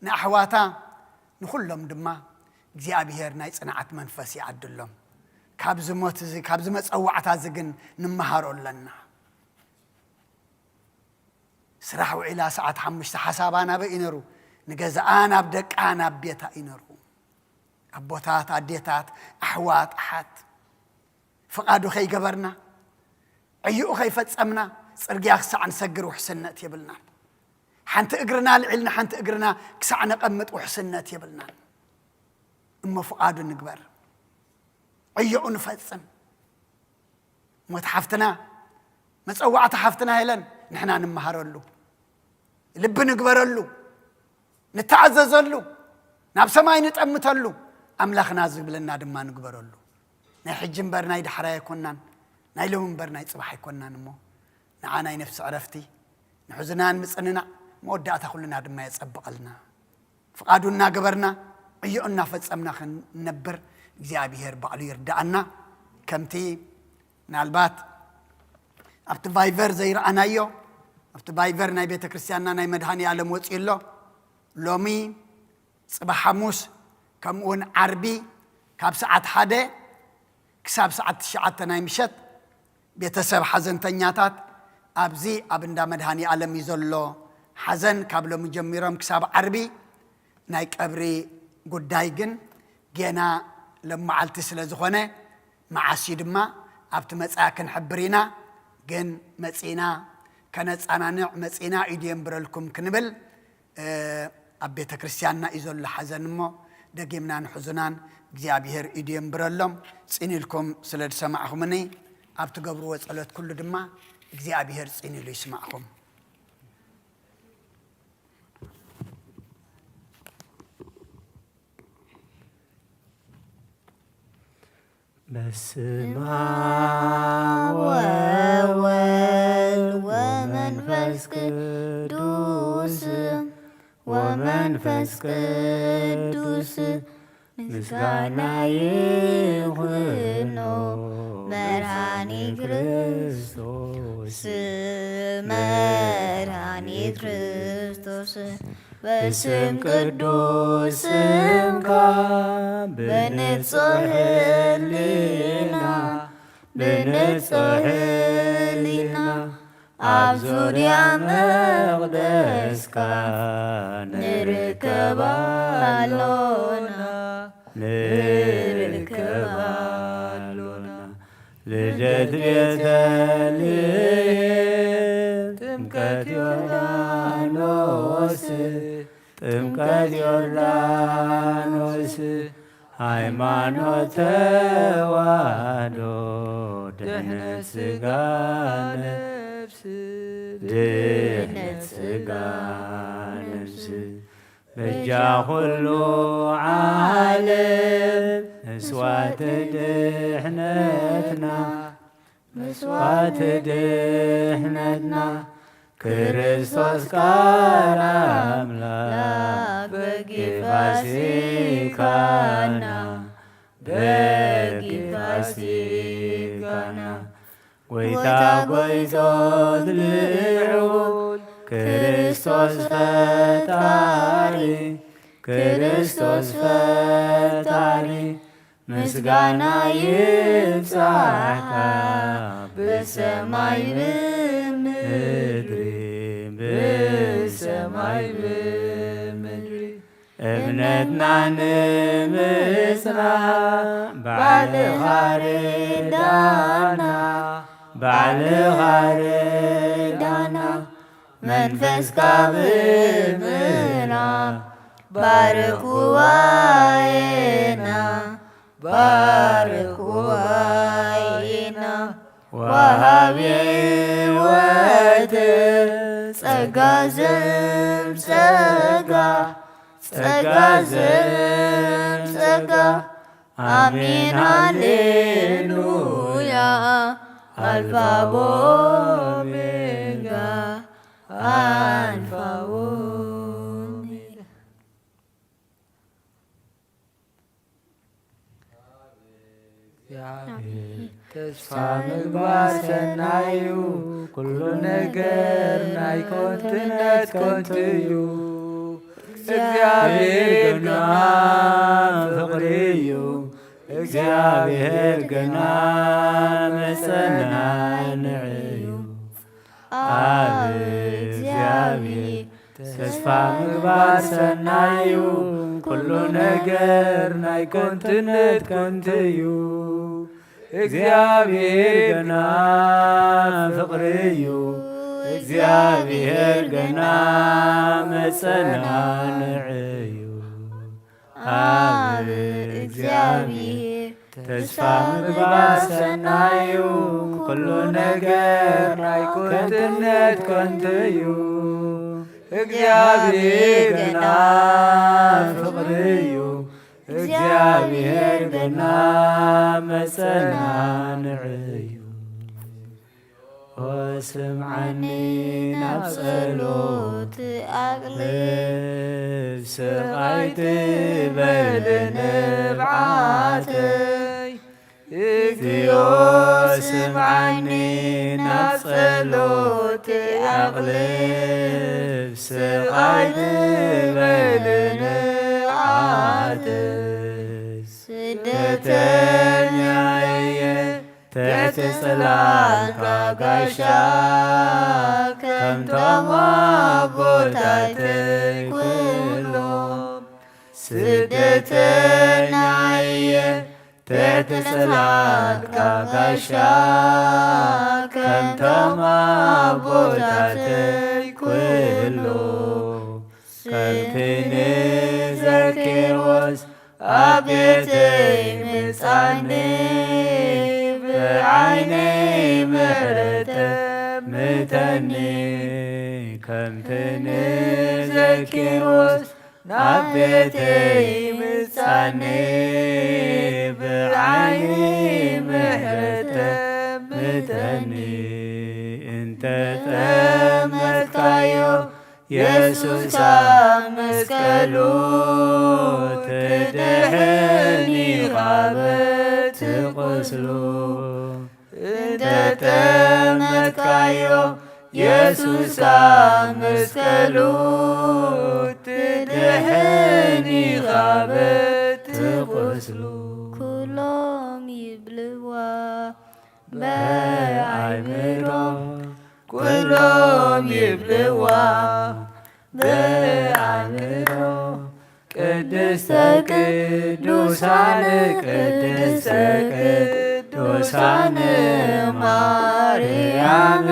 ንኣሕዋታ፣ ንኹሎም ድማ እግዚኣብሔር ናይ ጽንዓት መንፈስ ይዓድሎም። ካብዚ ሞት እዚ፣ ካብዚ መጸዋዕታ እዚ ግን ንመሃሮ ኣለና። ስራሕ ውዒላ ሰዓት ሓሙሽተ ሓሳባ ናበይ እዩ ነሩ? ንገዛኣ፣ ናብ ደቃ፣ ናብ ቤታ እዩ ነሩ። ኣቦታት፣ ኣዴታት፣ ኣሕዋት፣ ኣሓት፣ ፍቓዱ ከይገበርና፣ ዕይኡ ከይፈጸምና፣ ጽርግያ ክሳዕ ንሰግር ውሕስነት የብልናን። ሓንቲ እግርና ልዒልና ሓንቲ እግርና ክሳዕ ነቐምጥ ውሕስነት የብልናን። እሞ ፍቓዱ ንግበር፣ ዕዮኡ ንፈጽም። ሞት ሓፍትና፣ መጸዋዕታ ሓፍትና ሄለን ንሕና ንመሃረሉ፣ ልቢ ንግበረሉ፣ ንተኣዘዘሉ፣ ናብ ሰማይ ንጠምተሉ፣ ኣምላኽና ዝብለና ድማ ንግበረሉ። ናይ ሕጂ እምበር ናይ ዳሕራይ ኣይኮናን፣ ናይ ሎሚ እምበር ናይ ጽባሕ ኣይኮናን። እሞ ንዓ ናይ ነፍሲ ዕረፍቲ፣ ንሕዙናን ምጽንናዕ፣ መወዳእታ ኩልና ድማ የጸብቐልና። ፍቓዱ እናገበርና፣ ዕዮኡ እናፈጸምና ክንነብር እግዚኣብሔር ባዕሉ ይርድኣና። ከምቲ ምናልባት ኣብቲ ቫይቨር ዘይረኣናዮ፣ ኣብቲ ቫይቨር ናይ ቤተ ክርስቲያንና ናይ መድኃኔ ዓለም ወጺኡ ኣሎ። ሎሚ፣ ጽባሕ ሓሙስ፣ ከምኡውን ዓርቢ ካብ ሰዓት ሓደ ክሳብ ሰዓት ትሽዓተ ናይ ምሸት ቤተሰብ ሓዘንተኛታት ኣብዚ ኣብ እንዳ መድኃኔ ዓለም እዩ ዘሎ ሓዘን። ካብ ሎሚ ጀሚሮም ክሳብ ዓርቢ ናይ ቀብሪ ጉዳይ ግን ጌና ለመዓልቲ ስለ ዝኾነ፣ መዓስ እዩ ድማ ኣብቲ መጻኢ ክንሕብር ኢና። ግን መጺና ከነጸናንዕ መጺና፣ ኢዱ የንብረልኩም ክንብል፣ እ፣ ኣብ ቤተ ክርስቲያንና እዩ ዘሎ ሓዘን። እሞ ደጊምና ንሕዙናን እግዚኣብሔር ኢዱ የንብረሎም። ጽን ኢልኩም ስለ ዝሰማዕኹምኒ፣ ኣብ ትገብርዎ ጸሎት ኩሉ ድማ እግዚኣብሔር ጽን ኢሉ ይስማዕኹም። በስመ አብ ወወልድ ወመንፈስ ቅዱስ። መንፈስ ቅዱስ ምስጋና ይኹኖ። መድኃኒ ክርስቶስ፣ መድኃኒ ክርስቶስ፣ በስም ቅዱስ ስምካ ብንጹሕ ሕሊና፣ ብንጹሕ ሕሊና ኣብ ዙርያ መቕደስካ ንርከብ ኣሎና፣ ንርከብ ኣሎና። ልደት ቤተልሔም፣ ጥምቀት ዮርዳኖስ፣ ጥምቀት ዮርዳኖስ፣ ሃይማኖት ተዋህዶ፣ ድሕነት ሥጋ ነፍስ፣ ድሕነት ሥጋ ነፍስ፣ በጃ ኩሉ ዓለም መስዋዕቲ ድሕነትና፣ መስዋዕቲ ድሕነትና፣ ክርስቶስ ቃል ኣምላኽ በጊ ፋሲካና፣ በጊ ፋሲካና። ጐይታ ጐይቶት ልዑል ክርስቶስ ፈጣሪ፣ ክርስቶስ ፈጣሪ፣ ምስጋና ይብጻሕካ ብሰማይ ብምድሪ፣ ብሰማይ ብምድሪ። እምነትና ንምጽናዕ ባዕልኻ ርዳና፣ ባዕልኻ ርዳና። መንፈስካ ብምዕራፍ ባርኽ ጉባኤና፣ ባርኽ ጉባኤና። ወሃቢ ሕይወት ጸጋ ዘም ጸጋ፣ ጸጋ ዘም ጸጋ። ኣሜን ሃሌሉያ። ኣልፋ ኦሜጋ፣ ኣልፋ ኦሜጋ። ተስፋ ምግባር ሰናዩ፣ ኩሉ ነገር ናይ ከንቱነት ከንቱ እዩ። እግዚኣብሔር ግና ፍቕሪ እዩ። እግዚኣብሔር ግና መጸናንዒ እዩ። ኣብ እግዚኣብሔር ተስፋ ምግባር ሰናይ እዩ። ኩሉ ነገር ናይ ከንቱነት ከንቱ እዩ። እግዚኣብሔር ግና ፍቕሪ እዩ። እግዚኣብሔር ግና መጸናንዒ እዩ። ኣብ እግዚኣብሔር ተስፋ ምግባር ሰናይ እዩ። ኩሉ ነገር ናይ ከንቱነት ከንቱ እዩ። እግዚኣብሔር ግና ፍቕሪ እዩ። እግዚኣብሔር ግና መጸናንዒ እዩ። ኦ ስምዓኒ ናብ ጸሎት ኣቕልብ፣ ስቓይ ትበል ንብዓተይ። እግዚኦ ስምዓኒ ናብ ጸሎት ኣቕልብ፣ ስቓይ ትበል ንብዓተይ። ስደተኛ እየ ትሕቲ ጽላልካ ጋሻ፣ ከምቶም ኣቦታተይ ኩሎም። ስደተኛ እየ ትሕቲ ጽላልካ ጋሻ፣ ከምቶም ኣቦታተይ ኩሎም። ከምቲ ንዘኬዎስ ኣብ ቤተይ ምጻኒ፣ ብዓይነይ ምሕረት ምተኒ። ከምቲ ንዘኪሮስ ናብ ቤተይ ምጻኒ፣ ብዓይኒ ምሕረት ምተኒ። እንተ ጠመትካዮ የሱስ ኣብ መስቀሉ ትድሕን ኢኻ በቲ ቁስሉ። እንተ ጠመትካዮ የሱስ ኣብ መስቀሉ ትድሕን ኢኻ በቲ ቁስሉ። ኩሎም ይብልዋ ብኣይምሮ ኩሎም ይብልዋ ብኣይምሮ። ቅድስተ ቅዱሳን ቅድስተ ቅዱሳን ማርያም።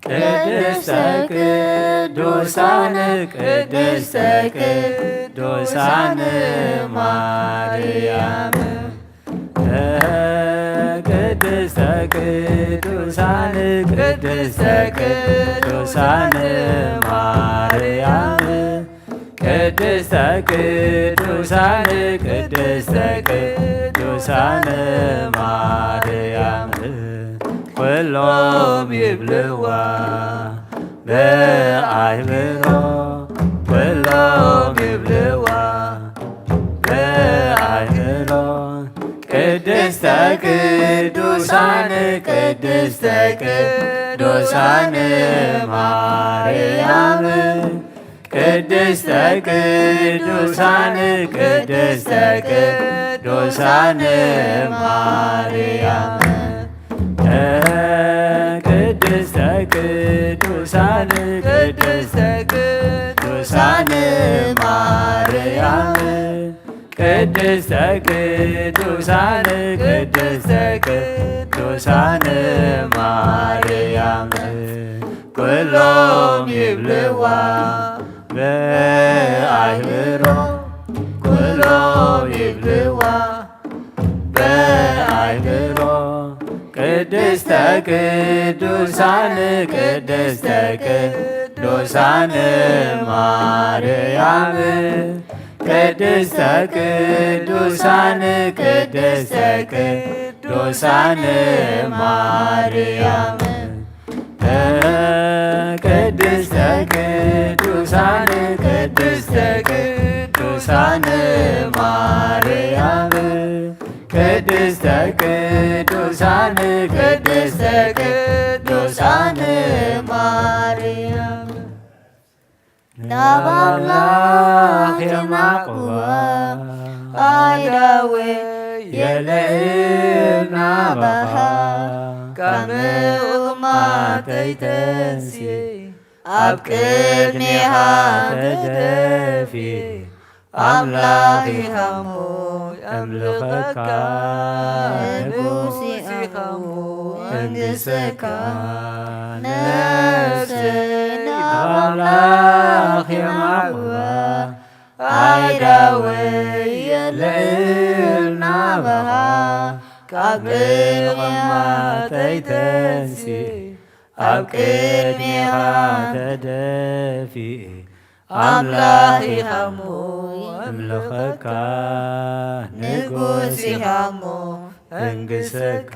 ቅድስተ ቅዱሳን ቅድስተ ቅዱሳን ማርያም። ቅድስተ ቅዱሳን ቅድስተ ቅዱሳን ማርያም። ቅድስተ ቅዱሳን ቅድስተ ቅዱሳን ማርያም። ኩሎም ይብልዋ ብኣይምሮ ኩሎም ይብልዋ ብኣይምሮ። ቅድስተ ቅዱሳን ቅድስተ ቅዱሳን ማርያም። ቅድስተ ቅዱሳን ቅድስተ ቅዱሳን ማርያም። ቅድስተ ቅዱሳን ቅድስተ ቅዱሳን ማርያም። ቅድስተ ቅዱሳን ቅድስተ ቅዱሳን ማርያም። ኩሎም ይብልዋ ብኣይምሮ ኩሎም ይብልዋ ብኣይምሮ። ቅድስተ ቅዱሳን ቅድስተ ቅዱሳን ማርያም። ቅድስተ ቅዱሳን ቅድስተ ቅዱሳን ማርያም። ቅድስተ ቅዱሳን ቅድስተ ቅዱሳን ማርያም። ቅድስተ ቅዱሳን ቅድስተ ቅዱሳን ማርያም። ናብ ኣምላኽ የማቕዋ ኣእዳወይ የለእም ናባኻ። ካብ ምቕማጠይ ተንስየ ኣብ ቅድሜኻ ተደፍየ። ኣምላኽ ኢኻ እሞ የምልኸካ፣ ንጉስ ኢኻ እሞ እንግሰካ። ነፍሰይ ናብ ኣምላኽ የማቕዋ፣ ኣእዳወይ የለእም ናባኻ። ካብ ቅድሜኻ ተይተንሲ ኣብ ቅድሜኻ ተደፊ ኣምላኽ ኢኻ እሞ እምልኸካ፣ ንጉስ ኢኻ እሞ እንግሰካ።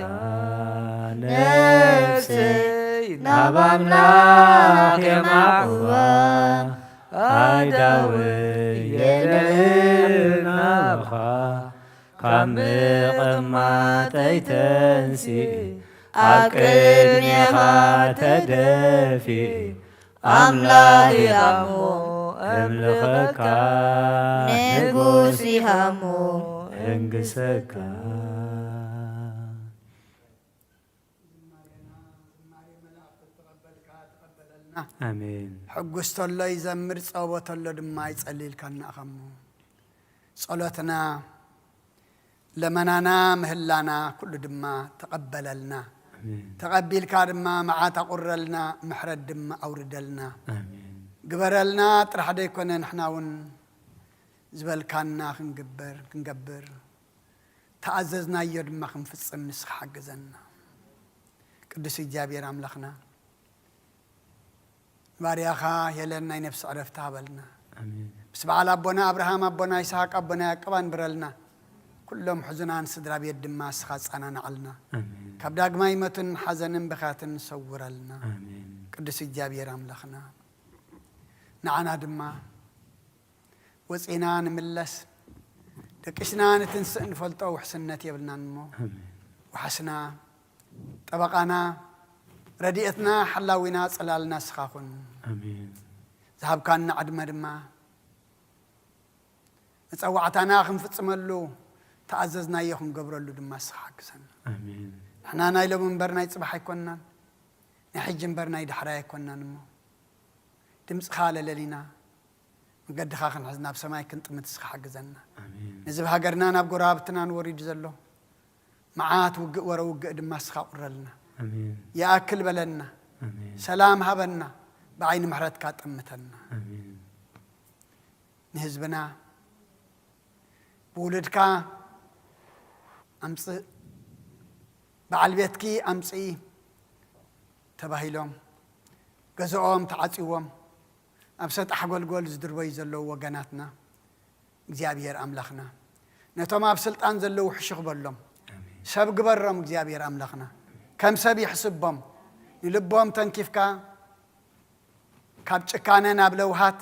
ነፍሰይ ናብ ኣምላኽ የማቕዋ፣ ኣእዳወይ የልዕል ናባኻ። ካብ ምቕማጠይ ተንሲእ ኣብ ቅድሜኻ ተደፊእ ኣምላኽ ኢኻ እሞ እምልኸካ፣ ንጉስ ኢኻ እሞ እንግሰካ። ኣሜን። ሕጉስ ተሎ ይዘምር፣ ጸወ ተሎ ድማ ይጸልይልካና ኢኻ እሞ ጸሎትና፣ ለመናና፣ ምህላና ኩሉ ድማ ተቐበለልና። ኣሜን። ተቐቢልካ ድማ መዓት ኣቑረልና፣ ምሕረት ድማ ኣውርደልና። ኣሜን። ግበረልና ጥራሕ ደይኮነ ንሕና እውን ዝበልካና ክንግበር፣ ክንገብር፣ ተኣዘዝናዮ ድማ ክንፍጽም ንስኻ ሓግዘና። ቅዱስ እግዚኣብሔር ኣምላኽና፣ ባርያኻ ሄለን ናይ ነፍሲ ዕረፍቲ ሃበልና። ኣሜን። ምስ በዓል ኣቦና ኣብርሃም፣ ኣቦና ይስሓቅ፣ ኣቦና ያዕቆብ ኣንብረልና። ኩሎም ሕዙናን ስድራ ቤት ድማ ንስኻ ኣጸናንዓልና። ኣሜን። ካብ ዳግማይ መቱን ሓዘንን ብኽያትን ሰውረልና። ኣሜን። ቅዱስ እግዚኣብሔር ኣምላኽና፣ ንዓና ድማ ወፂና ንምለስ፣ ደቂስና ንትንስእ ንፈልጦ ውሕስነት የብልናን እሞ፣ ኣሜን። ዋሕስና፣ ጠበቓና፣ ረድኤትና፣ ሓላዊና፣ ጽላልና ንስኻ ኩን። ኣሜን። ዝሃብካና ዕድመ ድማ መጸዋዕታና ክንፍጽመሉ፣ ተኣዘዝናዮ ክንገብረሉ ድማ ንስኻ ሓግዘና። ኣሜን። ንሕና ናይ ሎሚ እምበር ናይ ጽባሕ ኣይኮንናን፣ ናይ ሕጂ እምበር ናይ ዳሕራይ ኣይኮንናን እሞ፣ ድምጽኻ ለለሊና፣ መገድኻ ክንሕዝ ናብ ሰማይ ክንጥምት ንስኻ ሓግዘና። ኣሜን። ነዚ ብሃገርናን ኣብ ጎረባብትናን ወሪዱ ዘሎ መዓት ውግእ ወረ ውግእ ድማ ንስኻ ቁረልና። ኣሜን። ይኣክል በለና። ኣሜን። ሰላም ሃበና። ብዓይኒ ምሕረትካ ጠምተና። ኣሜን። ንህዝብና ብውሉድካ ኣምጽእ፣ በዓል ቤትኪ ኣምጽኢ ተባሂሎም ገዝኦም ተዓጽዎም ኣብ ሰጣሕ ጎልጎል ዝድርበዩ ዘለዉ ወገናትና እግዚኣብሔር ኣምላኽና ነቶም ኣብ ስልጣን ዘለዉ ሕሹኽ በሎም። ኣሜን። ሰብ ግበሮም እግዚኣብሔር ኣምላኽና። ከም ሰብ ይሕስቦም። ንልቦም ተንኪፍካ ካብ ጭካነ ናብ ለውሃት፣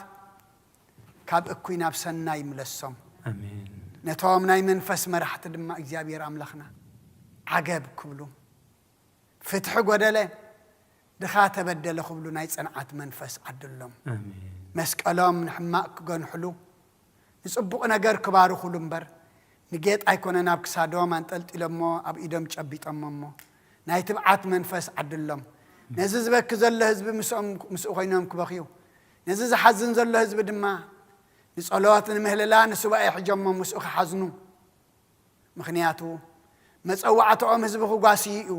ካብ እኩይ ናብ ሰናይ ምለሶም። ኣሜን። ነቶም ናይ መንፈስ መራሕቲ ድማ እግዚኣብሔር ኣምላኽና ዓገብ ክብሉ፣ ፍትሒ ጎደለ፣ ድኻ ተበደለ ክብሉ ናይ ጽንዓት መንፈስ ዓድሎም። ኣሜን። መስቀሎም ንሕማቕ ክገንሕሉ፣ ንጽቡቕ ነገር ክባርኹሉ እምበር፣ ንጌጥ ኣይኮነን ኣብ ክሳዶም ኣንጠልጢሎሞ፣ ኣብ ኢዶም ጨቢጦሞ እሞ፣ ናይ ትብዓት መንፈስ ዓድሎም። ነዚ ዝበኪ ዘሎ ህዝቢ ምስኦም፣ ምስኡ ኮይኖም ክበኽዩ፣ ነዚ ዝሓዝን ዘሎ ህዝቢ ድማ ንጸሎት፣ ንምህልላ፣ ንሱባኤ ሒጆሞ ምስኡ ክሓዝኑ። ምኽንያቱ መጸዋዕታኦም ህዝቢ ክጓስዩ እዩ።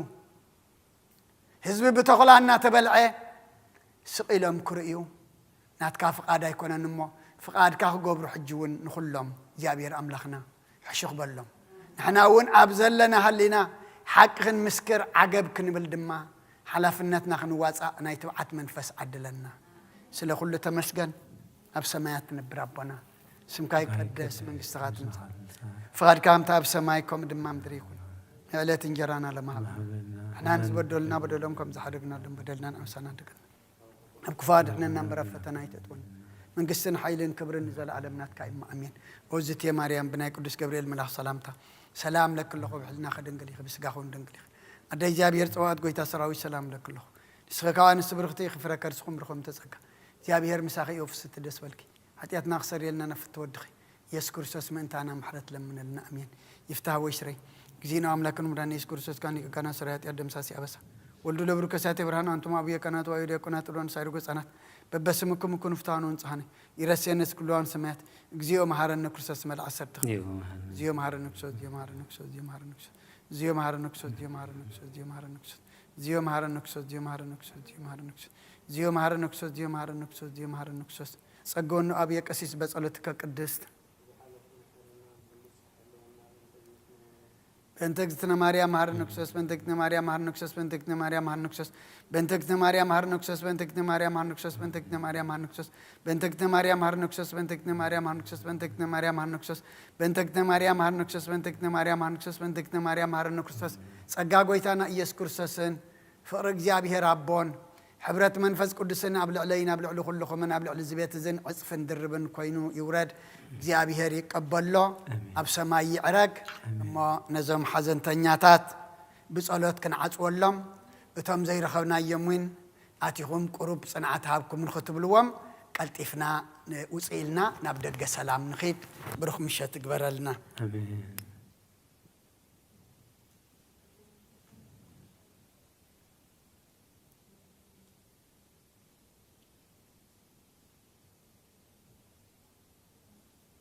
ህዝቢ ብተኹላ እናተበልዐ ስቕ ኢሎም ክርእዩ ናትካ ፍቓድ ኣይኮነን እሞ፣ ፍቓድካ ክገብሩ ሕጂ እውን ንኹሎም እግዚኣብሔር ኣምላኽና ሕሹኽ በሎም። ንሕና እውን ኣብ ዘለና ሃሊና ሓቂ ክንምስክር ዓገብ ክንብል ድማ ሓላፍነትና ክንዋጻእ ናይ ትብዓት መንፈስ ዓድለና። ስለ ኩሉ ተመስገን። ኣብ ሰማያት ትነብር ኣቦና፣ ስምካ ይቀደስ፣ መንግስትኻ ትምጻእ፣ ፍቓድካ ከምቲ ኣብ ሰማይ ከምኡ ድማ ምድሪ ይኹን። ንዕለት እንጀራና ለማሃብ ንሕና ንዝበደሉና በደሎም ከም ዝሓደግናሎም በደልና ንዕውሳና ድቅን ኣብ ክፉ ኣድሕነና እምበር ኣብ ፈተና ኣይተእትወና። መንግስትን ሓይልን ክብርን ንዘለኣለም ናትካ እዩ እሞ ኣሜን። ኦዝቴ ማርያም ብናይ ቅዱስ ገብርኤል መልኣኽ ሰላምታ ሰላም ለኪ ኣለኹ፣ ብሕልናኺ ድንግል ኢኺ፣ ብስጋኺ እውን ድንግል ኢኺ። ኣደ እግዚኣብሔር ጸዋት ጎይታ ሰራዊት ሰላም ለኪ ኣለኹ። ንስኺ ከኣ ኣንስቲ ብርኽቲ ኢኺ፣ ፍረ ከርስኹም ብርኹም ተጸጋ። እግዚኣብሔር ምሳኺ እዩ፣ ፍስቲ ደስ በልኪ። ሓጢኣትና ክሰርየልና ናብ ፍትወድኺ ኢየሱስ ክርስቶስ ምእንታና ምሕረት ለምነልና። ኣሜን። ይፍታህ ወይ ሽረይ። እግዚእነ አምላክን ሙዳን ኢየሱስ ክርስቶስ ካን ሊቀ ካህናት ሰራይ ኃጢአት ደምሳሲ አበሳ ወልዱ ለብሩ ከሳቴ ብርሃን አንቱም አብየ ካህናት ዋዩ ዲያቆናት ጥሎን ሳይሩ ገጻናት በበስምኩም ኩኑ ፍትሃኑ እንጽሃነ ይረሴነስ ኩሉዋን ሰማያት እግዚኦ መሐረነ ክርስቶስ መልዓ ሰርትኽ። እግዚኦ መሐረነ። እግዚኦ መሐረነ ክርስቶስ፣ እግዚኦ መሐረነ ክርስቶስ፣ እግዚኦ መሐረነ ክርስቶስ። እግዚኦ መሐረነ ክርስቶስ፣ እግዚኦ መሐረነ ክርስቶስ፣ እግዚኦ መሐረነ ክርስቶስ። ጸገወኑ አብየ ቀሲስ በጸሎትከ ቅድስት። በእንተ እግዝእትነ ማርያም መሐረነ ክርስቶስ፣ በእንተ እግዝእትነ ማርያም መሐረነ ክርስቶስ፣ በእንተ እግዝእትነ ማርያም መሐረነ ክርስቶስ። በእንተ እግዝእትነ ማርያም መሐረነ ክርስቶስ፣ በእንተ እግዝእትነ ማርያም መሐረነ ክርስቶስ። በእንተ እግዝእትነ ማርያም መሐረነ ክርስቶስ፣ በእንተ እግዝእትነ ማርያም መሐረነ ክርስቶስ። በእንተ እግዝእትነ ማርያም መሐረነ ክርስቶስ፣ በእንተ እግዝእትነ ማርያም መሐረነ ክርስቶስ። በእንተ እግዝእትነ ማርያም መሐረነ ክርስቶስ። ጸጋ ጐይታና ኢየሱስ ክርስቶስን ፍቕሪ እግዚኣብሔር ኣቦን ሕብረት መንፈስ ቅዱስን ኣብ ልዕለይን ኣብ ልዕሊ ኩልኹምን ኣብ ልዕሊ እዚ ቤት እዝን ዕጽፍን ድርብን ኮይኑ ይውረድ። እግዚኣብሔር ይቀበሎ፣ ኣሜን። ኣብ ሰማይ ይዕረግ። ኣሜን። እሞ ነዞም ሓዘንተኛታት ብጸሎት ክንዓጽወሎም፣ እቶም ዘይረኸብናዮም እውን ኣቲኹም ቁሩብ ጽንዓት ሃብኩም ንኽትብልዎም ቀልጢፍና ውጽእ ኢልና ናብ ደገ ሰላም ንኺድ። ብሩኽ ምሸት ይግበረልና። ኣሜን።